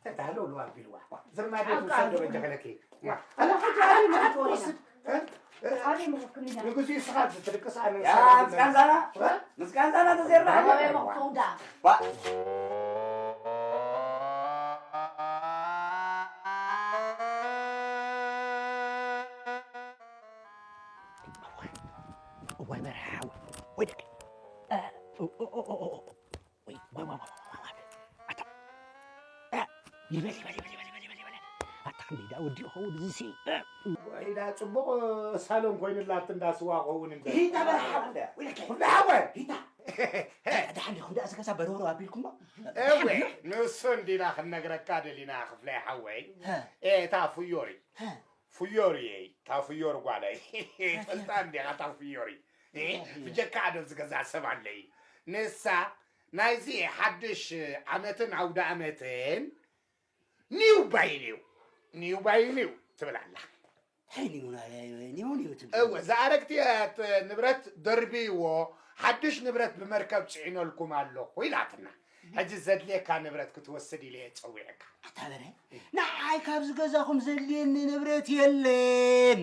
ተታህለው ለዋ ቢልዋ ዘርማዴ ትውሰድ በጃ ከለኪ ኣበይ ምኽክር ኢና? ንጉስ ይስኻት ትልቅስ ኣነ ያ፣ ሰላም ምስጋን ዛና? እ? ምስጋን ዛና ተዘይርና? ኣበይ ምኽክር ዳ? ዋ። እዋይ መርሓ ሓወይ። ወይ ደቂ። እ፣ ኦ፣ ኦ፣ ኦ፣ ኦ፣ ኦ። ወይ፣ ወይ፣ ወይ፣ ወይ፣ ወይ፣ ወይ። ኣታ። እ፣ ይበል፣ ይበል፣ ይበል። ኣታ፣ ከመይ ደኣ ወዲኡ ኸውን እዚ ሲ? እ። ወይ ደኣ ጽቡቕ ሳሎን ኮይኑላት እንዳ ስዋ ኸውን እንደ። ሂታ በል ሓወይ። ወይ ደቂ። ኩሉ ሓወይ። ሂታ። ደሓን ዲኹም ደኣ እዚ ገዛ በርበሮ ኣቢልኩሞ? እወ፣ ንሱ እንዲና ክንነግረካ ደሊና ክፍላይ ሓወይ። ሀ። ኤታ ፍዮሪ። ሀ። ፍዮሪ እየ፣ እታ ፍዮሪ ጓለይ። ፈልጣ እንዲኻ እታ ፍዮሪ። እ? ፍዮሪ። ብጀካ ኣደብ ዝገዛ ሰብ ኣለይ። ንሳ ናይዚ ሓድሽ ዓመትን ኣውደ ዓመትን ኒው ባይ ኒው፣ ኒው ባይ ኒው ትብል ኣላ። ሄይ፣ ኒው ና-፣ ኒው ኒው ትብል። እወ፣ ዝኣረግትያት ንብረት ደርብይዎ፣ ሓድሽ ንብረት ብመርከብ ጽዒነልኩም ኣለኹ ኢላትና። ሕጂ ዘድልየካ ንብረት ክትወስድ ኢለ እየ ጸዊዐካ። ኣታ በረ፣ ንዓይ ካብዚ ገዛኹም ዘድልየኒ ንብረት የለን።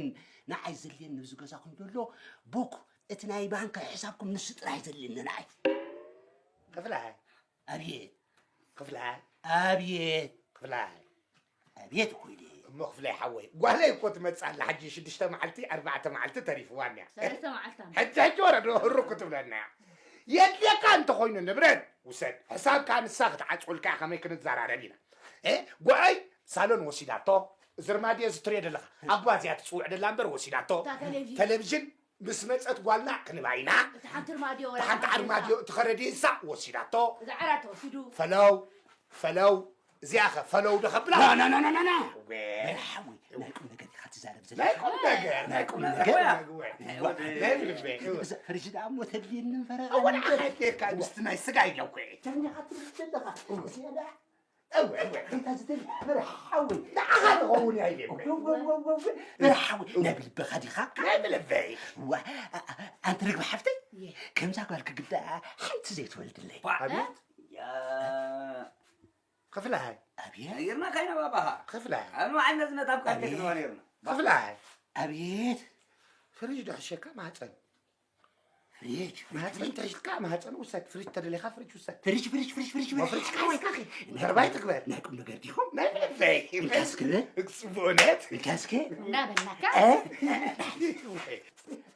ንዓይ ዘድልየኒ ኣብዚ ገዛኹም ዘሎ ቡክ፣ እቲ ናይ ባንክ ሕሳብኩም ንሱ ጥራይ ዘድልየኒ ንዓይ። ክፍላይ። ኣብየት። ክፍላይ። ኣብየት። ክፍላይ። ኣብየት እኮ ኢለ። እሞ ክፍላይ ሓወይ፣ ጓለይ እኮ ትመጽእ ኣላ ሕጂ ሽዱሽተ መዓልቲ፣ ኣርባዕተ መዓልቲ ተሪፍዋ እኒኣ። ሰለስተ መዓልቲ ኣላ። ሕጂ፣ ሕጂ ወረዶ ህሩክ ክትብለና እያ። የድልየካ እንተኾይኑ ንብረት ውሰድ፣ ሕሳብካ ንሳ ክትዓጽወልካ እያ፣ ከመይ ክንዘራረብ ኢና። እ፣ ጓለይ ሳሎን ወሲዳቶ፣ እዚ ርማድዮ እዚ ትሪኦ ዘለኻ፣ ኣጓዝያ ትጽውዕ ደላ እምበር ወሲዳቶ። እታ ቴሌቪዥን። ቴሌቪዥን ምስ መጸት ጓልና ክንባ ኢና። እታ ሓንቲ ኣርማድዮ ወላ እታ ሓንቲ ሓንቲ ኣርማድዮ፣ እቲ ኸረዲንሳ ወሲዳቶ። እዛ ዓራት ተወሲዱ። ፈለው፣ ፈለው፣ እዚኣ ኸ ፈለው ዶ ኸብላ? ና፣ ና፣ ና፣ ና፣ ና፣ ና። ወ-፣ መርሓዊ፣ ናይ ቁም ነገር ኢኻ ትዛረብ ዘለኻ። ናይ ቁም ነገር። ናይ ቁም ነገር። ናይ ቁም ነገር። ዋ፣ ናይ ልበይ። እዛ ፍርጅ ደኣ እሞ ተድልየኒ እምበር። እወ፣ ንዓኻ ኣድልየካ ምስቲ ናይ ስጋ ኢለ እኮ እየ። ተምኒኻ ትብል ዘለኻ። እዚኣ ደኣ እወ፣ እወ። እንታይ ዝደሊ መርሓዊ። ንዓኻ ትኸውን እያ ኢለ እኮ። እወ፣ እወ፣ እወ፣ እወ። መርሓዊ፣ ናይ ብልብኻ ዲኻ? ናይ ብልበይ። ዋ፣ ኣ-፣ ኣ-፣ ኣንቲ ርግቢ ሓፍተይ፣ እየ። ከምዛ ጓል ክግዳ ሓንቲ ዘይትወልድለይ። ባ-፣ ኣቤት። ያ። ክፍለ ሃይ። ኣብየት። ነጊርናካ ኢና ባባኻ። ክፍለ ሃይ። ኣብ ንባዕልና ዝነታብ ቃል ኣብየት። ተክንዋ ነይርና። ክፍለ ሃይ። ኣብየት። ፍሪጅ ዶ ሕሸካ ማህፀን? ፍሪጅ፣ ፍሪጅ፣ ማህፀን ፍሪጅ። ተሒዝካ ማህፀን ውሰድ። ፍሪጅ ተደሊኻ ፍሪጅ ውሰድ። ፍሪጅ፣ ፍሪጅ፣ ፍሪጅ፣ ፍሪጅ፣ ሞ ፍሪጅ ፍሪጅ። ሓወይ፣ ሓወይ። ዘርባይ ትግበር። ናይ ቁም ነገር ዲኹም? ናይ ምንታይ? እንካስ ክብል? እግስ ብእውነት? እንካስ ክብል? እናበልናካ? እ?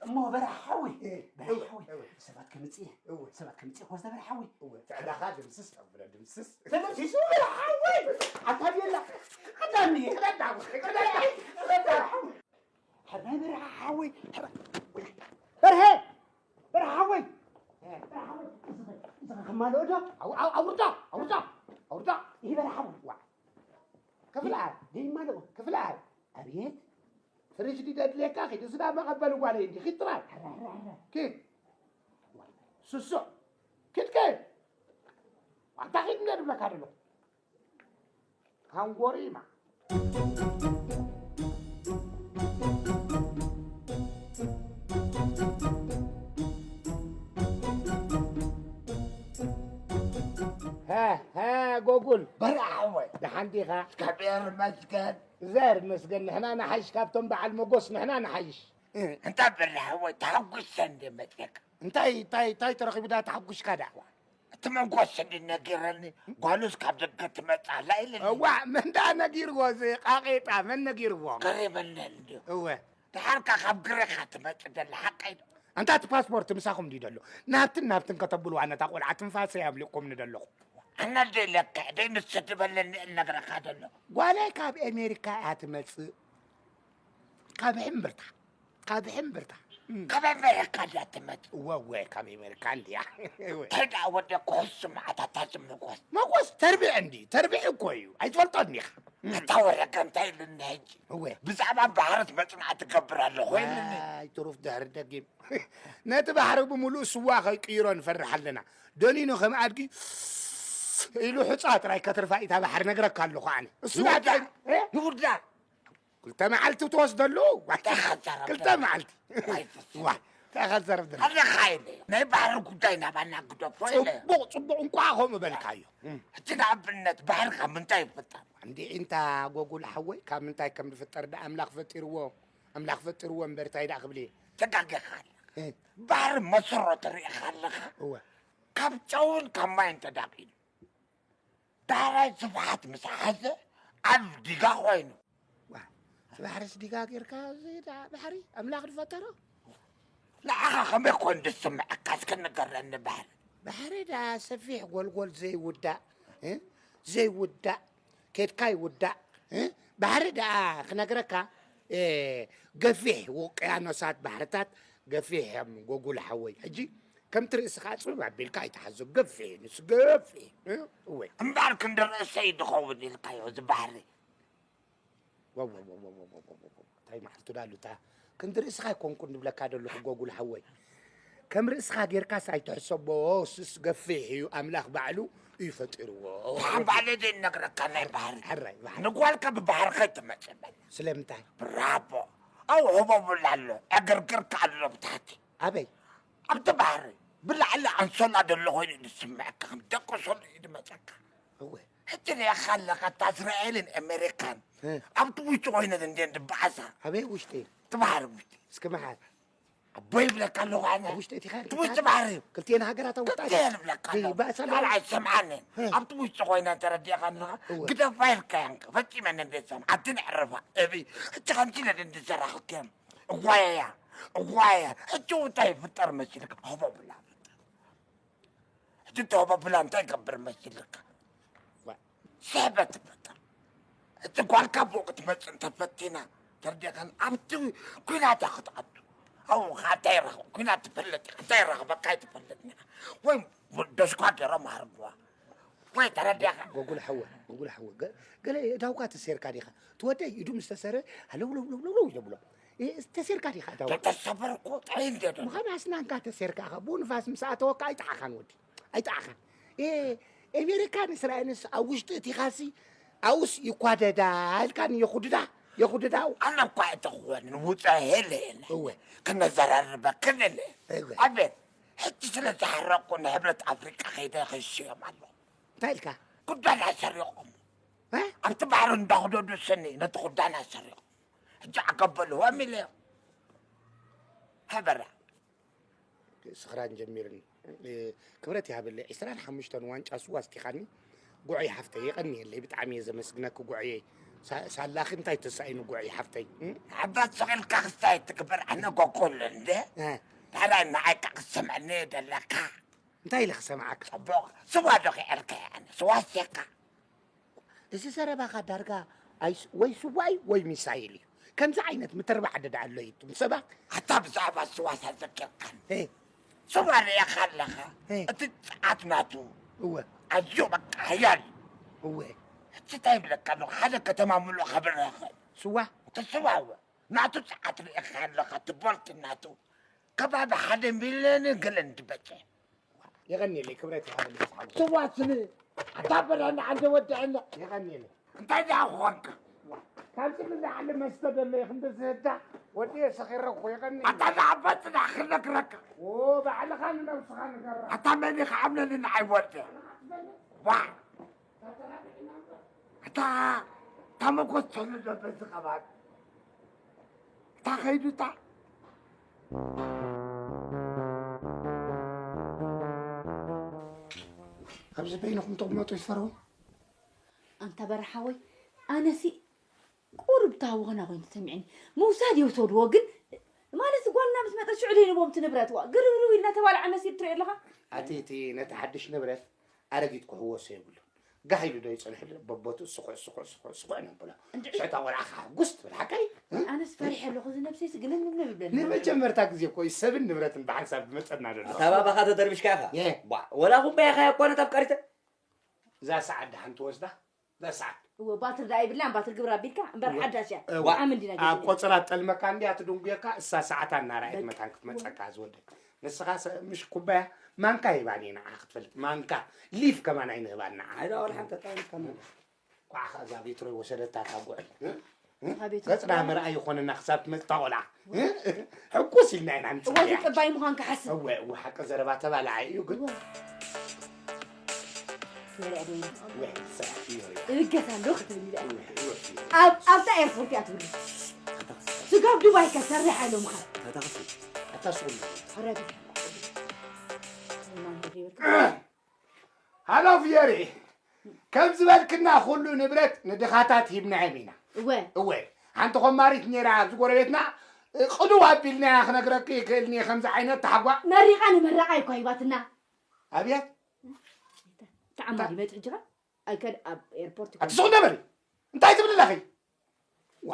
እሞ በርሓዊ፣ እ፣ በርሓዊ፣ እወ፣ እወ። ሰባት ከምጽእ፣ እወ። ሰባት ከምጽእ፣ ኮስተ በርሓዊ። እወ፣ ትዕላኻ ድምስስ፣ ጠብረ ድምስስ። ተደምሲሱ በርሓዊ! ኣታ ቤላ፣ ኣታ እንድየ፣ ቅደዳ፣ ቅደዳ፣ ቅደዳ፣ በርሓዊ። ሕራይ በርሀ ሓወይ፣ ሕራይ። በርሀ! በርሀ ሓወይ! በርሀ ሓወይ! እዚ ኸ-፣ እዚ ኸ-፣ ከማልኦ ዶ? ኣው-፣ ኣው-፣ ኣውርዳ! ኣውርዳ! ኣውርዳ! ይህ በርሀ ሓወይ! ዋ! ክፍልኣል! ደይማልኦ! ክፍልኣል! ኣብየት! ፍሪጅ ድዩ ደድልየካ? ኪድ፣ እዚ ዳ መቐበሊ ጓለይ እንዲ፣ ኪድ ጥራይ! ሕራይ፣ ሕራይ፣ ሕራይ! ኪድ! ስሱዕ! ኪድ፣ ኪድ! ኣንታ ኪድ እንደ ድብለካ ደለኹ። ሃንጎሪማ። ሃ፣ ሃ፣ ጎጉል። በርሀ ሓወይ። ደሓን ዲኻ? እግዚኣብሔር ይመስገን። እግዚኣብሔር ይመስገን። ንሕና ንሓይሽ፣ ካብቶም በዓል መጎስ ንሕና ንሓይሽ። እ፣ እንታይ በርሀ ሓወይ፣ ተሓጒሰ እንደ መፅእካ። እንታይ፣ እንታይ፣ እንታይ ተረኺቡ ዳ ተሓጒስካ ዳ? እቲ መንጎስ እንዲ ነጊረኒ፣ ጓሉስ ካብ ደገ ትመጽእ ኣላ ኢልኒ። እዋእ፣ መን ደኣ ነጊርዎ እዚ ቃቄጣ? መን ነጊርዎ? ቀሪበለይ እንድዩ። እወ። ደሓር ከኣ ካብ ግሪኻ ትመጽእ ዘላ ሓቀይ ዶ? ኣንታ እቲ ፓስፖርት ምሳኹም ድዩ ደሎ? ናብትን ናብትን ከተብልዋ ነታ ቆልዓ ትንፋሰይ ኣምሊቕኩምኒ ደለኹም። ኣነ ደይ ለክዕ ደይ ንሰድበለኒ እነግረኻ ደሎ። ጓለይ ካብ ኣሜሪካ እያ ትመጽእ። ካብ ሕምብርታ፣ ካብ ሕምብርታ። እም። ካብ ኣሜሪካ ድያ ትመጽእ? እወ፣ እወ፣ ካብ ኣሜሪካ እንድያ። እወ። እንታይ ደኣ ወደ ኩሕሱ መዓታታ ዝም ንጎስ? መጎስ ተርቢዕ እንዲ፣ ተርቢዕ እኮ እዩ። ኣይትፈልጦን ኢኻ። እታ ወረቀ እንታይ ኢሉኒ ሕጂ? እወ። ብዛዕባ ባሕሪ መጽናዕቲ ትገብር ኣለኹ ኢሉኒ። ኣይ፣ ትሩፍ ድሕሪ ደጊም። ነቲ ባሕሪ ብምሉኡ ስዋ ከይቅይሮ ንፈርሕ ኣለና። ደኒኑ ከም ኣድጊ ኢሉ ሑጻ ጥራይ ከትርፋ ኢታ ባሕሪ ነግረካ ኣለኹ ኣነ። እሱ ንውዳ፣ ባዕዳይ፣ እ? ንውዳ። ክልተ መዓልቲ ትወስደሉ? እንታይ ሓሳብ ክልተ መዓልቲ። ዋይ፣ ፍጹም። ዋ፣ እንታይ ሓሳብ ደለ? ኣለኻ ኢለ። ናይ ባሕሪ ጉዳይ ናባና ግደፎ ኢለ። ጽቡቕ፣ ጽቡቕ፣ እንቋዕ ከምኡ በልካዮ። እም። ሕጂ ንኣብነት ባሕሪ ካብ ምንታይ ይፍጠር? እንዴ፣ እንታ ጎጉል ሓወይ፣ ካብ ምንታይ ከም ዝፍጠር ደኣ ኣምላኽ ፈጢርዎ። ኣምላኽ ፈጢርዎ እምበር እንታይ ደኣ ክብል እየ። ተጋጊኻ ኣለኻ። እ፣ ባሕሪ መሰረቱ ርኢኻ ኣለኻ። እወ። ካብ ጨውን ካብ ማይን ተዳቒሉ ዳሕራይ ስፍሓት ምስ ሓዘ ኣብ ዲጋ ኮይኑ። ዋ፣ እቲ ባሕርስ ዲጋ ጌርካ እዚ ደኣ ባሕሪ ኣምላኽ ዝፈጠሮ? ንዓኻ ከመይ ኮን ዝስምዐካ እስከ ንገረኒ ባሕሪ። ባሕሪ ደኣ ሰፊሕ ጎልጎል ዘይውዳእ እ፣ ዘይውዳእ ኬድካ ይውዳእ እ፣ ባሕሪ ደኣ ክነግረካ እ፣ ገፊሕ ውቅያኖሳት ባሕርታት ገፊሕ እዮም ጎጉል ሓወይ። ሕጂ ከምቲ ርእስኻ ጽብብ ኣቢልካ ኣይትሓዞ፣ ገፊሕ ንሱ ገፊሕ እ፣ እወ። እምበኣር ክንዲ ርእሰይ ድኸውን ኢልካዮ እዚ ባሕሪ። እንታይ መዓልቱ ዳሉታ ክንዲ ርእስኻ ኣይኮንኩን ዝብለካ ዘለኹ ጎጉል ሓወይ። ከም ርእስኻ ጌርካስ ኣይትሕሰቦ፣ ስስ ገፊሕ እዩ፣ ኣምላኽ ባዕሉ እዩ ፈጢርዎ። ሓባለ ዘይነግረካ ናይ ባህሪ ሕራይ ባሕሪ። ንጓልካ ብባህርኸ ትመፅእ በል። ስለምንታይ? ብራቦ ኣው ህቦብላ ኣሎ ዕግርግርካ ኣሎ ብታሕቲ ኣበይ? ኣብቲ ባህሪ ብላዕሊ ኣንሶላ ዘሎ ኮይኑ እዩ ዝስምዐካ ከም ደቂ ሶሎ እዩ ዝመፀካ። እወ። ሕጂ ሪኣኻ ኣለኻ እታ እስራኤልን ኣሜሪካን እ። ኣብቲ ውሽጢ ኮይነን እንዴን ዝበኣሳ ኣበይ ውሽጢ? እቲ ባህሪ ውሽጢ እስኪ መሓል ኣቦ ይብለካ ኣለኹ ኣነ ኣብ ውሽጢ እቲ ኻድ እቲ ውሽጢ ባህሪ እዩ ክልቲኤን ሃገራት ኣውጣ ክልቲኤን ይብለካ ኣለኹ ባእሳ ካልኣይ ሰምዓኒ እ። ኣብቲ ውሽጢ ኮይነን ተረዲእኻ ኣለኻ እወ። ግደፋ ኢልካያን ፈፂመን እንዴ ሰምዓ እቲ ነዕርፋ እብይ ሕጂ ከምዚ ኢለ እንዲ ዘራኽብክዮም እዋየያ እዋየያ ሕጂ እንታይ ይፍጠር መሲልካ ህቦብላ ፍጠር ሕጂ ተወበብላ እንታይ ይገብር መሲልካ ስሕበት ትፈጥር እቲ ጓልካ ብኡ ክትመፅእ እንተፈቲና ተርዲእካን ኣብቲ ኩናት ክትኣቱ ኣብኡ ከዓ እንታይ ረኽብ ኩናት ትፈልጥ ኢኻ እንታይ ረኽበካ ኣይትፈልጥን ኢኻ ወይ ደስኳ ገይሮም ሃርብዋ ወይ ተረዲእካ ጎጉል ሓወ ጎጉል ሓወ ገ- ገለ እዳውካ ተሰይርካ ዲኻ ትወደይ ኢዱ ምስ ተሰረ ሃለውለውለውለው ይብሎ ተሰይርካ ዲኻ እዳውካ ተተሰበርኩ ጥዕይ እንዴ ዶ ምዃን ኣስናንካ ተሰይርካ ኢኻ ብኡ ንፋስ ምስ ኣተወካ ኣይጠዓኻን ወዲ ኣይጠዓኻን ኤ ኤሜሪካን እስራኤልንስ ኣብ ውሽጢ እቲኻሲ ኣውስ ይኳደዳ ኢልካን የኹድዳ የኹድዳው ኣነ እኳ እተኽወንን ውፀ ሄለ ሄለ እወ ክነዘራርበክን እለ እወ ኣቤት ሕጂ ስለ ዝሓረቁ ንሕብረት ኣፍሪቃ ከይደ ክሽዮም ኣለኹ እንታይ ኢልካ ኩዳና ሰሪቆም እ? ኣብቲ ባሕሪ እንዳኽደዱ ስኒ ነቲ ኩዳና ሰሪቆም ሕጂ ዓገበልዎም ኢለዮም ሀበራ ስኽራን ጀሚርኒ እ፣ ክብረት ይሃበለይ ዕስራን ሓሙሽተን ዋንጫ ስዋ ኣስቲኻኒ ጉዕ ይሓፍተይ የቐንየለይ ብጣዕሚ እየ ዘመስግነኪ ጉዕየይ ሳ- ሳላኺ እንታይ ተሳኢኑ ጉዕ ይሓፍተይ እ? ሓባት ስቕ ኢልካ ክስታይ ትግበር ኣነ ጎኮሎ እንደ እ፣ ታዲያ ንዓይካ ክትሰምዐኒ ደለካ እንታይ ኢለ ክሰምዓካ ፅቡቕ ስዋ ዶ ክዕርከ ኣነ ስዋ ኣስቴካ እዚ ዘረባኻ ዳርጋ ኣይስ- ወይ ስዋ እዩ ወይ ሚሳይል እዩ ከምዚ ዓይነት ምትርባዕ ደዳ ኣሎ እዩ እቱም ሰባት ኣታ ብዛዕባ ስዋ ሳዘኪርካን እ፣ ስዋ ርኢኻ ኣለኻ እ። እቲ ፀዓት ናቱ እወ ኣዝዩ በቃ ሓያል እዩ እወ ሕጂ እንታይ ይብለካ ኣለኹ ሓደ ከተማ ምሉእ ከብርህ ይኽእል ስዋ እቲ ስዋ እወ ናቱ ፀዓት ርኢኻ ኣለኻ እቲ ቦልት ናቱ ከባቢ ሓደ ሚልዮን ገለን ዝበፅሕ የቐንየለይ ክብረት ይሃበለይ ዝሓጎ ስዋ ስኒ ኣታ በላና ዓንደ ወድዐና የቐንየለይ እንታይ ደኣ ክኾንካ ካብዚ ንላዕሊ መስተ ደሎ ይኽንዲ ዝህዳ ወዲ ሰኺረ እኮ የቐኒ ኣታ ዝዓባፅና ክነግረካ ኦ ባዕልኻ ንነብስኻ ንገራ ኣታ መን ኢኻ ኣብነኒ ንዓይ ወደ ዋ እታ እታ መጎስ ተሉ ዘሎ እዚ ከባቢ እታ ከይዱ እታ ኣብዚ በይንኹም ተቕመጡ ይፈርሁ ኣንታ በረሓወይ ኣነሲ ቁሩብ ታወና ኮይኑ ተሰሚዕኒ ምውሳድ የውሰድዎ ግን ማለት ጓልና ምስ መጠት ሽዑ ዘይንቦም እቲ ንብረት ዋ ግርብርብ ኢልና ተባልዓ መሲል ትሪኦ ኣለኻ ኣቲ እቲ ነቲ ሓድሽ ንብረት ኣረጊት ክሕወሶ የብሉን ጋህ ኢሉ ዶ ይፅንሕ በቦቱ ስኹዕ ስኹዕ ስኹዕ ስኹዕ ነብሎ ሽዕታ ቆልዓ ከዓ ሕጉስ ትብል ሓቀይ ኣነስ ፈሪሐ ኣለኹ እዚ ነብሰይ ስግልን ንብለኒ ንመጀመርታ ግዜ እኮ እዩ ሰብን ንብረትን ብሓንሳብ ዝመፀና ዘሎ ኣታ ባባኻ ተደርቢሽካ ኢኻ የ ዋ ወላ ኩምባያኻ እኮ ነታ ኣፍቃሪተ እዛ ሰዓት ደሓን ትወስዳ እዛ ሰዓት እወ ባትሪ ደኣ ይብላን ባትሪ ግብር ኣቢልካ እምበር ሓዳሽ እያ እዋ። ዓም እንዲና ኣብ ቆፅራ ጠልመካ እንዲያ ትድንጉየካ እሳ ሰዓታ እናረኣየት መታን ክትመፀካ ዝወደይ ንስኻ ሰ- ምሽ ኩባያ ማንካ ሂባኒ ንዓ ክትፈልጥ ማንካ ሊፍ ከማን ኣይንህባን ንዓ ኣይዳ ወላ ሓንቲ ኣጣሚትካ ማለት ኳዕኻ እዛ ቤትሮ ወሰደታ እታ ጉዕል እ? እ? እታ ቤትሮ ገፅና ምርኣይ ይኾነና ክሳብ ትመፅእ እታ ቆልዓ እ? ሕጉስ ኢልና ኢና እወ ንፅበያ ተፀባይ ምዃንካ ሓስብ እወ እወ ሓቂ ዘረባ ተባላዓይ እዩ ግን እወ። ወላ ዶ እወ ሰራሕ እዩ እብገት ኣሎ ክትብል ኢለ እወ እወ ኣብ ኣብታ ኤርፖርት እያ ትብሉ ስጋብ ዱባይ ከሰርሕ ኢሎምኻ። ኣታ ክፉ፣ ኣታ ስቑም። ኧረ፣ ሃሎ ፍየሪ፣ ከም ዝበልክና ኩሉ ንብረት ንድኻታት ሂብናዮም ኢና። እወ። እወ፣ ሓንቲ ኮማሪት ነይራ ኣብዚ ጎረቤትና፣ ቅድው ኣቢልናያ ክነግረኪ ይክእልኒ ከምዚ ዓይነት ታሕጓ። መሪቓ ንመረቓ እኳ ሂባትና። ኣብየት? ተዓማዲ መጽ ሕጂ ኸ? ኣይከድ ኣብ ኤርፖርት ይኮን። ኣቲ ስቕ በሊ። እንታይ ትብሊ ኣለኺ? ዋ።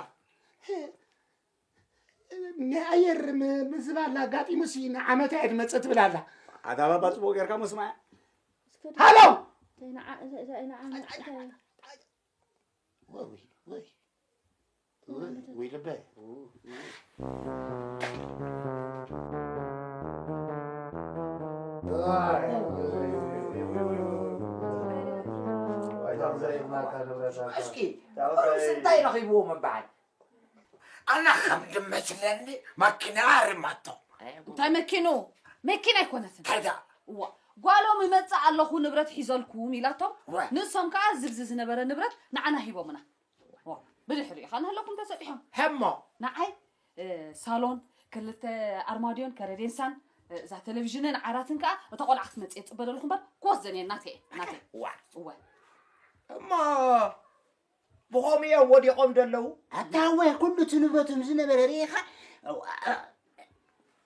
ናይ ኣየር ም-፣ ምዝባል ኣጋጢሙሲ ንዓመታ እየ ድመጽእ ትብል ኣላ። ኣታ ባባ ጽቡቕ ጌርካ መስማዕ። እስከ ሃሎ! እንታይ ንዓ-፣ እንታይ፣ እንታይ ንዓ-፣ እንታይ? ወይ፣ ወይ። ወይ ልበይ። እስኪ፣ ቁሩስ እንታይ ረኺብዎ ምበዓል? ኣነ ከም ድመስለኒ ማኪና ኣርማቶ። እንታይ መኪኑ? መኪና ኣይኮነትን። እንታይ ደኣ? እዋ፣ ጓሎም እመጽእ ኣለኹ ንብረት ሒዘልኩም ኢላቶም። እወ። ንሶም ከኣ ዝብዚ ዝነበረ ንብረት ንዓና ሂቦምና። እዋ፣ ብድሕሪኡ ኸኣ ንህለኩም ተሰጢሖም። ህሞ? ንዓይ፣ እ፣ ሳሎን፣ ክልተ ኣርማድዮን ከረዴንሳን፣ እ፣ እዛ ቴሌቪዥንን ዓራትን ከኣ እታ ቆልዓ ክትመጽእ እየ ዝጽበ ዘለኹ እምበር ክወስደን እየ፣ ናተይ እየ፣ ናተይ። እዋ። እወ። እሞ ብኸምኡ እዮም ወዲቖም ዘለዉ። ኣታ እወ፣ ኩሉ እቲ ንብረቶም ዝነበረ ርኢኻ፣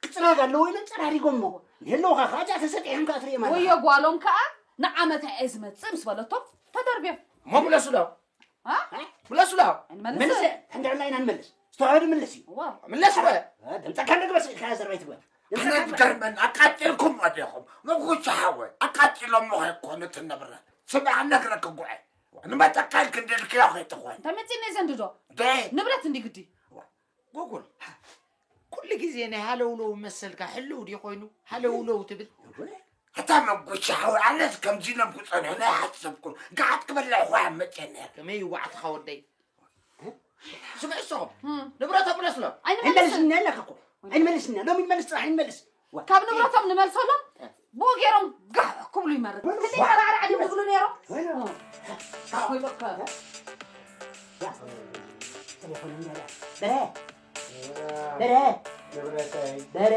ጽራግ ኣለዎ ኢሎም ጸራሪጎሞ። የለውኻ፣ ካጃ ተሰጢሖም ከኣ ትርኢ ማለት። ወዮ ጓሎም ከኣ ንዓመታ እየ ዝመጽእ ምስ በለቶም ተደርብዮም። እሞ ምለሱሎም። አ? ምለሱሎም። ኣይንመልስ። መልስ፣ ክንዲ ዕላ ኢና ንመልስ። ዝተዋህደ ምልስ እዩ። እዋ። ምለስ በ። እ፣ ድምፅካ እንደግበስ ኢልካ ዘርባይ ትግበር። ኣነ ድምፅካ ዝገርመኒ፣ ኣቃጢልኩም ወዲኹም። መጉቻ ሓወይ፣ ኣቃጢሎሞ ከይኮኑ እቲ ንብረት። ስምዕ፣ ነግረክ ጉዐ። ንመጠቃል ክንደልክዮ ከይትኾን። እንታይ መፂእኒ ዘንድዶ? ደይ። ንብረት እንዲ ግዲ። ጎጎል፣ ኩሉ ግዜ ናይ ሃለውለው መሰልካ ህልው ድዩ ኮይኑ? ሃለውለው ትብል? ኣታ መጉቻ ሓወይ፣ ኣነስ ከምዚ ኢሎም ክጸንሑኒ ኣይሓሰብኩን። ገዓት ክበልዕ እኳ እየ መጨነር። ከመይ ይዋዕትኻ ወደይ? ስምዕ እሶም፣ እም። ንብረቶም ምለስሎም። ኣይንመልስን። ኣይንመልስን ኣለካ እኮ። ኣይንመልስን። ሎሚ ንመልስ፣ ጽባሕ ኣይንመልስ። ዋ። ካብ ንብረቶም ንመልሰሎም፣ እ። ብኡ ገይሮም ጋሕ ክብሉ ይመርጥ። ወይኔ። ክንደይ ሓራዕራዕ ድዮም ዝብሉ ነይሮም? ወይኔ። እ። ወይ በቃ። ያ። ቴሌፎን እንዳለ። በረ። በረ። ንብረተይ። በረ።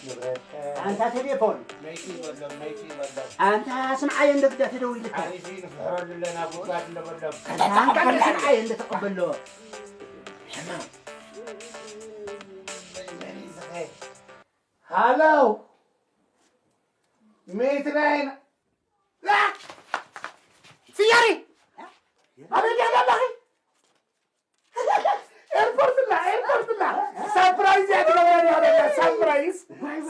ንብረተይ። ኣንታ ቴሌፎን። መይቲ በሎም፣ መይቲ በሎም። ኣንታ ስምዓዮ እንዶ ግዳ ተደዊልካ። ሓሪፊ ንፍሕረሉ ኣለና፣ ጉድጓድ እንዶ በሎም። ኣንታ ስምዓዮ እንዶ ተቐበሎ። ሃሎ። መይትናይና። ላ! ፍየሪ! ኣበይ ኣለኺ? ኤርፖርት ኣላ፣ ኤርፖርት ኣላ። ሳፕራይዝ እያ ትገብረኒ ኣላ፣ ሳፕራይዝ።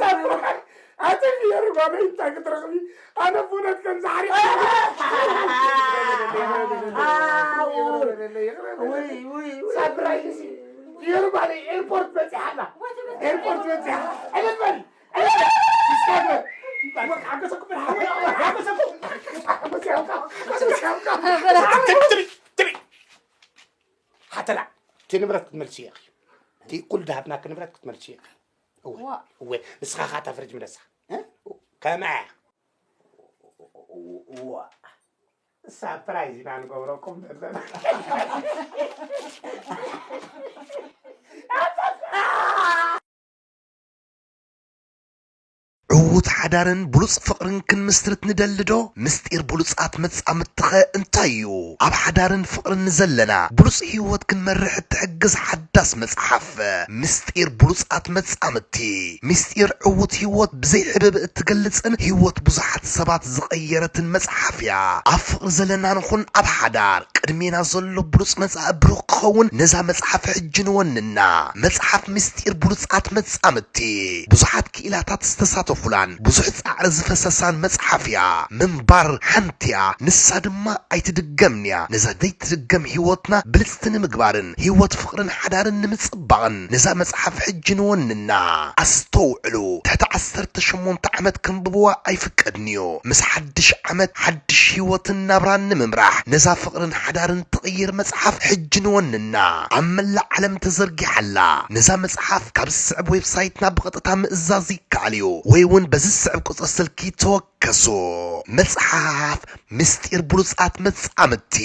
ሳፕራይዝ። ኣቲ ፍየሪ ጓለይ እንታይ ክትረኽቢ? ኣነ ብእውነት ከምዚ ሓሪፍ ወይ፣ ወይ፣ ወይ። ሳፕራይዝ። ፍየሪ ጓለይ ኤርፖርት በፂሓ ኣላ። ኤርፖርት በፂሓ። ዕልል በሊ። ዕልል በሊ። ስካት በል። ሓጎሰኩም፣ ሓጎሰኩም። ሓጎሰኩም። ሓጎሰኩም። ትሪ፣ ትሪ፣ ትሪ። ሓተላ፣ እቲ ንብረት ክትመልስዮ ኢኺ። እቲ ኩሉ ዝሃብናኪ ንብረት ክትመልስዮ ኢኺ። እወ፣ ዋ። እወ፣ ንስኻ ኸኣ እታ ፍርጅ ምለሳ። እ? ከመይ? ዋ። ሳፕራይዝ ኢና ንገብረኩም ዘለና። ዕዉት ሓዳርን ብሉጽ ፍቕርን ክንምስርት ንደሊ ዶ? ምስጢር ብሉጻት መጻምድትኸ እንታይ እዩ? ኣብ ሓዳርን ፍቕርን ንዘለና ብሉጽ ህይወት ክንመርሕ እትሕግዝ ሓዳስ መጽሓፍ፣ ምስጢር ብሉጻት መጻምድቲ። ምስጢር ዕዉት ህይወት ብዘይ ዕብብ እትገልጽን ህይወት ብዙሓት ሰባት ዝቐየረትን መጽሓፍ እያ። ኣብ ፍቕሪ ዘለና ንኹን ኣብ ሓዳር፣ ቅድሜና ዘሎ ብሉጽ መጻኢ ብሩኽ ክኸውን ነዛ መጽሓፍ ሕጂ ንወንና። መጽሓፍ ምስጢር ብሉጻት መጻምድቲ፣ ብዙሓት ክኢላታት ዝተሳተፉላን ብዙሕ ጻዕሪ ዝፈሰሳን መጽሓፍ እያ። ምንባር ሓንቲ እያ፣ ንሳ ድማ ኣይትድገምን እያ። ነዛ ዘይትድገም ህይወትና ብልጽቲ ንምግባርን ህይወት ፍቕርን ሓዳርን ንምጽባቕን ነዛ መጽሓፍ ሕጂ ንወንና። ኣስተውዕሉ፣ ትሕቲ ዓሰርተ ሸሞንተ ዓመት ከንብብዋ ኣይፍቀድን'ዩ። ምስ ሓድሽ ዓመት ሓድሽ ህይወትን ናብራን ንምምራሕ ነዛ ፍቕርን ሓዳርን ትቕይር መጽሓፍ ሕጂ ንወንና። ኣብ መላእ ዓለም ተዘርጊሓ ኣላ። ነዛ መጽሓፍ ካብ ዝስዕብ ዌብሳይትና ብቐጥታ ምእዛዝ ይከኣል እዩ፣ ወይ እውን በዚ ዝስዕብ ቁጽሪ ስልኪ ተወከሱ። መጽሓፍ ምስጢር ብሉጻት መጻምድቲ።